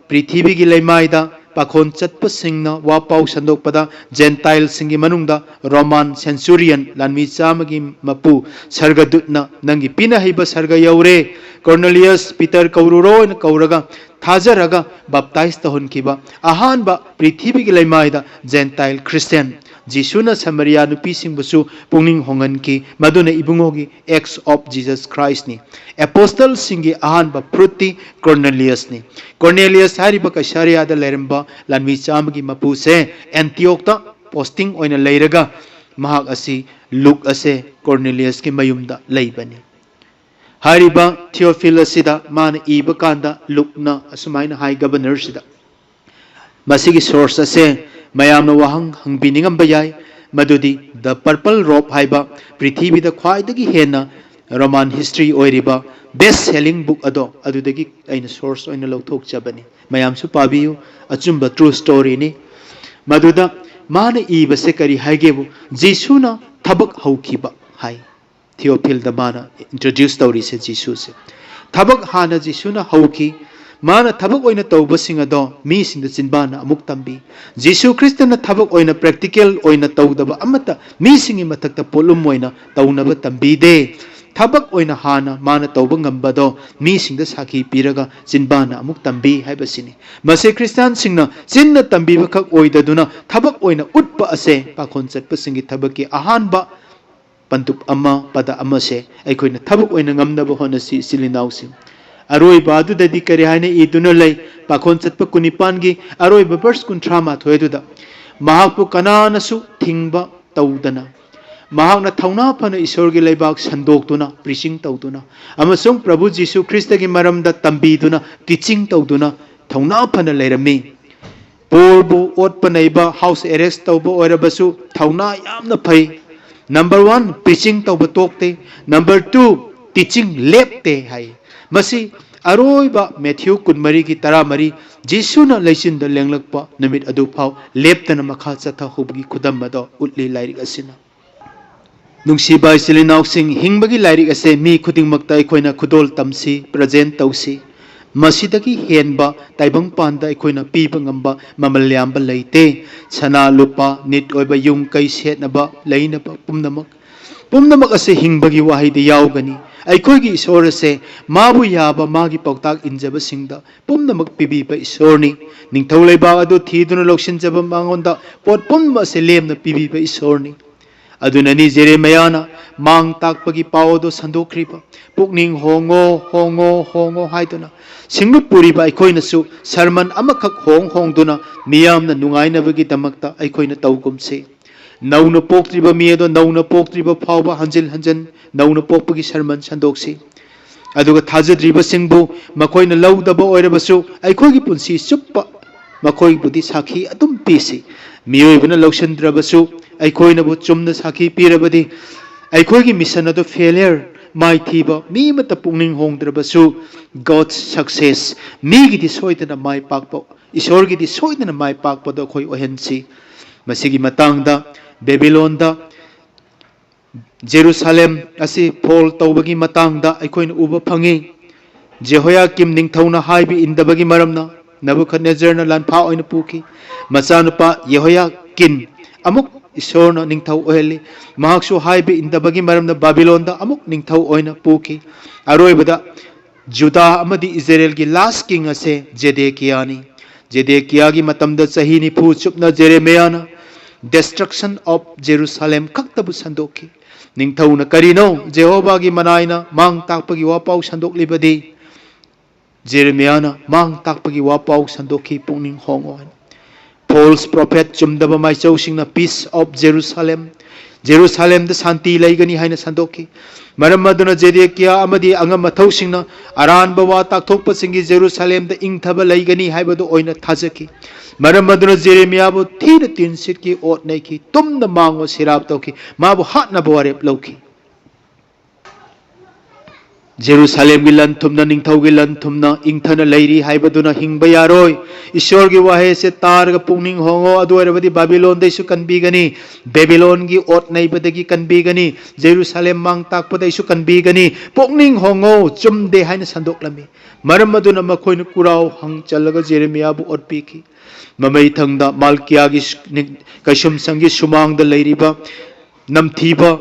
ꯄ꯭ꯔꯤꯊꯤꯕꯤꯒꯤ ꯂꯩꯃꯥꯏꯗ ꯄꯥꯈꯣꯟ ꯆꯠꯄꯁꯤꯡꯅ ꯋꯥ ꯄꯥꯎ ꯁꯟꯗꯣꯛꯄꯗ ꯖꯦꯟꯇꯥꯏꯜꯁꯤꯡꯒꯤ ꯃꯅꯨꯡꯗ ꯔꯣꯃꯥꯟ ꯁꯦꯟꯆꯨꯔꯤꯌꯟ ꯂꯥꯟꯃꯤ ꯆꯥꯝꯃꯒꯤ ꯃꯄꯨ ꯁꯔꯒꯗꯨꯠꯅ "ꯅꯪꯒꯤ ꯄꯤꯅ ꯍꯩꯕ ꯁꯔꯒ ꯌꯧꯔꯦ, ꯀꯣꯔꯅꯦꯂꯤꯌꯁ, ꯄꯤꯇꯔ ꯀꯧꯔꯨꯔꯣꯅ ꯀꯧꯔꯒ ꯊꯥꯖꯔꯒ ꯕꯥꯞꯇꯥꯏꯖ ꯇꯧꯍꯟꯈꯤꯕ ꯑꯍꯥꯟꯕ ꯄ꯭ꯔꯤꯊꯤꯕꯤꯒꯤ ꯂꯩꯃꯥꯏꯗ ꯖꯦꯟꯇꯥꯏꯜ ꯈ꯭ꯔꯤꯁꯇꯤꯌꯥꯟ ꯖꯤꯁꯨꯅ ꯁꯃꯔꯤꯌꯥ ꯅꯨꯄꯤꯁꯤꯡꯕꯨꯁꯨ ꯄꯨꯛꯅꯤꯡ ꯍꯣꯡꯍꯟꯈꯤ꯫ ꯃꯗꯨꯅ ꯏꯕꯨꯡꯉꯣꯒꯤ ꯑꯦꯛꯁ ꯑꯣꯐ ꯖꯤꯁꯁ ꯈ꯭ꯔꯥꯏꯁꯅꯤ꯫ ꯑꯦꯄꯣꯁꯇꯜꯁꯤꯡꯒꯤ ꯑꯍꯥꯟꯕ ꯐ꯭ꯔꯨꯠꯇꯤ ꯀꯣꯔꯅꯦꯂꯤꯌꯁꯅꯤ꯫ ꯀꯣꯔꯅꯦꯂꯤꯌꯁ ꯍꯥꯏꯔꯤꯕ ꯀꯩꯁꯥꯔꯤꯌꯥꯗ ꯂꯩꯔꯝꯕ ꯂꯥꯟꯃꯤ ꯆꯥꯝꯃꯒꯤ ꯃꯄꯨꯁꯦ ꯑꯦꯟꯇꯤꯌꯣꯛꯇ ꯄꯣꯁꯇꯤꯡ ꯑꯣꯏꯅ ꯂꯩꯔꯒ ꯃꯍꯥꯛ ꯑꯁꯤ ꯂꯨꯛ ꯑꯁꯦ ꯀꯣꯔꯅꯦꯂꯤꯌꯁꯀꯤ ꯃꯌꯨꯝꯗ ꯂꯩꯕꯅꯤ꯫ ꯍꯥꯏꯔꯤꯕ ꯊꯤꯑꯣꯐꯤꯜ ꯑꯁꯤꯗ ꯃꯥꯅ ꯏꯕ ꯀꯥꯟꯗ ꯂꯨꯛꯅ ꯑꯁꯨꯃꯥꯏꯅ ꯍꯥꯏ ꯒꯕꯔꯅꯔꯁꯤꯗ, ꯃꯁꯤꯒꯤ ꯁꯣꯔꯁ ꯑꯁꯦ ꯃꯌꯥꯝꯅ ꯋꯥꯍꯪ ꯍꯪꯕꯤꯅꯤꯡꯉꯝꯕ ꯌꯥꯏ, ꯃꯗꯨꯗꯤ ꯗ ꯄꯔꯄꯜ ꯔꯣꯞ ꯍꯥꯏꯕ ꯄ꯭ꯔꯤꯊꯤꯕꯤꯗ ꯈ꯭ꯋꯥꯏꯗꯒꯤ ꯍꯦꯟꯅ ꯔꯣꯃꯥꯟ ꯍꯤꯁꯇ꯭ꯔꯤ ꯑꯣꯏꯔꯤꯕ ꯕꯦꯁ ꯁꯦꯂꯤꯡ ꯕꯨꯛ ꯑꯗꯣ ꯑꯗꯨꯗꯒꯤ ꯑꯩꯅ ꯁꯣꯔꯁ ꯑꯣꯏꯅ ꯂꯧꯊꯣꯛꯆꯕꯅꯤ꯫ ꯃꯌꯥꯝꯁꯨ ꯄꯥꯕꯤꯌꯨ, ꯑꯆꯨꯝꯕ ꯇ꯭ꯔꯨ ꯁ꯭ꯇꯣꯔꯤꯅꯤ꯫ ꯃꯗꯨꯗ ꯃꯥꯅ ꯏꯕꯁꯦ ꯀꯔꯤ ꯍꯥꯏꯒꯦꯕꯨ, ꯖꯤꯁꯨꯅ ꯊꯕꯛ ꯍꯧꯈꯤꯕ ꯍꯥꯏ꯫ ꯊꯤꯑꯣꯐꯤꯜꯗ ꯃꯥꯅ ꯏꯟꯇ꯭ꯔꯣꯗ꯭ꯌꯨꯁ ꯇꯧꯔꯤꯁꯦ ꯖꯤꯁꯨꯁꯦ꯫ ꯊꯕꯛ ꯍꯥꯟꯅ ꯖꯤꯁꯨꯅ ꯍꯧꯈꯤ꯫ ꯃꯥꯅ ꯊꯕꯛ ꯑꯣꯏꯅ ꯇꯧꯕꯁꯤꯡ ꯑꯗꯣ ꯃꯤꯁꯤꯡꯗ ꯆꯤꯟꯕꯥꯟꯅ ꯑꯃꯨꯛ ꯇꯝꯕꯤ꯫ ꯖꯤꯁꯨ ꯈ꯭ꯔꯤꯁꯇꯅ ꯊꯕꯛ ꯑꯣꯏꯅ ꯄ꯭ꯔꯦꯛꯇꯤꯀꯦꯜ ꯑꯣꯏꯅ ꯇꯧꯗꯕ ꯑꯃꯠꯇ ꯃꯤꯁꯤꯡꯒꯤ ꯃꯊꯛꯇ ꯄꯣꯠꯂꯨꯝ ꯑꯣꯏꯅ ꯇꯧꯅꯕ ꯇꯝꯕꯤꯗꯦ꯫ ꯊꯕꯛ ꯑꯣꯏꯅ ꯍꯥꯟꯅ ꯃꯥꯅ ꯇꯧꯕ ꯉꯝꯕꯗꯣ ꯃꯤꯁꯤꯡꯗ ꯁꯥꯈꯤ ꯄꯤꯔꯒ ꯆꯤꯟꯕꯥꯟꯅ ꯑꯃꯨꯛ ꯇꯝꯕꯤ ꯍꯥꯏꯕꯁꯤꯅꯤ꯫ ꯃꯁꯤ ꯈ꯭ꯔꯤꯁꯇꯥꯟꯁꯤꯡꯅ ꯆꯤꯟꯅ ꯇꯝꯕꯤꯕꯈꯛ ꯑꯣꯏꯗꯗꯨꯅ ꯊꯕꯛ ꯑꯣꯏꯅ ꯎꯠꯄ ꯑꯁꯦ ꯄꯥꯈꯣꯟ ꯆꯠꯄꯁꯤꯡꯒꯤ ꯊꯕꯛꯀꯤ ꯑꯍꯥꯟꯕ ꯄꯟꯗꯨꯞ ꯑꯃ, ꯄꯗ ꯑꯃꯁꯦ ꯑꯩꯈꯣꯏꯅ ꯊꯕꯛ ꯑꯣꯏꯅ ꯉꯝꯅꯕ ꯍꯣꯠꯅꯁꯤ, ꯏꯆꯤꯜ ꯏꯅꯥꯎꯁꯤꯡ꯫ ꯑꯔꯣꯏꯕ ꯑꯗꯨꯗꯗꯤ ꯀꯔꯤ ꯍꯥꯏꯅ ꯏꯗꯨꯅ ꯂꯩ? ꯄꯥꯈꯣꯟ ꯆꯠꯄ ꯀꯨꯟꯅꯤꯄꯥꯟꯒꯤ ꯑꯔꯣꯏꯕ ꯚꯔꯁ ꯀꯨꯟꯊ꯭ꯔꯥ ꯃꯥꯊꯣꯏ ꯑꯗꯨꯗ, "ꯃꯍꯥꯛꯄꯨ ꯀꯅꯥꯅꯁꯨ ꯊꯤꯡꯕ ꯇꯧꯗꯅ, ꯃꯍꯥꯛꯅ ꯊꯧꯅꯥ ꯐꯅ ꯏꯁꯣꯔꯒꯤ ꯂꯩꯕꯥꯛ ꯁꯟꯗꯣꯛꯇꯨꯅ, ꯄ꯭ꯔꯤꯆꯤꯡ ꯇꯧꯗꯨꯅ, ꯑꯃꯁꯨꯡ ꯄ꯭ꯔꯚꯨ ꯖꯤꯁꯨ ꯈ꯭ꯔꯤꯁꯇꯒꯤ ꯃꯔꯝꯗ ꯇꯝꯕꯤꯗꯨꯅ, ꯇꯤꯆꯤꯡ ꯇꯧꯗꯨꯅ ꯊꯧꯅꯥ ꯐꯅ ꯂꯩꯔꯝꯃꯤ꯫ ꯄꯣꯔꯕꯨ ꯑꯣꯠꯄ ꯅꯩꯕ, ꯍꯥꯎꯁ ꯑꯦꯔꯦꯁ ꯇꯧꯕ ꯑꯣꯏꯔꯕꯁꯨ ꯊꯧꯅꯥ ꯌꯥꯝꯅ ꯐꯩ꯫ ꯅꯝꯕꯔ ꯋꯥꯟ, ꯄ꯭ꯔꯤꯆꯤꯡ ꯇꯧꯕ ꯇꯣꯛꯇꯦ꯫ ꯅꯝꯕꯔ ꯇꯨ, ꯇꯤꯆꯤꯡ ꯂꯦꯞꯇꯦ" ꯍꯥꯏ꯫ ꯃꯁꯤ ꯑꯔꯣꯏꯕ ꯃꯦꯊ꯭ꯌꯨ ꯀꯨꯟꯃꯔꯤꯒꯤ ꯇꯔꯥꯃꯔꯤ, ꯖꯤꯁꯨꯅ ꯂꯩꯆꯤꯟꯗ ꯂꯦꯡꯂꯛꯄ ꯅꯨꯃꯤꯠ ꯑꯗꯨ ꯐꯥꯎ ꯂꯦꯞꯇꯅ ꯃꯈꯥ ꯆꯠꯊꯍꯧꯕꯒꯤ ꯈꯨꯗꯝ ꯑꯗꯣ ꯎꯠꯂꯤ ꯂꯥꯏꯔꯤꯛ ꯑꯁꯤꯅ꯫ ꯅꯨꯡꯁꯤꯕ ꯏꯆꯤꯜ ꯏꯅꯥꯎꯁꯤꯡ, ꯍꯤꯡꯕꯒꯤ ꯂꯥꯏꯔꯤꯛ ꯑꯁꯦ ꯃꯤ ꯈꯨꯗꯤꯡꯃꯛꯇ ꯑꯩꯈꯣꯏꯅ ꯈꯨꯗꯣꯜ ꯇꯝꯁꯤ, ꯄ꯭ꯔꯖꯦꯟ ꯇꯧꯁꯤ꯫ ꯃꯁꯤꯗꯒꯤ ꯍꯦꯟꯕ ꯇꯥꯏꯕꯪꯄꯥꯟꯗ ꯑꯩꯈꯣꯏꯅ ꯄꯤꯕ ꯉꯝꯕ ꯃꯃꯜ ꯌꯥꯝꯕ ꯂꯩꯇꯦ꯫ ꯁꯅꯥ ꯂꯨꯄꯥ, ꯅꯤꯠ ꯑꯣꯏꯕ ꯌꯨꯝ ꯀꯩ, ꯁꯦꯠꯅꯕ ꯂꯩꯅꯕ ꯄꯨꯝꯅꯃꯛ, ꯄꯨꯝꯅꯃꯛ ꯑꯁꯤ ꯍꯤꯡꯕꯒꯤ ꯋꯥꯍꯩꯗ ꯌꯥꯎꯒꯅꯤ꯫ ꯑꯩꯈꯣꯏꯒꯤ ꯏꯁꯣꯔ ꯑꯁꯦ ꯃꯥꯕꯨ ꯌꯥꯕ ꯃꯥꯒꯤ ꯄꯥꯎꯇꯥꯛ ꯏꯟꯖꯕꯁꯤꯡꯗ ꯄꯨꯝꯅꯃꯛ ꯄꯤꯕꯤꯕ ꯏꯁꯣꯔꯅꯤ꯫ ꯅꯤꯡꯊꯧ ꯂꯩꯕꯥꯛ ꯑꯗꯨ ꯊꯤꯗꯨꯅ ꯂꯧꯁꯤꯟꯖꯕ ꯃꯉꯣꯟꯗ ꯄꯣꯠ ꯄꯨꯝꯕ ꯑꯁꯤ ꯂꯦꯝꯅ ꯄꯤꯕꯤꯕ ꯏꯁꯣꯔꯅꯤ꯫ ꯑꯗꯨꯅꯅꯤ ꯖꯦꯔꯦꯃꯤꯌꯥꯅ ꯃꯥꯡ ꯇꯥꯛꯄꯒꯤ ꯄꯥꯎ ꯑꯗꯨ ꯁꯟꯗꯣꯛꯈ꯭ꯔꯤꯕ, "ꯄꯨꯛꯅꯤꯡ ꯍꯣꯡꯉꯣ, ꯍꯣꯡꯉꯣ, ꯍꯣꯡꯉꯣ" ꯍꯥꯏꯗꯨꯅ꯫ ꯁꯤꯡꯂꯨꯞ ꯄꯨꯔꯤꯕ ꯑꯩꯈꯣꯏꯅꯁꯨ ꯁꯔꯃꯟ ꯑꯃꯈꯛ ꯍꯣꯡ ꯍꯣꯡꯗꯨꯅ ꯃꯤꯌꯥꯝꯅ ꯅꯨꯡꯉꯥꯏꯅꯕꯒꯤꯗꯃꯛꯇ ꯑꯩꯈꯣꯏꯅ ꯇꯧꯒꯨꯝꯁꯤ꯫ ꯅꯧꯅ ꯄꯣꯛꯇ꯭ꯔꯤꯕ ꯃꯤ ꯑꯗꯣ ꯅꯧꯅ ꯄꯣꯛꯇ꯭ꯔꯤꯕ ꯐꯥꯎꯕ ꯍꯟꯖꯤꯟ ꯍꯟꯖꯤꯟ ꯅꯧꯅ ꯄꯣꯛꯄꯒꯤ ꯁꯔꯃꯟ ꯁꯟꯗꯣꯛꯁꯤ꯫ ꯑꯗꯨꯒ ꯊꯥꯖꯗ꯭ꯔꯤꯕꯁꯤꯡꯕꯨ ꯃꯈꯣꯏꯅ ꯂꯧꯗꯕ ꯑꯣꯏꯔꯕꯁꯨ, ꯑꯩꯈꯣꯏꯒꯤ ꯄꯨꯟꯁꯤ ꯆꯨꯞꯄ ꯃꯈꯣꯏꯕꯨꯗꯤ ꯁꯥꯈꯤ ꯑꯗꯨꯝ ꯄꯤꯁꯤ꯫ ꯃꯤꯑꯣꯏꯕꯅ ꯂꯧꯁꯤꯟꯗ꯭ꯔꯕꯁꯨ, ꯑꯩꯈꯣꯏꯅꯕꯨ ꯆꯨꯝꯅ ꯁꯥꯈꯤ ꯄꯤꯔꯕꯗꯤ, ꯑꯩꯈꯣꯏꯒꯤ ꯃꯤꯁꯟ ꯑꯗꯨ ꯐꯦꯂꯤꯌꯔ, ꯃꯥꯏꯊꯤꯕ, ꯃꯤ ꯑꯃꯠꯇ ꯄꯨꯛꯅꯤꯡ ꯍꯣꯡꯗ꯭ꯔꯕꯁꯨ, God's success, ꯃꯤꯒꯤꯗꯤ ꯁꯣꯏꯗꯅ ꯃꯥꯏ ꯄꯥꯛꯄ, ꯏꯁꯣꯔꯒꯤꯗꯤ ꯁꯣꯏꯗꯅ ꯃꯥꯏ ꯄꯥꯛꯄꯗꯣ ꯑꯩꯈꯣꯏ ꯑꯣꯏꯍꯟꯁꯤ꯫ ꯃꯁꯤꯒꯤ ꯃꯇꯥꯡꯗ ꯕꯦꯕꯤꯂꯣꯟꯗ ꯖꯦꯔꯨꯁꯥꯂꯦꯝ ꯑꯁꯤ ꯐꯣꯜ ꯇꯧꯕꯒꯤ ꯃꯇꯥꯡꯗ ꯑꯩꯈꯣꯏꯅ ꯎꯕ ꯐꯪꯉꯤ꯫ ꯖꯦꯍꯣꯌꯥꯀꯤꯝ ꯅꯤꯡꯊꯧꯅ ꯍꯥꯏꯕ ꯏꯟꯗꯕꯒꯤ ꯃꯔꯝꯅ ꯅꯕꯨꯈꯗꯅꯦꯖꯔꯅ ꯂꯥꯟꯐꯥ ꯑꯣꯏꯅ ꯄꯨꯈꯤ꯫ ꯃꯆꯥꯅꯨꯄꯥ ꯌꯦꯍꯣꯌꯥꯀꯤꯟ ꯑꯃꯨꯛ ꯏꯁꯣꯔꯅ ꯅꯤꯡꯊꯧ ꯑꯣꯏꯍꯜꯂꯤ꯫ ꯃꯍꯥꯛꯁꯨ ꯍꯥꯏꯕ ꯏꯟꯗꯕꯒꯤ ꯃꯔꯝꯅ ꯕꯥꯕꯤꯂꯣꯟꯗ ꯑꯃꯨꯛ ꯅꯤꯡꯊꯧ ꯑꯣꯏꯅ ꯄꯨꯈꯤ꯫ ꯑꯔꯣꯏꯕꯗ ꯖꯨꯗꯥ ꯑꯃꯗꯤ ꯏꯖꯔꯦꯜꯒꯤ ꯂꯥꯁ ꯀꯤꯡ ꯑꯁꯦ ꯖꯦꯗꯦꯀꯤꯌꯥꯅꯤ꯫ ꯖꯦꯗꯦꯀꯤꯌꯥꯒꯤ ꯃꯇꯝꯗ ꯆꯍꯤ ꯅꯤꯐꯨ ꯆꯨꯞꯅ ꯖꯦꯔꯦꯃꯤꯌꯥꯅ Destruction of Jerusalem ꯈꯛꯇꯕꯨ ꯁꯟꯗꯣꯛꯈꯤ꯫ ꯅꯤꯡꯊꯧꯅ ꯀꯔꯤꯅꯣ ꯖꯦꯍꯣꯚꯥꯒꯤ ꯃꯅꯥꯏꯅ ꯃꯥꯡ ꯇꯥꯛꯄꯒꯤ ꯋꯥꯄꯥꯎ ꯁꯟꯗꯣꯛꯂꯤꯕꯗꯤ? ꯖꯦꯔꯦꯃꯤꯌꯥꯅ ꯃꯥꯡ ꯇꯥꯛꯄꯒꯤ ꯋꯥꯄꯥꯎ ꯁꯟꯗꯣꯛꯈꯤ, "ꯄꯨꯛꯅꯤꯡ ꯍꯣꯡꯉꯣ" ꯍꯥꯏꯅ꯫ False prophet, ꯆꯨꯝꯗꯕ ꯃꯥꯏꯆꯧꯁꯤꯡꯅ Peace of Jerusalem, ꯖꯦꯔꯨꯁꯥꯂꯦꯝꯗ ꯁꯥꯟꯇꯤ ꯂꯩꯒꯅꯤ ꯍꯥꯏꯅ ꯁꯟꯗꯣꯛꯈꯤ꯫ ꯃꯔꯝ ꯑꯗꯨꯅ ꯖꯦꯗꯦꯀꯤꯌꯥ ꯑꯃꯗꯤ ꯑꯉꯝ ꯑꯊꯧꯁꯤꯡꯅ ꯑꯔꯥꯟꯕ ꯋꯥ ꯇꯥꯛꯊꯣꯛꯄꯁꯤꯡꯒꯤ ꯖꯦꯔꯨꯁꯥꯂꯦꯝꯗ ꯏꯪꯊꯕ ꯂꯩꯒꯅꯤ ꯍꯥꯏꯕꯗꯨ ꯑꯣꯏꯅ ꯊꯥꯖꯈꯤ꯫ ꯃꯔꯝ ꯑꯗꯨꯅ ꯖꯦꯔꯦꯃꯤꯌꯥꯕꯨ ꯊꯤꯅ ꯇꯤꯟꯁꯤꯠꯀꯤ, ꯑꯣꯠ ꯅꯩꯈꯤ, ꯇꯨꯝꯅ ꯃꯥꯡꯉꯣ ꯁꯤꯔꯥꯞ ꯇꯧꯈꯤ, ꯃꯥꯕꯨ ꯍꯥꯠꯅꯕ ꯋꯥꯔꯦꯞ ꯂꯧꯈꯤ꯫ ꯖꯦꯔꯨꯁꯥꯂꯦꯝꯒꯤ ꯂꯟ ꯊꯨꯝꯅ, ꯅꯤꯡꯊꯧꯒꯤ ꯂꯟ ꯊꯨꯝꯅ ꯏꯪꯊꯅ ꯂꯩꯔꯤ ꯍꯥꯏꯕꯗꯨꯅ ꯍꯤꯡꯕ ꯌꯥꯔꯣꯏ꯫ ꯏꯁꯣꯔꯒꯤ ꯋꯥꯍꯩ ꯑꯁꯦ ꯇꯥꯔꯒ ꯄꯨꯛꯅꯤꯡ ꯍꯣꯡꯉꯣ, ꯑꯗꯨ ꯑꯣꯏꯔꯕꯗꯤ ꯕꯥꯕꯤꯂꯣꯟꯗꯩꯁꯨ ꯀꯟꯕꯤꯒꯅꯤ, ꯕꯦꯕꯤꯂꯣꯟꯒꯤ ꯑꯣꯠ ꯅꯩꯕꯗꯒꯤ ꯀꯟꯕꯤꯒꯅꯤ, ꯖꯦꯔꯨꯁꯥꯂꯦꯝ ꯃꯥꯡ ꯇꯥꯛꯄꯗꯩꯁꯨ ꯀꯟꯕꯤꯒꯅꯤ꯫ ꯄꯨꯛꯅꯤꯡ ꯍꯣꯡꯉꯣ, ꯆꯨꯝꯗꯦ ꯍꯥꯏꯅ ꯁꯟꯗꯣꯛꯂꯝꯃꯤ꯫ ꯃꯔꯝ ꯑꯗꯨꯅ ꯃꯈꯣꯏꯅ ꯀꯨꯔꯥꯎ ꯍꯪ ꯆꯜꯂꯒ ꯖꯦꯔꯦꯃꯤꯌꯥꯕꯨ ꯑꯣꯠꯄꯤꯈꯤ꯫ ꯃꯃꯩ ꯊꯪꯗ ꯃꯥꯜꯀꯤꯌꯥꯒꯤ ꯁ-, ꯅꯤꯡ-, ꯀꯩꯁꯨꯝꯁꯪꯒꯤ ꯁꯨꯃꯥꯡꯗ ꯂꯩꯔꯤꯕ ꯅꯝꯊꯤꯕ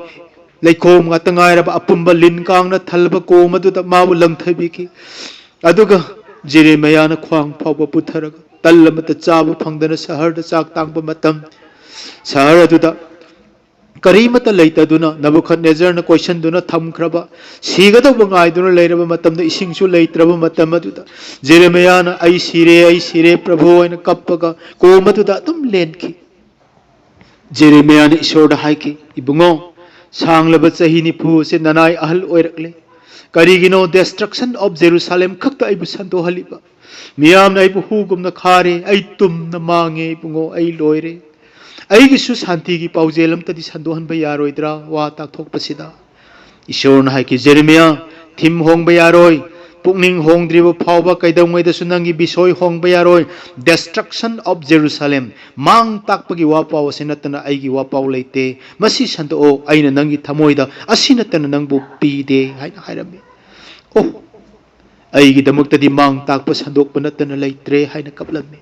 ꯂꯩꯈꯣꯝ ꯉꯥꯛꯇ ꯉꯥꯏꯔꯕ ꯑꯄꯨꯝꯕ ꯂꯤꯟ ꯀꯥꯡꯅ ꯊꯜꯂꯕ ꯀꯣꯝ ꯑꯗꯨꯗ ꯃꯥꯕꯨ ꯂꯪꯊꯕꯤꯈꯤ꯫ ꯑꯗꯨꯒ ꯖꯦꯔꯦꯃꯤꯌꯥꯅ ꯈ꯭ꯋꯥꯡ ꯐꯥꯎꯕ ꯄꯨꯊꯔꯒ ꯇꯜ ꯑꯃꯠꯇ ꯆꯥꯕ ꯐꯪꯗꯅ ꯁꯍꯔꯗ ꯆꯥꯛ ꯇꯥꯡꯕ ꯃꯇꯝ, ꯁꯍꯔ ꯑꯗꯨꯗ ꯀꯔꯤꯃꯠꯇ ꯂꯩꯇꯗꯨꯅ ꯅꯕꯨꯈꯗꯅꯦꯖꯔꯅ ꯀꯣꯏꯁꯟꯗꯨꯅ ꯊꯝꯈ꯭ꯔꯕ, ꯁꯤꯒꯗꯧꯕ ꯉꯥꯏꯗꯨꯅ ꯂꯩꯔꯕ ꯃꯇꯝꯗ ꯏꯁꯤꯡꯁꯨ ꯂꯩꯇ꯭ꯔꯕ ꯃꯇꯝ ꯑꯗꯨꯗ ꯖꯦꯔꯦꯃꯤꯌꯥꯅ "ꯑꯩ ꯁꯤꯔꯦ, ꯑꯩ ꯁꯤꯔꯦ ꯄ꯭ꯔꯚꯨ" ꯍꯥꯏꯅ ꯀꯞꯄꯒ ꯀꯣꯝ ꯑꯗꯨꯗ ꯑꯗꯨꯝ ꯂꯦꯟꯈꯤ꯫ ꯖꯦꯔꯦꯃꯤꯌꯥꯅ ꯏꯁꯣꯔꯗ ꯍꯥꯏꯈꯤ, "ꯏꯕꯨꯡꯉꯣ, ꯁꯥꯡꯂꯕ ꯆꯍꯤ ꯅꯤꯐꯨ ꯑꯁꯦ ꯅꯅꯥꯏ ꯑꯍꯜ ꯑꯣꯏꯔꯛꯂꯦ꯫ ꯀꯔꯤꯒꯤꯅꯣ destruction of Jerusalem ꯈꯛꯇ ꯑꯩꯕꯨ ꯁꯟꯗꯣꯛꯍꯜꯂꯤꯕ? ꯃꯤꯌꯥꯝꯅ ꯑꯩꯕꯨ ꯍꯨꯒꯨꯝꯅ ꯈꯥꯔꯦ꯫ ꯑꯩ ꯇꯨꯝꯅ ꯃꯥꯡꯉꯦ ꯏꯕꯨꯡꯉꯣ, ꯑꯩ ꯂꯣꯏꯔꯦ꯫ ꯑꯩꯒꯤꯁꯨ ꯁꯥꯟꯇꯤꯒꯤ ꯄꯥꯎꯖꯦꯜ ꯑꯝꯇꯗꯤ ꯁꯟꯗꯣꯛꯍꯟꯕ ꯌꯥꯔꯣꯏꯗ꯭ꯔꯥ?" ꯋꯥ ꯇꯥꯛꯊꯣꯛꯄꯁꯤꯗ ꯏꯁꯣꯔꯅ ꯍꯥꯏꯈꯤ, "ꯖꯦꯔꯦꯃꯤꯌꯥ, ꯊꯤꯝ ꯍꯣꯡꯕ ꯌꯥꯔꯣꯏ꯫ ꯄꯨꯛꯅꯤꯡ ꯍꯣꯡꯗ꯭ꯔꯤꯕ ꯐꯥꯎꯕ ꯀꯩꯗꯧꯉꯩꯗꯁꯨ ꯅꯪꯒꯤ ꯕꯤꯁꯣꯏ ꯍꯣꯡꯕ ꯌꯥꯔꯣꯏ꯫ Destruction of Jerusalem, ꯃꯥꯡ ꯇꯥꯛꯄꯒꯤ ꯋꯥꯄꯥꯎ ꯑꯁꯤ ꯅꯠꯇꯅ ꯑꯩꯒꯤ ꯋꯥꯄꯥꯎ ꯂꯩꯇꯦ꯫ ꯃꯁꯤ ꯁꯟꯗꯣꯛꯑꯣ, ꯑꯩꯅ ꯅꯪꯒꯤ ꯊꯃꯣꯏꯗ ꯑꯁꯤ ꯅꯠꯇꯅ ꯅꯪꯕꯨ ꯄꯤꯗꯦ" ꯍꯥꯏꯅ ꯍꯥꯏꯔꯝꯃꯤ꯫ "ꯑꯣ, ꯑꯩꯒꯤꯗꯃꯛꯇꯗꯤ ꯃꯥꯡ ꯇꯥꯛꯄ ꯁꯟꯗꯣꯛꯄ ꯅꯠꯇꯅ ꯂꯩꯇ꯭ꯔꯦ" ꯍꯥꯏꯅ ꯀꯞꯂꯝꯃꯤ꯫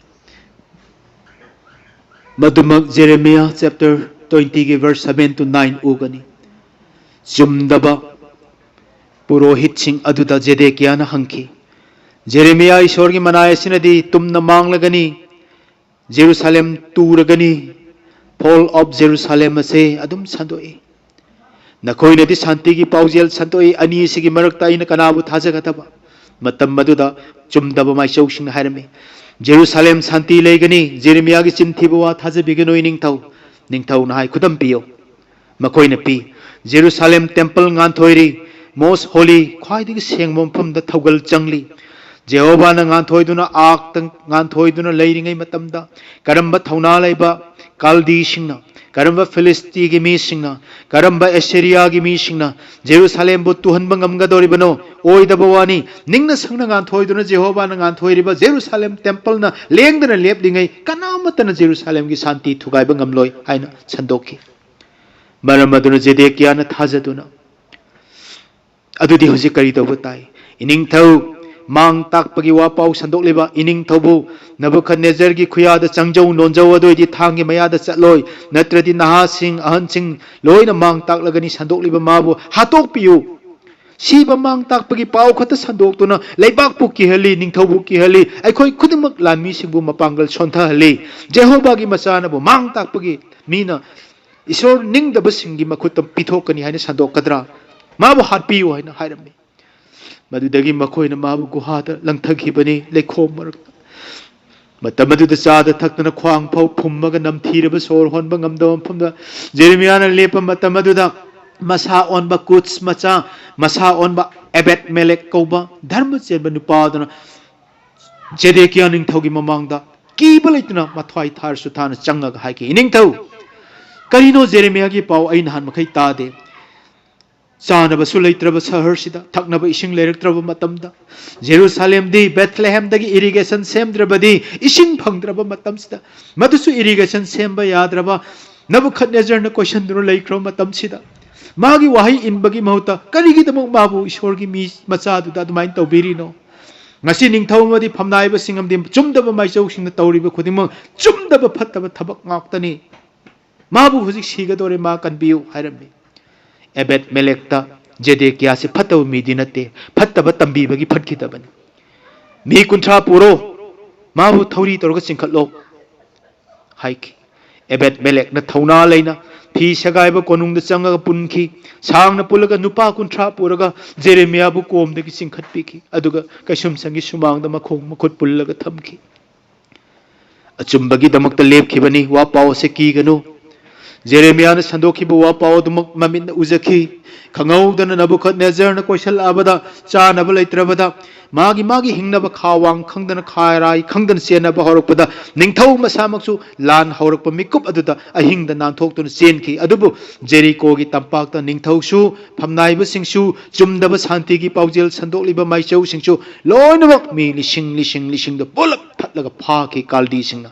ꯃꯗꯨꯃꯛ ꯖꯦꯔꯦꯃꯤꯌꯥ chapter twenty ꯒꯤ verse seven to nine ꯎꯒꯅꯤ꯫ ꯆꯨꯝꯗꯕ ꯄꯨꯔꯣꯍꯤꯠꯁꯤꯡ ꯑꯗꯨꯗ ꯖꯦꯗꯦꯀꯤꯌꯥꯅ ꯍꯪꯈꯤ, "ꯖꯦꯔꯦꯃꯤꯌꯥ, ꯏꯁꯣꯔꯒꯤ ꯃꯅꯥꯏ ꯑꯁꯤꯅꯗꯤ ꯇꯨꯝꯅ ꯃꯥꯡꯂꯒꯅꯤ, ꯖꯦꯔꯨꯁꯥꯂꯦꯝ ꯇꯨꯔꯒꯅꯤ, fall of Jerusalem ꯑꯁꯦ ꯑꯗꯨꯝ ꯁꯟꯗꯣꯛꯏ꯫ ꯅꯈꯣꯏꯅꯗꯤ ꯁꯥꯟꯇꯤꯒꯤ ꯄꯥꯎꯖꯦꯜ ꯁꯟꯗꯣꯛꯏ, ꯑꯅꯤꯁꯤꯒꯤ ꯃꯔꯛꯇ ꯑꯩꯅ ꯀꯅꯥꯕꯨ ꯊꯥꯖꯒꯗꯕ?" ꯃꯇꯝ ꯑꯗꯨꯗ ꯆꯨꯝꯗꯕ ꯃꯥꯏꯆꯧꯁꯤꯡꯅ ꯍꯥꯏꯔꯝꯃꯤ, "ꯖꯦꯔꯨꯁꯥꯂꯦꯝ ꯁꯥꯟꯇꯤ ꯂꯩꯒꯅꯤ, ꯖꯦꯔꯦꯃꯤꯌꯥꯒꯤ ꯆꯤꯟ ꯊꯤꯕ ꯋꯥ ꯊꯥꯖꯕꯤꯒꯅꯨ ꯏꯅꯤꯡꯊꯧ꯫" ꯅꯤꯡꯊꯧꯅ ꯍꯥꯏ, "ꯈꯨꯗꯝ ꯄꯤꯌꯨ꯫" ꯃꯈꯣꯏꯅ ꯄꯤ, "ꯖꯦꯔꯨꯁꯥꯂꯦꯝ temple ꯉꯥꯟꯊꯣꯏꯔꯤ, most holy, ꯈ꯭ꯋꯥꯏꯗꯒꯤ ꯁꯦꯡꯕ ꯃꯐꯝꯗ ꯊꯧꯒꯜ ꯆꯪꯂꯤ꯫ ꯖꯦꯍꯣꯚꯥꯅ ꯉꯥꯟꯊꯣꯏꯗꯨꯅ ꯑꯥꯛꯇ ꯉꯥꯟꯊꯣꯏꯗꯨꯅ ꯂꯩꯔꯤꯉꯩ ꯃꯇꯝꯗ ꯀꯔꯝꯕ ꯊꯧꯅꯥ ꯂꯩꯕ, ꯀꯥꯜꯗꯤꯁꯤꯡꯅ, ꯀꯔꯝꯕ ꯐꯤꯂꯤꯁꯇꯤꯒꯤ ꯃꯤꯁꯤꯡꯅ, ꯀꯔꯝꯕ ꯑꯦꯁꯤꯔꯤꯌꯥꯒꯤ ꯃꯤꯁꯤꯡꯅ ꯖꯦꯔꯨꯁꯥꯂꯦꯝꯕꯨ ꯇꯨꯍꯟꯕ ꯉꯝꯒꯗꯧꯔꯤꯕꯅꯣ? ꯑꯣꯏꯗꯕ ꯋꯥꯅꯤ꯫ ꯅꯤꯡꯅ ꯁꯪꯅ ꯉꯥꯟꯊꯣꯏꯗꯨꯅ ꯖꯦꯍꯣꯚꯥꯅ ꯉꯥꯟꯊꯣꯏꯔꯤꯕ ꯖꯦꯔꯨꯁꯥꯂꯦꯝ ꯇꯦꯝꯄꯜꯅ ꯂꯦꯡꯗꯅ ꯂꯦꯞꯂꯤꯉꯩ ꯀꯅꯥꯃꯠꯇꯅ ꯖꯦꯔꯨꯁꯥꯂꯦꯝꯒꯤ ꯁꯥꯟꯇꯤ ꯊꯨꯒꯥꯏꯕ ꯉꯝꯂꯣꯏ ꯍꯥꯏꯅ ꯁꯟꯗꯣꯛꯈꯤ꯫ ꯃꯔꯝ ꯑꯗꯨꯅ ꯖꯦꯗꯦꯀꯤꯌꯥꯅ ꯊꯥꯖꯗꯨꯅ ꯑꯗꯨꯗꯤ ꯍꯧꯖꯤꯛ ꯀꯔꯤ ꯇꯧꯕ ꯇꯥꯏ? ꯏꯅꯤꯡꯊꯧ, ꯃꯥꯡ ꯇꯥꯛꯄꯒꯤ ꯋꯥ ꯄꯥꯎ ꯁꯟꯗꯣꯛꯂꯤꯕ ꯏꯅꯤꯡꯊꯧꯕꯨ ꯅꯕꯨꯈꯗꯅꯦꯖꯔꯒꯤ ꯈꯨꯌꯥꯗ ꯆꯪꯖꯧ ꯅꯣꯟꯖꯧ, ꯑꯗꯨ ꯑꯣꯏꯗꯤ ꯊꯥꯡꯒꯤ ꯃꯌꯥꯗ ꯆꯠꯂꯣꯏ, ꯅꯠꯇ꯭ꯔꯗꯤ ꯅꯍꯥꯁꯤꯡ ꯑꯍꯟꯁꯤꯡ ꯂꯣꯏꯅ ꯃꯥꯡ ꯇꯥꯛꯂꯒꯅꯤ, ꯁꯟꯗꯣꯛꯂꯤꯕ ꯃꯥꯕꯨ ꯍꯥꯠꯇꯣꯛꯄꯤꯌꯨ꯫ ꯁꯤꯕ ꯃꯥꯡ ꯇꯥꯛꯄꯒꯤ ꯄꯥꯎ ꯈꯛꯇ ꯁꯟꯗꯣꯛꯇꯨꯅ ꯂꯩꯕꯥꯛꯄꯨ ꯀꯤꯍꯜꯂꯤ, ꯅꯤꯡꯊꯧꯕꯨ ꯀꯤꯍꯜꯂꯤ, ꯑꯩꯈꯣꯏ ꯈꯨꯗꯤꯡꯃꯛ ꯂꯥꯟꯃꯤꯁꯤꯡꯕꯨ ꯃꯄꯥꯡꯒꯜ ꯁꯣꯟꯊꯍꯜꯂꯤ꯫ ꯖꯦꯍꯣꯚꯥꯒꯤ ꯃꯆꯥꯅꯕꯨ ꯃꯥꯡ ꯇꯥꯛꯄꯒꯤ ꯃꯤꯅ ꯏꯁꯣꯔ ꯅꯤꯡꯗꯕꯁꯤꯡꯒꯤ ꯃꯈꯨꯠꯇ ꯄꯤꯊꯣꯛꯀꯅꯤ ꯍꯥꯏꯅ ꯁꯟꯗꯣꯛꯀꯗ꯭ꯔꯥ? ꯃꯥꯕꯨ ꯍꯥꯠꯄꯤꯌꯨ ꯍꯥꯏꯅ ꯍꯥꯏꯔꯝꯃꯤ꯫ ꯃꯗꯨꯗꯒꯤ ꯃꯈꯣꯏꯅ ꯃꯥꯕꯨ ꯒꯨꯍꯥꯗ ꯂꯪꯊꯈꯤꯕꯅꯤ, ꯂꯩꯈꯣꯝ ꯃꯔꯛꯇ꯫ ꯃꯇꯝ ꯑꯗꯨꯗ ꯆꯥꯗ ꯊꯛꯇꯅ ꯈ꯭ꯋꯥꯡ ꯐꯥꯎ ꯐꯨꯝꯃꯒ ꯅꯝꯊꯤꯔꯕ ꯁꯣꯔ ꯍꯣꯟꯕ ꯉꯝꯗꯕ ꯃꯐꯝꯗ ꯖꯦꯔꯦꯃꯤꯌꯥꯅ ꯂꯦꯞꯄ ꯃꯇꯝ ꯑꯗꯨꯗ ꯃꯁꯥ ꯑꯣꯟꯕ ꯀꯨꯠꯁ ꯃꯆꯥ, ꯃꯁꯥ ꯑꯣꯟꯕ ꯑꯦꯕꯦꯠ ꯃꯦꯂꯦꯛ ꯀꯧꯕ ꯙꯔꯃ ꯆꯦꯟꯕ ꯅꯨꯄꯥ ꯑꯗꯨꯅ ꯖꯦꯗꯦꯀꯤꯌꯥ ꯅꯤꯡꯊꯧꯒꯤ ꯃꯃꯥꯡꯗ ꯀꯤꯕ ꯂꯩꯇꯅ ꯃꯊ꯭ꯋꯥꯏ ꯊꯥꯔꯁꯨ ꯊꯥꯅ ꯆꯪꯉꯒ ꯍꯥꯏꯈꯤ, "ꯏꯅꯤꯡꯊꯧ, ꯀꯔꯤꯅꯣ ꯖꯦꯔꯦꯃꯤꯌꯥꯒꯤ ꯄꯥꯎ ꯑꯩ ꯅꯍꯥꯟ ꯃꯈꯩ ꯇꯥꯗꯦ? ꯆꯥꯅꯕꯁꯨ ꯂꯩꯇ꯭ꯔꯕ ꯁꯍꯔꯁꯤꯗ, ꯊꯛꯅꯕ ꯏꯁꯤꯡ ꯂꯩꯔꯛꯇ꯭ꯔꯕ ꯃꯇꯝꯗ, ꯖꯦꯔꯨꯁꯥꯂꯦꯝꯗꯤ ꯕꯦꯊꯂꯦꯍꯦꯝꯗꯒꯤ ꯏꯔꯤꯒꯦꯁꯟ ꯁꯦꯝꯗ꯭ꯔꯕꯗꯤ ꯏꯁꯤꯡ ꯐꯪꯗ꯭ꯔꯕ ꯃꯇꯝꯁꯤꯗ, ꯃꯗꯨꯁꯨ ꯏꯔꯤꯒꯦꯁꯟ ꯁꯦꯝꯕ ꯌꯥꯗ꯭ꯔꯕ ꯅꯕꯨꯈꯗꯅꯦꯖꯔꯅ ꯀꯣꯏꯁꯟꯗꯨꯅ ꯂꯩꯈ꯭ꯔꯕ ꯃꯇꯝꯁꯤꯗ, ꯃꯥꯒꯤ ꯋꯥꯍꯩ ꯏꯟꯕꯒꯤ ꯃꯍꯨꯠꯇ ꯀꯔꯤꯒꯤꯗꯃꯛ ꯃꯥꯕꯨ ꯏꯁꯣꯔꯒꯤ ꯃꯤ ꯃꯆꯥꯗꯨꯗ ꯑꯗꯨꯃꯥꯏꯅ ꯇꯧꯕꯤꯔꯤꯅꯣ? ꯉꯁꯤ ꯅꯤꯡꯊꯧ ꯑꯃꯗꯤ ꯐꯝꯅꯥꯏꯕꯁꯤꯡ ꯑꯃꯗꯤ ꯆꯨꯝꯗꯕ ꯃꯥꯏꯆꯧꯁꯤꯡꯅ ꯇꯧꯔꯤꯕ ꯈꯨꯗꯤꯡꯃꯛ ꯆꯨꯝꯗꯕ ꯐꯠꯇꯕ ꯊꯕꯛ ꯉꯥꯛꯇꯅꯤ꯫ ꯃꯥꯕꯨ ꯍꯧꯖꯤꯛ ꯁꯤꯒꯗꯧꯔꯦ, ꯃꯥ ꯀꯟꯕꯤꯌꯨ" ꯍꯥꯏꯔꯝꯃꯤ꯫ ꯑꯦꯕꯦꯠ ꯃꯦꯂꯦꯛꯇ ꯖꯦꯗꯦꯀꯤꯌꯥꯁꯤ ꯐꯠꯇꯕ ꯃꯤꯗꯤ ꯅꯠꯇꯦ, ꯐꯠꯇꯕ ꯇꯝꯕꯤꯕꯒꯤ ꯐꯠꯈꯤꯗꯕꯅꯤ꯫ "ꯃꯤ ꯀꯨꯟꯊ꯭ꯔꯥ ꯄꯨꯔꯣ, ꯃꯥꯕꯨ ꯊꯧꯔꯤ ꯇꯧꯔꯒ ꯆꯤꯡꯈꯠꯂꯣ" ꯍꯥꯏꯈꯤ꯫ ꯑꯦꯕꯦꯠ ꯃꯦꯂꯦꯛꯅ ꯊꯧꯅꯥ ꯂꯩꯅ ꯐꯤ ꯁꯦꯒꯥꯏꯕ ꯀꯣꯅꯨꯡꯗ ꯆꯪꯉꯒ ꯄꯨꯟꯈꯤ꯫ ꯁꯥꯡꯅ ꯄꯨꯜꯂꯒ ꯅꯨꯄꯥ ꯀꯨꯟꯊ꯭ꯔꯥ ꯄꯨꯔꯒ ꯖꯦꯔꯦꯃꯤꯌꯥꯕꯨ ꯀꯣꯝꯗꯒꯤ ꯆꯤꯡꯈꯠꯄꯤꯈꯤ, ꯑꯗꯨꯒ ꯀꯩꯁꯨꯝꯁꯪꯒꯤ ꯁꯨꯃꯥꯡꯗ ꯃꯈꯣꯡ ꯃꯈꯨꯠ ꯄꯨꯜꯂꯒ ꯊꯝꯈꯤ꯫ ꯑꯆꯨꯝꯕꯒꯤꯗꯃꯛꯇ ꯂꯦꯞꯈꯤꯕꯅꯤ꯫ ꯋꯥ ꯄꯥꯎ ꯑꯁꯤ ꯀꯤꯒꯅꯨ꯫ ꯖꯦꯔꯦꯃꯤꯌꯥꯅ ꯁꯟꯗꯣꯛꯈꯤꯕ ꯋꯥꯄꯥꯎ ꯑꯗꯨꯃꯛ ꯃꯃꯤꯠꯅ ꯎꯖꯈꯤ꯫ ꯈꯪꯍꯧꯗꯅ ꯅꯕꯨꯈꯗꯅꯦꯖꯔꯅ ꯀꯣꯏꯁꯜꯂꯛꯑꯕꯗ, ꯆꯥꯅꯕ ꯂꯩꯇ꯭ꯔꯕꯗ, ꯃꯥꯒꯤ ꯃꯥꯒꯤ ꯍꯤꯡꯅꯕ ꯈꯥꯋꯥꯡ ꯈꯪꯗꯅ, ꯈꯥꯔꯥꯏ ꯈꯪꯗꯅ ꯆꯦꯟꯅꯕ ꯍꯧꯔꯛꯄꯗ, ꯅꯤꯡꯊꯧ ꯃꯁꯥꯃꯛꯁꯨ ꯂꯥꯟ ꯍꯧꯔꯛꯄ ꯃꯤꯀꯨꯞ ꯑꯗꯨꯗ ꯑꯍꯤꯡꯗ ꯅꯥꯟꯊꯣꯛꯇꯨꯅ ꯆꯦꯟꯈꯤ꯫ ꯑꯗꯨꯕꯨ ꯖꯦꯔꯤꯀꯣꯒꯤ ꯇꯝꯄꯥꯛꯇ ꯅꯤꯡꯊꯧꯁꯨ, ꯐꯝꯅꯥꯏꯕꯁꯤꯡꯁꯨ, ꯆꯨꯝꯗꯕ ꯁꯥꯟꯇꯤꯒꯤ ꯄꯥꯎꯖꯦꯜ ꯁꯟꯗꯣꯛꯂꯤꯕ ꯃꯥꯏꯆꯧꯁꯤꯡꯁꯨ ꯂꯣꯏꯅꯃꯛ ꯃꯤ ꯂꯤꯁꯤꯡ, ꯂꯤꯁꯤꯡ, ꯂꯤꯁꯤꯡꯗ ꯄꯨꯂꯞ ꯊꯠꯂꯒ ꯐꯥꯈꯤ ꯀꯥꯜꯗꯤꯁꯤꯡꯅ꯫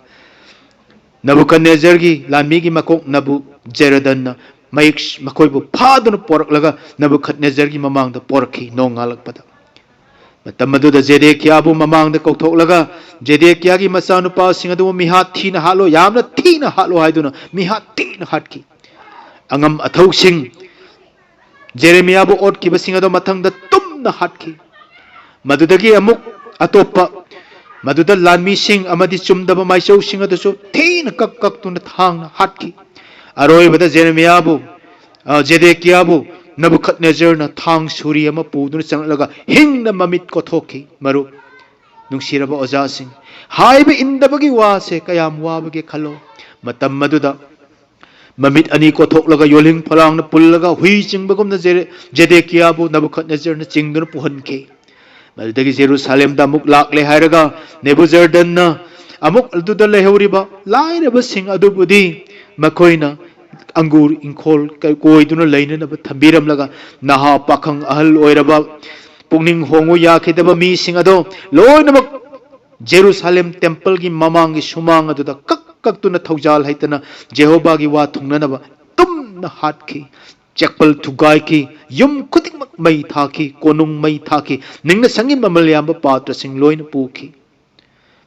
ꯅꯕꯨꯀꯗꯅꯦꯖꯔꯒꯤ ꯂꯥꯟꯃꯤꯒꯤ ꯃꯀꯣꯛ ꯅꯕꯨꯖꯔꯗꯟꯅ ꯃꯌꯦꯛ-, ꯃꯈꯣꯏꯕꯨ ꯐꯥꯗꯨꯅ ꯄꯣꯔꯛꯂꯒ ꯅꯕꯨꯀꯗꯅꯦꯖꯔꯒꯤ ꯃꯃꯥꯡꯗ ꯄꯣꯔꯛꯈꯤ꯫ ꯅꯣꯡꯉꯥꯜꯂꯛꯄꯗ ꯃꯇꯝ ꯑꯗꯨꯗ ꯖꯦꯗꯦꯀꯤꯌꯥꯕꯨ ꯃꯃꯥꯡꯗ ꯀꯧꯊꯣꯛꯂꯒ, "ꯖꯦꯗꯦꯀꯤꯌꯥꯒꯤ ꯃꯆꯥꯅꯨꯄꯥꯁꯤꯡ ꯑꯗꯨꯕꯨ ꯃꯤꯍꯥꯠ ꯊꯤꯅ ꯍꯥꯠꯂꯣ, ꯌꯥꯝꯅ ꯊꯤꯅ ꯍꯥꯠꯂꯣ" ꯍꯥꯏꯗꯨꯅ ꯃꯤꯍꯥꯠ ꯊꯤꯅ ꯍꯥꯠꯈꯤ꯫ ꯑꯉꯝ ꯑꯊꯧꯁꯤꯡ ꯖꯦꯔꯦꯃꯤꯌꯥꯕꯨ ꯑꯣꯠꯈꯤꯕꯁꯤꯡ ꯑꯗꯨ ꯃꯊꯪꯗ ꯇꯨꯝꯅ ꯍꯥꯠꯈꯤ꯫ ꯃꯗꯨꯗꯒꯤ ꯑꯃꯨꯛ ꯑꯇꯣꯞꯄ, ꯃꯗꯨꯗ ꯂꯥꯟꯃꯤꯁꯤꯡ ꯑꯃꯗꯤ ꯆꯨꯝꯗꯕ ꯃꯥꯏꯆꯧꯁꯤꯡ ꯑꯗꯨꯁꯨ ꯊꯤꯅ ꯀꯛ ꯀꯛꯇꯨꯅ ꯊꯥꯡꯅ ꯍꯥꯠꯈꯤ꯫ ꯑꯔꯣꯏꯕꯗ ꯖꯦꯔꯦꯃꯤꯌꯥꯕꯨ, ꯑ, ꯖꯦꯗꯦꯀꯤꯌꯥꯕꯨ ꯅꯕꯨꯈꯗꯅꯦꯖꯔꯅ ꯊꯥꯡ ꯁꯨꯔꯤ ꯑꯃ ꯄꯨꯗꯨꯅ ꯆꯪꯂꯛꯂꯒ ꯍꯤꯡꯅ ꯃꯃꯤꯠ ꯀꯣꯊꯣꯛꯈꯤ꯫ ꯃꯔꯨꯞ, ꯅꯨꯡꯁꯤꯔꯕ ꯑꯣꯖꯥꯁꯤꯡ, ꯍꯥꯏꯕ ꯏꯟꯗꯕꯒꯤ ꯋꯥꯁꯦ ꯀꯌꯥꯝ ꯋꯥꯕꯒꯦ ꯈꯜꯂꯣ꯫ ꯃꯇꯝ ꯑꯗꯨꯗ ꯃꯃꯤꯠ ꯑꯅꯤ ꯀꯣꯊꯣꯛꯂꯒ, ꯌꯣꯜꯍꯤꯡ ꯐꯂꯥꯡꯅ ꯄꯨꯜꯂꯒ, ꯍꯨꯏ ꯆꯤꯡꯕꯒꯨꯝꯅ ꯖꯦꯔꯦ-, ꯖꯦꯗꯦꯀꯤꯌꯥꯕꯨ ꯅꯕꯨꯈꯗꯅꯦꯖꯔꯅ ꯆꯤꯡꯗꯨꯅ ꯄꯨꯍꯟꯈꯤ꯫ ꯃꯗꯨꯗꯒꯤ ꯖꯦꯔꯨꯁꯥꯂꯦꯝꯗ ꯑꯃꯨꯛ ꯂꯥꯛꯂꯦ ꯍꯥꯏꯔꯒ, ꯅꯦꯕꯨꯖꯔꯗꯟꯅ ꯑꯃꯨꯛ ꯑꯗꯨꯗ ꯂꯩꯍꯧꯔꯤꯕ ꯂꯥꯏꯔꯕꯁꯤꯡ ꯑꯗꯨꯕꯨꯗꯤ ꯃꯈꯣꯏꯅ ꯑꯪꯒꯨꯔ ꯏꯪꯈꯣꯜ ꯀ-, ꯀꯣꯏꯗꯨꯅ ꯂꯩꯅꯅꯕ ꯊꯝꯕꯤꯔꯝꯂꯒ, ꯅꯍꯥ ꯄꯥꯈꯪ ꯑꯍꯜ ꯑꯣꯏꯔꯕ, ꯄꯨꯛꯅꯤꯡ ꯍꯣꯡꯉꯨ ꯌꯥꯈꯤꯗꯕ ꯃꯤꯁꯤꯡ ꯑꯗꯣ ꯂꯣꯏꯅꯃꯛ ꯖꯦꯔꯨꯁꯥꯂꯦꯝ ꯇꯦꯝꯄꯜꯒꯤ ꯃꯃꯥꯡꯒꯤ ꯁꯨꯃꯥꯡ ꯑꯗꯨꯗ ꯀꯛ ꯀꯛꯇꯨꯅ ꯊꯧꯖꯥꯜ ꯍꯩꯇꯅ ꯖꯦꯍꯣꯕꯥꯒꯤ ꯋꯥ ꯊꯨꯡꯅꯅꯕ ꯇꯨꯝꯅ ꯍꯥꯠꯈꯤ꯫ ꯆꯦꯛꯄꯜ ꯊꯨꯒꯥꯏꯈꯤ, ꯌꯨꯝ ꯈꯨꯗꯤꯡꯃꯛ ꯃꯩ ꯊꯥꯈꯤ, ꯀꯣꯅꯨꯡ ꯃꯩ ꯊꯥꯈꯤ, ꯅꯤꯡꯅ ꯁꯪꯒꯤ ꯃꯃꯜ ꯌꯥꯝꯕ ꯄꯥꯇ꯭ꯔꯁꯤꯡ ꯂꯣꯏꯅ ꯄꯨꯈꯤ꯫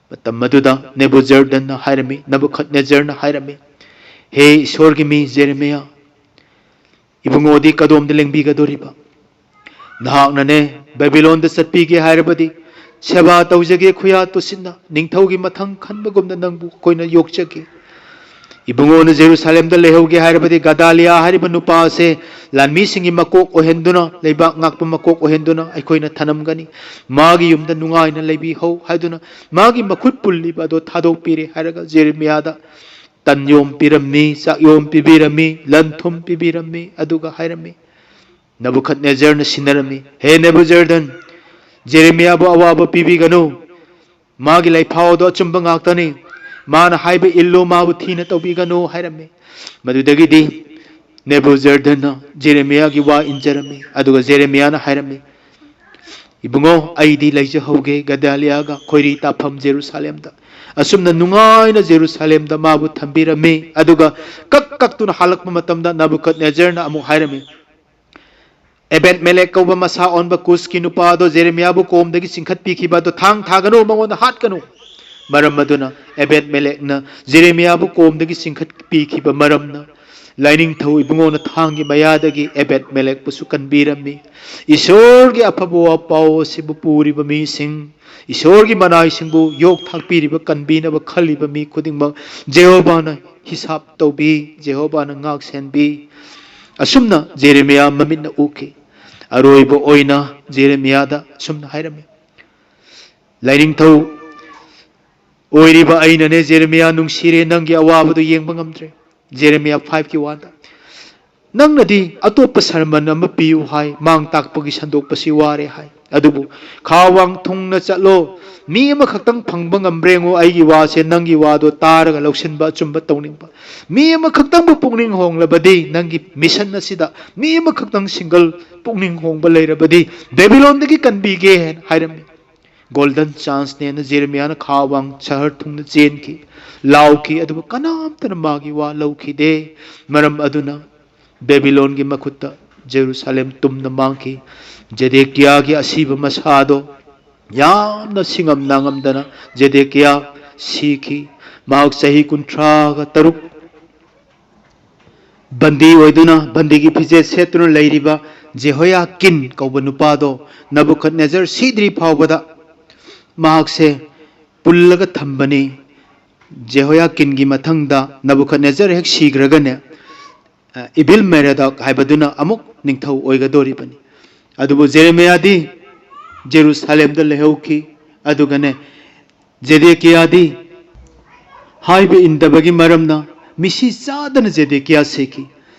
ꯃꯇꯝ ꯑꯗꯨꯗ ꯅꯦꯕꯨꯖꯔꯗꯟꯅ ꯍꯥꯏꯔꯝꯃꯤ, ꯅꯕꯨꯈꯗꯅꯦꯖꯔꯅ ꯍꯥꯏꯔꯝꯃꯤ, "ꯍꯦ ꯏꯁꯣꯔꯒꯤ ꯃꯤ ꯖꯦꯔꯦꯃꯤꯌꯥ, ꯏꯕꯨꯡꯉꯣꯗꯤ ꯀꯗꯣꯝꯗ ꯂꯦꯡꯕꯤꯒꯗꯣꯔꯤꯕ? ꯅꯍꯥꯛꯅꯅꯦ ꯕꯦꯕꯤꯂꯣꯟꯗ ꯆꯠꯄꯤꯒꯦ ꯍꯥꯏꯔꯕꯗꯤ, ꯁꯦꯕꯥ ꯇꯧꯖꯒꯦ ꯈꯨꯌꯥ ꯇꯨꯁꯤꯟꯅ, ꯅꯤꯡꯊꯧꯒꯤ ꯃꯊꯪ ꯈꯟꯕꯒꯨꯝꯅ ꯅꯪꯕꯨ ꯑꯩꯈꯣꯏꯅ ꯌꯣꯛꯆꯒꯦ꯫ ꯏꯕꯨꯡꯉꯣꯅ ꯖꯦꯔꯨꯁꯥꯂꯦꯝꯗ ꯂꯩꯍꯧꯒꯦ ꯍꯥꯏꯔꯕꯗꯤ, ꯒꯗꯥꯂꯤꯌꯥ ꯍꯥꯏꯔꯤꯕ ꯅꯨꯄꯥ ꯑꯁꯦ ꯂꯥꯟꯃꯤꯁꯤꯡꯒꯤ ꯃꯀꯣꯛ ꯑꯣꯏꯍꯟꯗꯨꯅ, ꯂꯩꯕꯥꯛ ꯉꯥꯛꯄ ꯃꯀꯣꯛ ꯑꯣꯏꯍꯟꯗꯨꯅ ꯑꯩꯈꯣꯏꯅ ꯊꯅꯝꯒꯅꯤ꯫ ꯃꯥꯒꯤ ꯌꯨꯝꯗ ꯅꯨꯡꯉꯥꯏꯅ ꯂꯩꯕꯤꯍꯧ" ꯍꯥꯏꯗꯨꯅ ꯃꯥꯒꯤ ꯃꯈꯨꯠ ꯄꯨꯜꯂꯤꯕ ꯑꯗꯣ ꯊꯥꯗꯣꯛꯄꯤꯔꯦ ꯍꯥꯏꯔꯒ ꯖꯦꯔꯦꯃꯤꯌꯥꯗ ꯇꯟ ꯌꯣꯝ ꯄꯤꯔꯝꯃꯤ, ꯆꯥꯛ ꯌꯣꯝ ꯄꯤꯕꯤꯔꯝꯃꯤ, ꯂꯟ ꯊꯨꯝ ꯄꯤꯕꯤꯔꯝꯃꯤ, ꯑꯗꯨꯒ ꯍꯥꯏꯔꯝꯃꯤ, ꯅꯕꯨꯈꯠꯅꯦꯖꯔꯅ ꯁꯤꯟꯅꯔꯝꯃꯤ, "ꯍꯦ ꯅꯦꯕꯨꯖꯔꯗꯟ, ꯖꯦꯔꯦꯃꯤꯌꯥꯕꯨ ꯑꯋꯥꯕ ꯄꯤꯕꯤꯒꯅꯨ, ꯃꯥꯒꯤ ꯂꯩꯐꯥꯎ ꯑꯗꯨ ꯑꯆꯨꯝꯕ ꯉꯥꯛꯇꯅꯤ, ꯃꯥꯅ ꯍꯥꯏꯕ ꯏꯜꯂꯨ, ꯃꯥꯕꯨ ꯊꯤꯅ ꯇꯧꯕꯤꯒꯅꯨ" ꯍꯥꯏꯔꯝꯃꯤ꯫ ꯃꯗꯨꯗꯒꯤꯗꯤ ꯅꯦꯕꯨꯖꯔꯗꯟꯅ ꯖꯦꯔꯦꯃꯤꯌꯥꯒꯤ ꯋꯥ ꯏꯟꯖꯔꯝꯃꯤ, ꯑꯗꯨꯒ ꯖꯦꯔꯦꯃꯤꯌꯥꯅ ꯍꯥꯏꯔꯝꯃꯤ, "ꯏꯕꯨꯡꯉꯣ, ꯑꯩꯗꯤ ꯂꯩꯖꯍꯧꯒꯦ ꯒꯗꯥꯂꯤꯌꯥꯒ ꯈꯣꯏꯔꯤ ꯇꯥꯐꯝ ꯖꯦꯔꯨꯁꯥꯂꯦꯝꯗ꯫ ꯑꯁꯨꯝꯅ ꯅꯨꯡꯉꯥꯏꯅ ꯖꯦꯔꯨꯁꯥꯂꯦꯝꯗ ꯃꯥꯕꯨ ꯊꯝꯕꯤꯔꯝꯃꯤ"꯫ ꯑꯗꯨꯒ ꯀꯛ ꯀꯛꯇꯨꯅ ꯍꯜꯂꯛꯄ ꯃꯇꯝꯗ ꯅꯕꯨꯀꯠꯅꯦꯖꯔꯅ ꯑꯃꯨꯛ ꯍꯥꯏꯔꯝꯃꯤ, "ꯑꯦꯕꯦꯗ ꯃꯦꯂꯦꯛ ꯀꯧꯕ ꯃꯁꯥ ꯑꯣꯟꯕ ꯀꯨꯁꯀꯤ ꯅꯨꯄꯥ ꯑꯗꯣ ꯖꯦꯔꯦꯃꯤꯌꯥꯕꯨ ꯀꯣꯝꯗꯒꯤ ꯆꯤꯡꯈꯠꯄꯤꯈꯤꯕ ꯑꯗꯣ ꯊꯥꯡ ꯊꯥꯒꯅꯨ, ꯃꯉꯣꯟꯗ ꯍꯥꯠꯀꯅꯨ"꯫ ꯃꯔꯝ ꯑꯗꯨꯅ ꯑꯦꯕꯦꯗ ꯃꯦꯂꯦꯛꯅ ꯖꯦꯔꯦꯃꯤꯌꯥꯕꯨ ꯀꯣꯝꯗꯒꯤ ꯆꯤꯡꯈꯠꯄꯤꯈꯤꯕ ꯃꯔꯝꯅ ꯂꯥꯏꯅꯤꯡꯊꯧ ꯏꯕꯨꯡꯉꯣꯅ ꯊꯥꯡꯒꯤ ꯃꯌꯥꯗꯒꯤ ꯑꯦꯕꯦꯗ ꯃꯦꯂꯦꯛꯄꯨꯁꯨ ꯀꯟꯕꯤꯔꯝꯃꯤ꯫ ꯏꯁꯣꯔꯒꯤ ꯑꯐꯕ ꯋꯥ ꯄꯥꯎ ꯑꯁꯤꯕꯨ ꯄꯨꯔꯤꯕ ꯃꯤꯁꯤꯡ, ꯏꯁꯣꯔꯒꯤ ꯃꯅꯥꯏꯁꯤꯡꯕꯨ ꯌꯣꯛ ꯊꯥꯛꯄꯤꯔꯤꯕ, ꯀꯟꯕꯤꯅꯕ ꯈꯜꯂꯤꯕ ꯃꯤ ꯈꯨꯗꯤꯡꯃꯛ ꯖꯦꯍꯣꯚꯥꯅ ꯍꯤꯁꯥꯞ ꯇꯧꯕꯤ, ꯖꯦꯍꯣꯚꯥꯅ ꯉꯥꯛ ꯁꯦꯟꯕꯤ꯫ ꯑꯁꯨꯝꯅ ꯖꯦꯔꯦꯃꯤꯌꯥ ꯃꯃꯤꯠꯅ ꯎꯈꯤ꯫ ꯑꯔꯣꯏꯕ ꯑꯣꯏꯅ ꯖꯦꯔꯦꯃꯤꯌꯥꯗ ꯑꯁꯨꯝꯅ ꯍꯥꯏꯔꯝꯃꯤ, "ꯂꯥꯏꯅꯤꯡꯊꯧ ꯑꯣꯏꯔꯤꯕ ꯑꯩꯅꯅꯦ, ꯖꯦꯔꯦꯃꯤꯌꯥ, ꯅꯨꯡꯁꯤꯔꯦ, ꯅꯪꯒꯤ ꯑꯋꯥꯕꯗꯨ ꯌꯦꯡꯕ ꯉꯝꯗ꯭ꯔꯦ"꯫ ꯖꯦꯔꯦꯃꯤꯌꯥ ꯐꯥꯏꯚꯀꯤ ꯋꯥꯟꯗ, "ꯅꯪꯅꯗꯤ ꯑꯇꯣꯞꯄ ꯁꯔꯃꯟ ꯑꯃ ꯄꯤꯌꯨ ꯍꯥꯏ, ꯃꯥꯡ ꯇꯥꯛꯄꯒꯤ ꯁꯟꯗꯣꯛꯄꯁꯤ ꯋꯥꯔꯦ" ꯍꯥꯏ꯫ ꯑꯗꯨꯕꯨ ꯈꯥ ꯋꯥꯡ ꯊꯨꯡꯅ ꯆꯠꯂꯣ, ꯃꯤ ꯑꯃꯈꯛꯇꯪ ꯐꯪꯕ ꯉꯝꯕ꯭ꯔꯥ ꯌꯦꯡꯉꯨ, ꯑꯩꯒꯤ ꯋꯥꯁꯦ ꯅꯪꯒꯤ ꯋꯥꯗꯣ ꯇꯥꯔꯒ ꯂꯧꯁꯤꯟꯕ ꯑꯆꯨꯝꯕ ꯇꯧꯅꯤꯡꯕ꯫ ꯃꯤ ꯑꯃꯈꯛꯇꯪꯕꯨ ꯄꯨꯛꯅꯤꯡ ꯍꯣꯡꯂꯕꯗꯤ, ꯅꯪꯒꯤ ꯃꯤꯁꯟ ꯑꯁꯤꯗ ꯃꯤ ꯑꯃꯈꯛꯇꯪ ꯁꯤꯡꯒꯜ ꯄꯨꯛꯅꯤꯡ ꯍꯣꯡꯕ ꯂꯩꯔꯕꯗꯤ, ꯕꯦꯕꯤꯂꯣꯟꯗꯒꯤ ꯀꯟꯕꯤꯒꯦ ꯍꯥꯏꯅ ꯍꯥꯏꯔꯝꯃꯤ꯫ ꯒꯣꯜꯗꯟ ꯆꯥꯟꯁꯅꯦꯅ ꯖꯦꯔꯦꯃꯤꯌꯥꯅ ꯈꯥ ꯋꯥꯡ ꯁꯍꯔ ꯊꯨꯡꯅ ꯆꯦꯟꯈꯤ, ꯂꯥꯎꯈꯤ, ꯑꯗꯨꯕꯨ ꯀꯅꯥꯝꯇꯅ ꯃꯥꯒꯤ ꯋꯥ ꯂꯧꯈꯤꯗꯦ꯫ ꯃꯔꯝ ꯑꯗꯨꯅ ꯕꯦꯕꯤꯂꯣꯟꯒꯤ ꯃꯈꯨꯠꯇ ꯖꯦꯔꯨꯁꯥꯂꯦꯝ ꯇꯨꯝꯅ ꯃꯥꯡꯈꯤ꯫ ꯖꯦꯗꯦꯀꯤꯌꯥꯒꯤ ꯑꯁꯤꯕ ꯃꯁꯥꯗꯣ ꯌꯥꯝꯅ ꯁꯤꯡꯉꯝ ꯅꯥꯉꯝꯗꯅ ꯖꯦꯗꯦꯀꯤꯌꯥ ꯁꯤꯈꯤ꯫ ꯃꯍꯥꯛ ꯆꯍꯤ ꯀꯨꯟꯊ꯭ꯔꯥꯒ ꯇꯔꯨꯛ ꯕꯟꯗꯤ ꯑꯣꯏꯗꯨꯅ, ꯕꯟꯗꯤꯒꯤ ꯐꯤꯖꯦꯠ ꯁꯦꯠꯇꯨꯅ ꯂꯩꯔꯤꯕ ꯖꯦꯍꯣꯌꯥꯀꯤꯟ ꯀꯧꯕ ꯅꯨꯄꯥꯗꯣ ꯅꯕꯨꯈꯠꯅꯦꯖꯔ ꯁꯤꯗ꯭ꯔꯤ ꯐꯥꯎꯕꯗ ꯃꯍꯥꯛꯁꯦ ꯄꯨꯜꯂꯒ ꯊꯝꯕꯅꯤ꯫ ꯖꯦꯍꯣꯌꯥꯀꯤꯟꯒꯤ ꯃꯊꯪꯗ ꯅꯕꯨꯈꯠꯅꯦꯖꯔ ꯍꯦꯛ ꯁꯤꯈ꯭ꯔꯒꯅꯦ, ꯑ, ꯏꯕꯤꯜ ꯃꯦꯔꯗꯣꯛ ꯍꯥꯏꯕꯗꯨꯅ ꯑꯃꯨꯛ ꯅꯤꯡꯊꯧ ꯑꯣꯏꯒꯗꯧꯔꯤꯕꯅꯤ꯫ ꯑꯗꯨꯕꯨ ꯖꯦꯔꯦꯃꯤꯌꯥꯗꯤ ꯖꯦꯔꯨꯁꯥꯂꯦꯝꯗ ꯂꯩꯍꯧꯈꯤ꯫ ꯑꯗꯨꯒꯅꯦ, ꯖꯦꯗꯦꯀꯤꯌꯥꯗꯤ ꯍꯥꯏꯕ ꯏꯟꯗꯕꯒꯤ ꯃꯔꯝꯅ ꯃꯤꯁꯤ ꯆꯥꯗꯅ ꯖꯦꯗꯦꯀꯤꯌꯥ ꯁꯤꯈꯤ꯫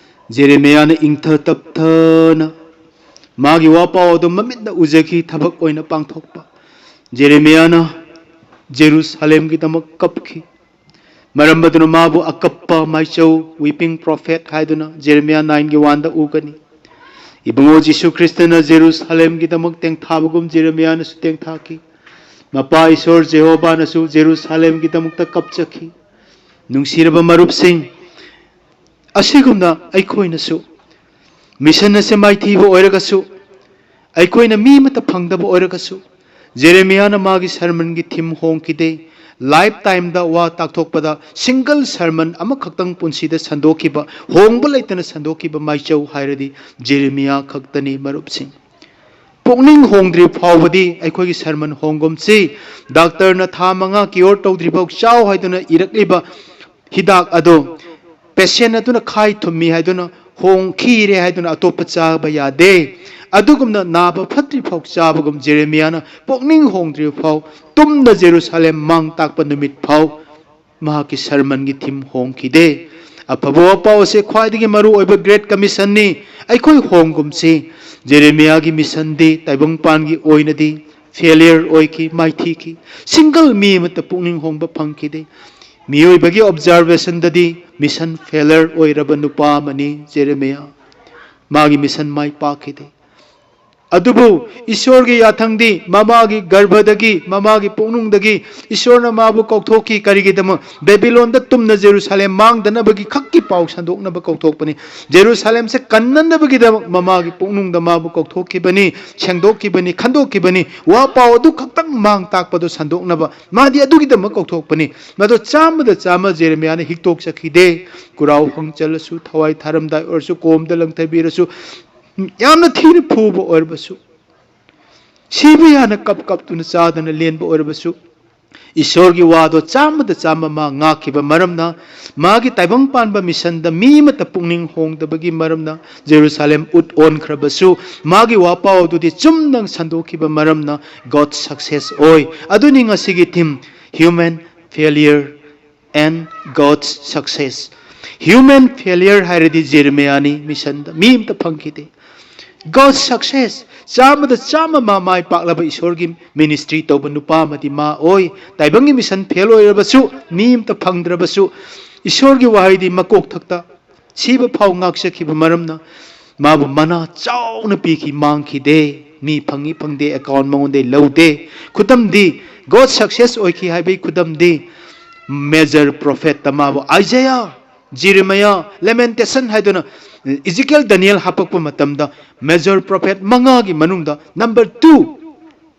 ꯖꯦꯔꯦꯃꯤꯌꯥꯅ ꯏꯪꯊ ꯇꯞꯊꯅ ꯃꯥꯒꯤ ꯋꯥ ꯄꯥꯎ ꯑꯗꯨ ꯃꯃꯤꯠꯅ ꯎꯖꯈꯤ, ꯊꯕꯛ ꯑꯣꯏꯅ ꯄꯥꯡꯊꯣꯛꯄ꯫ ꯖꯦꯔꯦꯃꯤꯌꯥꯅ ꯖꯦꯔꯨꯁꯥꯂꯦꯝꯒꯤꯗꯃꯛ ꯀꯞꯈꯤ꯫ ꯃꯔꯝ ꯑꯗꯨꯅ ꯃꯥꯕꯨ ꯑꯀꯞꯄ ꯃꯥꯏꯆꯧ, weeping prophet ꯍꯥꯏꯗꯨꯅ ꯖꯦꯔꯦꯃꯤꯌꯥ ꯅꯥꯏꯟꯒꯤ ꯋꯥꯟꯗ ꯎꯒꯅꯤ꯫ ꯏꯕꯨꯡꯉꯣ ꯖꯤꯁꯨ ꯈ꯭ꯔꯤꯁꯇꯅ ꯖꯦꯔꯨꯁꯥꯂꯦꯝꯒꯤꯗꯃꯛ ꯇꯦꯡꯊꯥꯕꯒꯨꯝ ꯖꯦꯔꯦꯃꯤꯌꯥꯅꯁꯨ ꯇꯦꯡꯊꯥꯈꯤ꯫ ꯃꯄꯥ ꯏꯁꯣꯔ ꯖꯦꯍꯣꯕꯥꯅꯁꯨ ꯖꯦꯔꯨꯁꯥꯂꯦꯝꯒꯤꯗꯃꯛꯇ ꯀꯞꯆꯈꯤ꯫ ꯅꯨꯡꯁꯤꯔꯕ ꯃꯔꯨꯞꯁꯤꯡ, ꯑꯁꯤꯒꯨꯝꯅ ꯑꯩꯈꯣꯏꯅꯁꯨ ꯃꯤꯁꯟ ꯑꯁꯤ ꯃꯥꯏꯊꯤꯕ ꯑꯣꯏꯔꯒꯁꯨ, ꯑꯩꯈꯣꯏꯅ ꯃꯤ ꯑꯃꯠꯇ ꯐꯪꯗꯕ ꯑꯣꯏꯔꯒꯁꯨ, ꯖꯦꯔꯦꯃꯤꯌꯥꯅ ꯃꯥꯒꯤ ꯁꯔꯃꯟꯒꯤ ꯊꯤꯝ ꯍꯣꯡꯈꯤꯗꯦ꯫ ꯂꯥꯏꯐ ꯇꯥꯏꯝꯗ ꯋꯥ ꯇꯥꯛꯊꯣꯛꯄꯗ ꯁꯤꯡꯒꯜ ꯁꯔꯃꯟ ꯑꯃꯈꯛꯇꯪ ꯄꯨꯟꯁꯤꯗ ꯁꯟꯗꯣꯛꯈꯤꯕ, ꯍꯣꯡꯕ ꯂꯩꯇꯅ ꯁꯟꯗꯣꯛꯈꯤꯕ ꯃꯥꯏꯆꯧ ꯍꯥꯏꯔꯗꯤ ꯖꯦꯔꯦꯃꯤꯌꯥ ꯈꯛꯇꯅꯤ, ꯃꯔꯨꯞꯁꯤꯡ꯫ ꯄꯨꯛꯅꯤꯡ ꯍꯣꯡꯗ꯭ꯔꯤ ꯐꯥꯎꯕꯗꯤ ꯑꯩꯈꯣꯏꯒꯤ ꯁꯔꯃꯟ ꯍꯣꯡꯒꯨꯝꯁꯤ꯫ ꯗꯥꯛꯇꯔꯅ ꯊꯥ ꯃꯉꯥ ꯀ꯭ꯌꯣꯔ ꯇꯧꯗ꯭ꯔꯤꯐꯥꯎ ꯆꯥꯎ ꯍꯥꯏꯗꯨꯅ ꯏꯔꯛꯂꯤꯕ ꯍꯤꯗꯥꯛ ꯑꯗꯨ ꯄꯦꯁꯦꯟ ꯑꯗꯨꯅ ꯈꯥꯏ ꯊꯨꯝꯃꯤ ꯍꯥꯏꯗꯨꯅ ꯍꯣꯡꯈꯤꯔꯦ ꯍꯥꯏꯗꯨꯅ ꯑꯇꯣꯞꯄ ꯆꯥꯕ ꯌꯥꯗꯦ꯫ ꯑꯗꯨꯒꯨꯝꯅ ꯅꯥꯕ ꯐꯠꯇ꯭ꯔꯤ ꯐꯥꯎ ꯆꯥꯕꯒꯨꯝ ꯖꯦꯔꯦꯃꯤꯌꯥꯅ ꯄꯨꯛꯅꯤꯡ ꯍꯣꯡꯗ꯭ꯔꯤ ꯐꯥꯎ, ꯇꯨꯝꯅ ꯖꯦꯔꯨꯁꯥꯂꯦꯝ ꯃꯥꯡ ꯇꯥꯛꯄ ꯅꯨꯃꯤꯠ ꯐꯥꯎ ꯃꯍꯥꯛꯀꯤ ꯁꯔꯃꯟꯒꯤ ꯊꯤꯝ ꯍꯣꯡꯈꯤꯗꯦ꯫ ꯑꯐꯕ ꯋꯥꯄꯥꯎ ꯑꯁꯤ ꯈ꯭ꯋꯥꯏꯗꯒꯤ ꯃꯔꯨ ꯑꯣꯏꯕ ꯒ꯭ꯔꯦꯠ ꯀꯃꯤꯁꯟꯅꯤ꯫ ꯑꯩꯈꯣꯏ ꯍꯣꯡꯒꯨꯝꯁꯤ꯫ ꯖꯦꯔꯦꯃꯤꯌꯥꯒꯤ ꯃꯤꯁꯟꯗꯤ ꯇꯥꯏꯕꯪꯄꯥꯟꯒꯤ ꯑꯣꯏꯅꯗꯤ ꯐꯦꯂꯤꯌꯔ ꯑꯣꯏꯈꯤ, ꯃꯥꯏꯊꯤꯈꯤ꯫ ꯁꯤꯡꯒꯜ ꯃꯤ ꯑꯃꯠꯇ ꯄꯨꯛꯅꯤꯡ ꯍꯣꯡꯕ ꯐꯪꯈꯤꯗꯦ꯫ ꯃꯤꯑꯣꯏꯕꯒꯤ ꯑꯣꯕꯖꯥꯔꯕꯦꯁꯟꯗꯗꯤ ꯃꯤꯁꯟ ꯐꯦꯂꯔ ꯑꯣꯏꯔꯕ ꯅꯨꯄꯥ ꯑꯃꯅꯤ ꯖꯦꯔꯦꯃꯤꯌꯥ꯫ ꯃꯥꯒꯤ ꯃꯤꯁꯟ ꯃꯥꯏ ꯄꯥꯛꯈꯤꯗꯦ꯫ ꯑꯗꯨꯕꯨ ꯏꯁꯣꯔꯒꯤ ꯌꯥꯊꯪꯗꯤ ꯃꯃꯥꯒꯤ ꯒꯔꯚꯗꯒꯤ, ꯃꯃꯥꯒꯤ ꯄꯨꯛꯅꯨꯡꯗꯒꯤ ꯏꯁꯣꯔꯅ ꯃꯥꯕꯨ ꯀꯧꯊꯣꯛꯈꯤ꯫ ꯀꯔꯤꯒꯤꯗꯃꯛ? ꯕꯦꯕꯤꯂꯣꯟꯗ ꯇꯨꯝꯅ ꯖꯦꯔꯨꯁꯥꯂꯦꯝ ꯃꯥꯡꯗꯅꯕꯒꯤ ꯈꯛꯀꯤ ꯄꯥꯎ ꯁꯟꯗꯣꯛꯅꯕ ꯀꯧꯊꯣꯛꯄꯅꯤ꯫ ꯖꯦꯔꯨꯁꯥꯂꯦꯝꯁꯦ ꯀꯟꯅꯅꯕꯒꯤꯗꯃꯛ ꯃꯃꯥꯒꯤ ꯄꯨꯛꯅꯨꯡꯗ ꯃꯥꯕꯨ ꯀꯧꯊꯣꯛꯈꯤꯕꯅꯤ, ꯁꯦꯡꯗꯣꯛꯈꯤꯕꯅꯤ, ꯈꯟꯗꯣꯛꯈꯤꯕꯅꯤ꯫ ꯋꯥ ꯄꯥꯎ ꯑꯗꯨ ꯈꯛꯇꯪ ꯃꯥꯡ ꯇꯥꯛꯄꯗꯨ ꯁꯟꯗꯣꯛꯅꯕ꯫ ꯃꯥꯗꯤ ꯑꯗꯨꯒꯤꯗꯃꯛ ꯀꯧꯊꯣꯛꯄꯅꯤ꯫ ꯃꯗꯣ ꯆꯥꯝꯃꯗ ꯆꯥꯝꯃ ꯖꯦꯔꯦꯃꯤꯌꯥꯅ ꯍꯤꯛꯇꯣꯛꯆꯈꯤꯗꯦ꯫ ꯀꯨꯔꯥꯎ ꯍꯪꯆꯜꯂꯁꯨ, ꯊꯋꯥꯏ ꯊꯥꯔꯝꯗꯥꯏ ꯑꯣꯏꯔꯁꯨ, ꯀꯣꯝꯗ ꯂꯪꯊꯕꯤꯔꯁꯨ, ꯌꯥꯝꯅ ꯊꯤꯅ ꯐꯨꯕ ꯑꯣꯏꯔꯕꯁꯨ, ꯁꯤꯕ ꯌꯥꯅ ꯀꯞ ꯀꯞꯇꯨꯅ ꯆꯥꯗꯅ ꯂꯦꯟꯕ ꯑꯣꯏꯔꯕꯁꯨ, ꯏꯁꯣꯔꯒꯤ ꯋꯥꯗꯣ ꯆꯥꯝꯃꯗ ꯆꯥꯝꯃ ꯃꯥ ꯉꯥꯛꯈꯤꯕ ꯃꯔꯝꯅ, ꯃꯥꯒꯤ ꯇꯥꯏꯕꯪ ꯄꯥꯟꯕ ꯃꯤꯁꯟꯗ ꯃꯤ ꯑꯃꯠꯇ ꯄꯨꯛꯅꯤꯡ ꯍꯣꯡꯗꯕꯒꯤ ꯃꯔꯝꯅ, ꯖꯦꯔꯨꯁꯥꯂꯦꯝ ꯎꯠ ꯑꯣꯟꯈ꯭ꯔꯕꯁꯨ, ꯃꯥꯒꯤ ꯋꯥꯄꯥꯎ ꯑꯗꯨꯗꯤ ꯆꯨꯝꯅ ꯁꯟꯗꯣꯛꯈꯤꯕ ꯃꯔꯝꯅ God success ꯑꯣꯏ꯫ ꯑꯗꯨꯅꯤ ꯉꯁꯤꯒꯤ ꯊꯤꯝ, human failure and God's success. Human failure ꯍꯥꯏꯔꯗꯤ ꯖꯦꯔꯦꯃꯤꯌꯥꯅꯤ꯫ ꯃꯤꯁꯟꯗ ꯃꯤ ꯑꯝꯇ ꯐꯪꯈꯤꯗꯦ꯫ God's success, ꯆꯥꯝꯃꯗ ꯆꯥꯝꯃ ꯃꯥ ꯃꯥꯏ ꯄꯥꯛꯂꯕ ꯏꯁꯣꯔꯒꯤ ꯃꯤꯅꯤꯁꯇ꯭ꯔꯤ ꯇꯧꯕ ꯅꯨꯄꯥ ꯑꯃꯗꯤ ꯃꯥ ꯑꯣꯏ꯫ ꯇꯥꯏꯕꯪꯒꯤ ꯃꯤꯁꯟ ꯐꯦꯜ ꯑꯣꯏꯔꯕꯁꯨ, ꯃꯤ ꯑꯝꯇ ꯐꯪꯗ꯭ꯔꯕꯁꯨ, ꯏꯁꯣꯔꯒꯤ ꯋꯥꯍꯩꯗꯤ ꯃꯀꯣꯛ ꯊꯛꯇ ꯁꯤꯕ ꯐꯥꯎ ꯉꯥꯛꯆꯈꯤꯕ ꯃꯔꯝꯅ ꯃꯥꯕꯨ ꯃꯅꯥ ꯆꯥꯎꯅ ꯄꯤꯈꯤ, ꯃꯥꯡꯈꯤꯗꯦ꯫ ꯃꯤ ꯐꯪꯏ ꯐꯪꯗꯦ ꯑꯦꯀꯥꯎꯟ ꯃꯉꯣꯟꯗ ꯂꯧꯗꯦ꯫ ꯈꯨꯗꯝꯗꯤ, God success ꯑꯣꯏꯈꯤ ꯍꯥꯏꯕꯒꯤ ꯈꯨꯗꯝꯗꯤ ꯃꯦꯖꯔ ꯄ꯭ꯔꯣꯐꯦꯠꯇ ꯃꯥꯕꯨ ꯑꯥꯏꯖꯌꯥ, ꯖꯤꯔꯤꯃꯌꯥ, ꯂꯦꯃꯦꯟꯇꯦꯁꯟ ꯍꯥꯏꯗꯨꯅ ꯏꯖꯤꯀꯦꯜ, ꯗꯥꯅꯤꯌꯦꯜ ꯍꯥꯄꯛꯄ ꯃꯇꯝꯗ ꯃꯦꯖꯔ ꯄ꯭ꯔꯣꯐꯦꯠ ꯃꯉꯥꯒꯤ ꯃꯅꯨꯡꯗ ꯅꯝꯕꯔ ꯇꯨ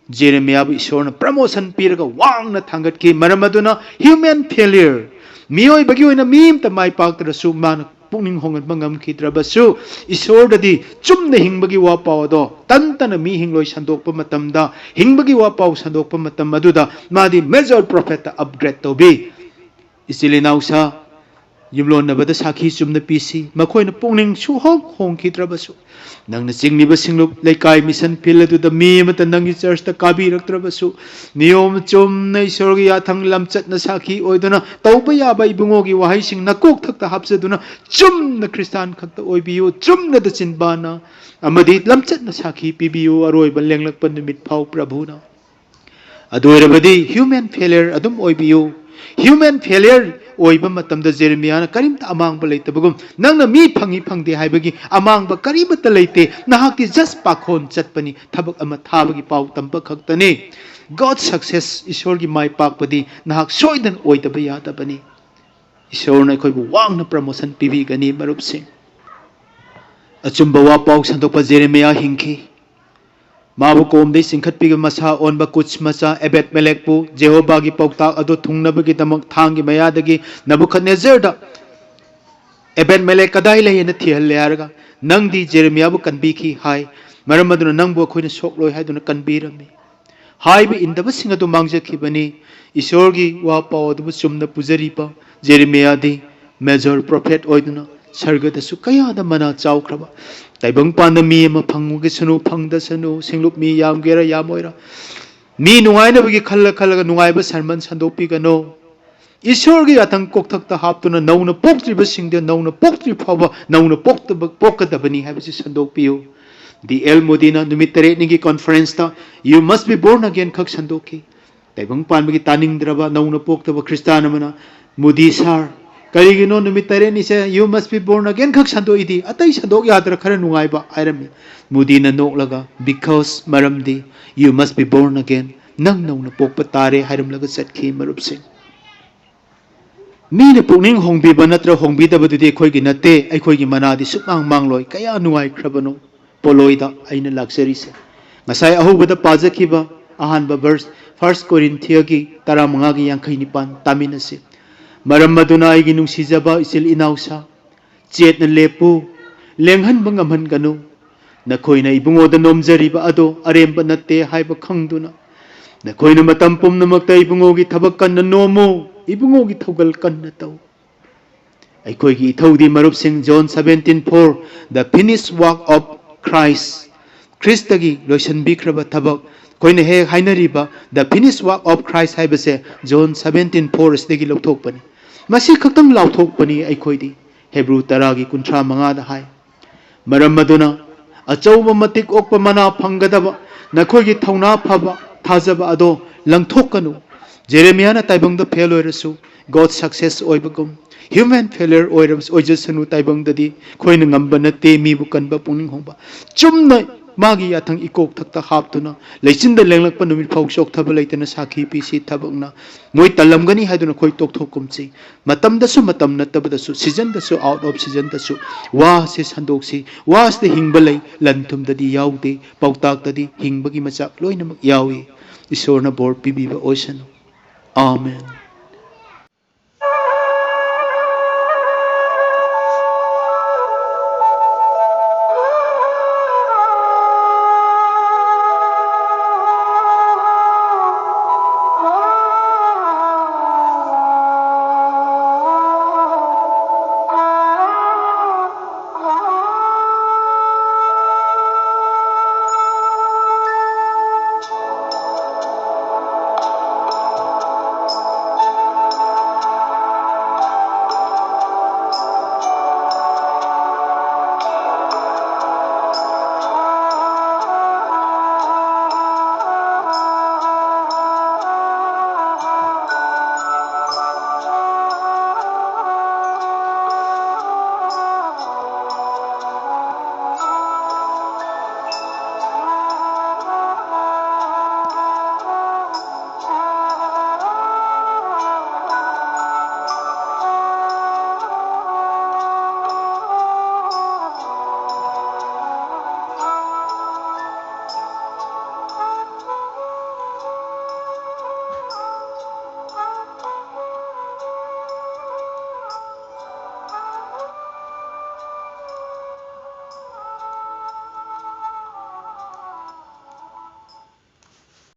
ꯖꯦꯔꯦꯃꯤꯌꯥꯕꯨ ꯏꯁꯣꯔꯅ ꯄ꯭ꯔꯃꯣꯁꯟ ꯄꯤꯔꯒ ꯋꯥꯡꯅ ꯊꯥꯡꯒꯠꯈꯤ꯫ ꯃꯔꯝ ꯑꯗꯨꯅ human failure, ꯃꯤꯑꯣꯏꯕꯒꯤ ꯑꯣꯏꯅ ꯃꯤ ꯑꯃꯇ ꯃꯥꯏ ꯄꯥꯛꯇ꯭ꯔꯁꯨ, ꯃꯥꯅ ꯄꯨꯛꯅꯤꯡ ꯍꯣꯡꯍꯟꯕ ꯉꯝꯈꯤꯗ꯭ꯔꯕꯁꯨ, ꯏꯁꯣꯔꯗꯗꯤ ꯆꯨꯝꯅ ꯍꯤꯡꯕꯒꯤ ꯋꯥꯄꯥꯎ ꯑꯗꯣ ꯇꯟꯇꯅ ꯃꯤ ꯍꯤꯡꯂꯣꯏ ꯁꯟꯗꯣꯛꯄ ꯃꯇꯝꯗ, ꯍꯤꯡꯕꯒꯤ ꯋꯥꯄꯥꯎ ꯁꯟꯗꯣꯛꯄ ꯃꯇꯝ ꯑꯗꯨꯗ ꯃꯥꯗꯤ ꯃꯦꯖꯔ ꯄ꯭ꯔꯣꯐꯦꯠꯇ ꯑꯞꯒ꯭ꯔꯦꯗ ꯇꯧꯕꯤ꯫ ꯏꯆꯤꯜ ꯏꯅꯥꯎꯁꯥ, ꯌꯨꯝꯂꯣꯟꯅꯕꯗ ꯁꯥꯈꯤ ꯆꯨꯝꯅ ꯄꯤꯁꯤ꯫ ꯃꯈꯣꯏꯅ ꯄꯨꯛꯅꯤꯡ ꯁꯨꯍꯣꯡ ꯍꯣꯡꯈꯤꯗ꯭ꯔꯕꯁꯨ, ꯅꯪꯅ ꯆꯤꯡꯂꯤꯕ ꯁꯤꯡꯂꯨꯞ ꯂꯩꯀꯥꯏ ꯃꯤꯁꯟ ꯐꯤꯜ ꯑꯗꯨꯗ ꯃꯤ ꯑꯃꯠꯇ ꯅꯪꯒꯤ ꯆꯔꯆꯇ ꯀꯥꯕꯤꯔꯛꯇ꯭ꯔꯕꯁꯨ, ꯅꯤꯌꯣꯝ ꯆꯨꯝꯅ ꯏꯁꯣꯔꯒꯤ ꯌꯥꯊꯪ ꯂꯝꯆꯠꯅ ꯁꯥꯈꯤ ꯑꯣꯏꯗꯨꯅ ꯇꯧꯕ ꯌꯥꯕ ꯏꯕꯨꯡꯉꯣꯒꯤ ꯋꯥꯍꯩꯁꯤꯡ ꯅꯀꯣꯛ ꯊꯛꯇ ꯍꯥꯞꯆꯗꯨꯅ ꯆꯨꯝꯅ ꯈ꯭ꯔꯤꯁꯇꯥꯟ ꯈꯛꯇ ꯑꯣꯏꯕꯤꯌꯨ, ꯆꯨꯝꯅꯗ ꯆꯤꯟꯕꯥꯅ ꯑꯃꯗꯤ ꯂꯝꯆꯠꯅ ꯁꯥꯈꯤ ꯄꯤꯕꯤꯌꯨ꯫ ꯑꯔꯣꯏꯕ ꯂꯦꯡꯂꯛꯄ ꯅꯨꯃꯤꯠ ꯐꯥꯎ ꯄ꯭ꯔꯚꯨꯅ꯫ ꯑꯗꯨ ꯑꯣꯏꯔꯕꯗꯤ human failure ꯑꯗꯨꯝ ꯑꯣꯏꯕꯤꯌꯨ꯫ Human failure ꯑꯣꯏꯕ ꯃꯇꯝꯗ ꯖꯦꯔꯦꯃꯤꯌꯥꯅ ꯀꯔꯤꯝꯇ ꯑꯃꯥꯡꯕ ꯂꯩꯇꯕꯒꯨꯝ, ꯅꯪꯅ ꯃꯤ ꯐꯪꯏ ꯐꯪꯗꯦ ꯍꯥꯏꯕꯒꯤ ꯑꯃꯥꯡꯕ ꯀꯔꯤꯃꯠꯇ ꯂꯩꯇꯦ꯫ ꯅꯍꯥꯛꯇꯤ just ꯄꯥꯈꯣꯟ ꯆꯠꯄꯅꯤ, ꯊꯕꯛ ꯑꯃ ꯊꯥꯕꯒꯤ ꯄꯥꯎ ꯇꯝꯕ ꯈꯛꯇꯅꯤ꯫ God success, ꯏꯁꯣꯔꯒꯤ ꯃꯥꯏ ꯄꯥꯛꯄꯗꯤ ꯅꯍꯥꯛ ꯁꯣꯏꯗꯅ ꯑꯣꯏꯗꯕ ꯌꯥꯗꯕꯅꯤ꯫ ꯏꯁꯣꯔꯅ ꯑꯩꯈꯣꯏꯕꯨ ꯋꯥꯡꯅ ꯄ꯭ꯔꯃꯣꯁꯟ ꯄꯤꯕꯤꯒꯅꯤ, ꯃꯔꯨꯞꯁꯤꯡ꯫ ꯑꯆꯨꯝꯕ ꯋꯥꯄꯥꯎ ꯁꯟꯗꯣꯛꯄ ꯖꯦꯔꯦꯃꯤꯌꯥ ꯍꯤꯡꯈꯤ꯫ ꯃꯥꯕꯨ ꯀꯣꯝꯗꯒꯤ ꯆꯤꯡꯈꯠꯄꯤꯕ ꯃꯁꯥ ꯑꯣꯟꯕ ꯀꯨꯁ ꯃꯆꯥ ꯑꯦꯕꯦꯗ ꯃꯦꯂꯦꯛꯄꯨ ꯖꯦꯍꯣꯕꯥꯒꯤ ꯄꯥꯎꯇꯥꯛ ꯑꯗꯨ ꯊꯨꯡꯅꯕꯒꯤꯗꯃꯛ ꯊꯥꯡꯒꯤ ꯃꯌꯥꯗꯒꯤ ꯅꯕꯨꯈꯗꯅꯦꯖꯔꯗ ꯑꯦꯕꯦꯗ ꯃꯦꯂꯦꯛ ꯀꯗꯥꯏ ꯂꯩ ꯍꯥꯏꯅ ꯊꯤꯍꯜꯂꯦ ꯍꯥꯏꯔꯒ, "ꯅꯪꯗꯤ ꯖꯦꯔꯦꯃꯤꯌꯥꯕꯨ ꯀꯟꯕꯤꯈꯤ" ꯍꯥꯏ꯫ "ꯃꯔꯝ ꯑꯗꯨꯅ ꯅꯪꯕꯨ ꯑꯩꯈꯣꯏꯅ ꯁꯣꯛꯂꯣꯏ" ꯍꯥꯏꯗꯨꯅ ꯀꯟꯕꯤꯔꯝꯃꯤ꯫ ꯍꯥꯏꯕ ꯏꯟꯗꯕꯁꯤꯡ ꯑꯗꯨ ꯃꯥꯡꯖꯈꯤꯕꯅꯤ꯫ ꯏꯁꯣꯔꯒꯤ ꯋꯥ ꯄꯥꯎ ꯑꯗꯨꯕꯨ ꯆꯨꯝꯅ ꯄꯨꯖꯔꯤꯕ ꯖꯦꯔꯦꯃꯤꯌꯥꯗꯤ ꯃꯦꯖꯔ ꯄ꯭ꯔꯣꯐꯦꯠ ꯑꯣꯏꯗꯨꯅ ꯁꯔꯒꯗꯁꯨ ꯀꯌꯥꯗ ꯃꯅꯥ ꯆꯥꯎꯈ꯭ꯔꯕ꯫ ꯇꯥꯏꯕꯪꯄꯥꯟꯗ ꯃꯤ ꯑꯃ ꯐꯪꯉꯨꯒꯤꯁꯅꯨ, ꯐꯪꯗꯁꯅꯨ, ꯁꯤꯡꯂꯨꯞ ꯃꯤ ꯌꯥꯝꯒꯦꯔꯥ ꯌꯥꯝꯃꯣꯏꯔꯥ, ꯃꯤ ꯅꯨꯡꯉꯥꯏꯅꯕꯒꯤ ꯈꯜꯂ ꯈꯜꯂꯒ ꯅꯨꯡꯉꯥꯏꯕ ꯁꯔꯃꯟ ꯁꯟꯗꯣꯛꯄꯤꯒꯅꯨ꯫ ꯏꯁꯣꯔꯒꯤ ꯌꯥꯊꯪ ꯀꯣꯛꯊꯛꯇ ꯍꯥꯞꯇꯨꯅ ꯅꯧꯅ ꯄꯣꯛꯇ꯭ꯔꯤꯕꯁꯤꯡꯗ ꯅꯧꯅ ꯄꯣꯛꯇ꯭ꯔꯤ ꯐꯥꯎꯕ ꯅꯧꯅ ꯄꯣꯛꯇꯕ ꯄꯣꯛꯀꯗꯕꯅꯤ ꯍꯥꯏꯕꯁꯤ ꯁꯟꯗꯣꯛꯄꯤꯌꯨ꯫ ꯗꯤ ꯑꯦꯜ ꯃꯣꯗꯤꯅ ꯅꯨꯃꯤꯠ ꯇꯔꯦꯠꯅꯤꯒꯤ ꯀꯣꯟꯐꯔꯦꯟꯁꯇ "You must be born again" ꯈꯛ ꯁꯟꯗꯣꯛꯈꯤ꯫ ꯇꯥꯏꯕꯪ ꯄꯥꯟꯕꯒꯤ ꯇꯥꯅꯤꯡꯗ꯭ꯔꯕ ꯅꯧꯅ ꯄꯣꯛꯇꯕ ꯈ꯭ꯔꯤꯁꯇꯥꯟ ꯑꯃꯅ, "ꯃꯣꯗꯤ ꯁꯥꯔ, ꯀꯔꯤꯒꯤꯅꯣ ꯅꯨꯃꯤꯠ ꯇꯔꯦꯠꯅꯤꯁꯦ 'You must be born again' ꯈꯛ ꯁꯟꯗꯣꯛꯏꯗꯤ? ꯑꯇꯩ ꯁꯟꯗꯣꯛ ꯌꯥꯗ꯭ꯔꯥ, ꯈꯔ ꯅꯨꯡꯉꯥꯏꯕ?" ꯍꯥꯏꯔꯝꯃꯤ꯫ ꯃꯣꯗꯤꯅ ꯅꯣꯛꯂꯒ, "Because, ꯃꯔꯝꯗꯤ, 'You must be born again', ꯅꯪ ꯅꯧꯅ ꯄꯣꯛꯄ ꯇꯥꯔꯦ" ꯍꯥꯏꯔꯝꯂꯒ ꯆꯠꯈꯤ꯫ ꯃꯔꯨꯞꯁꯤꯡ, ꯃꯤꯅ ꯄꯨꯛꯅꯤꯡ ꯍꯣꯡꯕꯤꯕ ꯅꯠꯇ꯭ꯔ ꯍꯣꯡꯕꯤꯗꯕꯗꯨꯗꯤ ꯑꯩꯈꯣꯏꯒꯤ ꯅꯠꯇꯦ꯫ ꯑꯩꯈꯣꯏꯒꯤ ꯃꯅꯥꯗꯤ ꯁꯨꯛꯃꯥꯡ ꯃꯥꯡꯂꯣꯏ꯫ ꯀꯌꯥ ꯅꯨꯡꯉꯥꯏꯈ꯭ꯔꯕꯅꯣ ꯄꯣꯂꯣꯏꯗ ꯑꯩꯅ ꯂꯥꯛꯆꯔꯤꯁꯦ꯫ ꯉꯁꯥꯏ ꯑꯍꯧꯕꯗ ꯄꯥꯖꯈꯤꯕ ꯑꯍꯥꯟꯕ ꯚꯔꯁ, ꯐꯥꯔꯁ ꯀꯣꯔꯤꯟꯊꯤꯌꯒꯤ ꯇꯔꯥꯃꯉꯥꯒꯤ ꯌꯥꯡꯈꯩ ꯅꯤꯄꯥꯟ ꯇꯥꯃꯤꯟꯅꯁꯤ꯫ "ꯃꯔꯝ ꯑꯗꯨꯅ, ꯑꯩꯒꯤ ꯅꯨꯡꯁꯤꯖꯕ ꯏꯆꯤꯜ ꯏꯅꯥꯎꯁꯥ, ꯆꯦꯠꯅ ꯂꯦꯞꯄꯨ, ꯂꯦꯡꯍꯟꯕ ꯉꯝꯍꯟꯒꯅꯨ꯫ ꯅꯈꯣꯏꯅ ꯏꯕꯨꯡꯉꯣꯗ ꯅꯣꯝꯖꯔꯤꯕ ꯑꯗꯣ ꯑꯔꯦꯝꯕ ꯅꯠꯇꯦ ꯍꯥꯏꯕ ꯈꯪꯗꯨꯅ, ꯅꯈꯣꯏꯅ ꯃꯇꯝ ꯄꯨꯝꯅꯃꯛꯇ ꯏꯕꯨꯡꯉꯣꯒꯤ ꯊꯕꯛ ꯀꯟꯅ ꯅꯣꯝꯃꯨ, ꯏꯕꯨꯡꯉꯣꯒꯤ ꯊꯧꯒꯜ ꯀꯟꯅ ꯇꯧ"꯫ ꯑꯩꯈꯣꯏꯒꯤ ꯏꯊꯧꯗꯤ, ꯃꯔꯨꯞꯁꯤꯡ, John seventeen four, "The finished work of Christ", ꯈ꯭ꯔꯤꯁꯇꯒꯤ ꯂꯣꯏꯁꯤꯟꯕꯤꯈ꯭ꯔꯕ ꯊꯕꯛ꯫ ꯑꯩꯈꯣꯏꯅ ꯍꯦꯛ ꯍꯥꯏꯅꯔꯤꯕ "The finished work of Christ" ꯍꯥꯏꯕꯁꯦ John seventeen four ꯑꯁꯤꯗꯒꯤ ꯂꯧꯊꯣꯛꯄꯅꯤ꯫ ꯃꯁꯤ ꯈꯛꯇꯪ ꯂꯥꯎꯊꯣꯛꯄꯅꯤ ꯑꯩꯈꯣꯏꯗꯤ꯫ ꯍꯦꯕ꯭ꯔꯨ ꯇꯔꯥꯒꯤ ꯀꯨꯟꯊ꯭ꯔꯥ ꯃꯉꯥꯗ ꯍꯥꯏ, "ꯃꯔꯝ ꯑꯗꯨꯅ, ꯑꯆꯧꯕ ꯃꯇꯤꯛ ꯑꯣꯛꯄ ꯃꯅꯥ ꯐꯪꯒꯗꯕ ꯅꯈꯣꯏꯒꯤ ꯊꯧꯅꯥ ꯐꯕ ꯊꯥꯖꯕ ꯑꯗꯣ ꯂꯪꯊꯣꯛꯀꯅꯨ"꯫ ꯖꯦꯔꯦꯃꯤꯌꯥꯅ ꯇꯥꯏꯕꯪꯗ ꯐꯦꯜ ꯑꯣꯏꯔꯁꯨ, "God success" ꯑꯣꯏꯕꯒꯨꯝ, human failure ꯑꯣꯏꯔꯕꯁꯨ ꯑꯣꯏꯖꯁꯅꯨ, ꯇꯥꯏꯕꯪꯗꯗꯤ ꯑꯩꯈꯣꯏꯅ ꯉꯝꯕ ꯅꯠꯇꯦ ꯃꯤꯕꯨ ꯀꯟꯕ, ꯄꯨꯛꯅꯤꯡ ꯍꯣꯡꯕ꯫ ꯆꯨꯝꯅ ꯃꯥꯒꯤ ꯌꯥꯊꯪ ꯏꯀꯣꯛ ꯊꯛꯇ ꯍꯥꯞꯇꯨꯅ, ꯂꯩꯆꯤꯟꯗ ꯂꯦꯡꯂꯛꯄ ꯅꯨꯃꯤꯠ ꯐꯥꯎ ꯆꯣꯛꯊꯕ ꯂꯩꯇꯅ ꯁꯥꯈꯤ ꯄꯤꯁꯤ ꯊꯕꯛꯅ꯫ ꯃꯣꯏ ꯇꯜꯂꯝꯒꯅꯤ ꯍꯥꯏꯗꯨꯅ ꯑꯩꯈꯣꯏ ꯇꯣꯛꯊꯣꯛꯀꯨꯝꯁꯤ꯫ ꯃꯇꯝꯗꯁꯨ, ꯃꯇꯝ ꯅꯠꯇꯕꯗꯁꯨ, ꯁꯤꯖꯟꯗꯁꯨ, ꯑꯥꯎꯠ ꯑꯣꯐ ꯁꯤꯖꯟꯗꯁꯨ ꯋꯥꯁꯤ ꯁꯟꯗꯣꯛꯁꯤ꯫ ꯋꯥꯁꯤꯗ ꯍꯤꯡꯕ ꯂꯩ, ꯂꯟ ꯊꯨꯝꯗꯗꯤ ꯌꯥꯎꯗꯦ, ꯄꯥꯎꯇꯥꯛꯇꯗꯤ ꯍꯤꯡꯕꯒꯤ ꯃꯆꯥꯛ ꯂꯣꯏꯅꯃꯛ ꯌꯥꯎꯏ꯫ ꯏꯁꯣꯔꯅ ꯕꯣꯔ ꯄꯤꯕꯤꯕ ꯑꯣꯏꯁꯅꯨ꯫ ꯑꯥꯃꯦꯟ꯫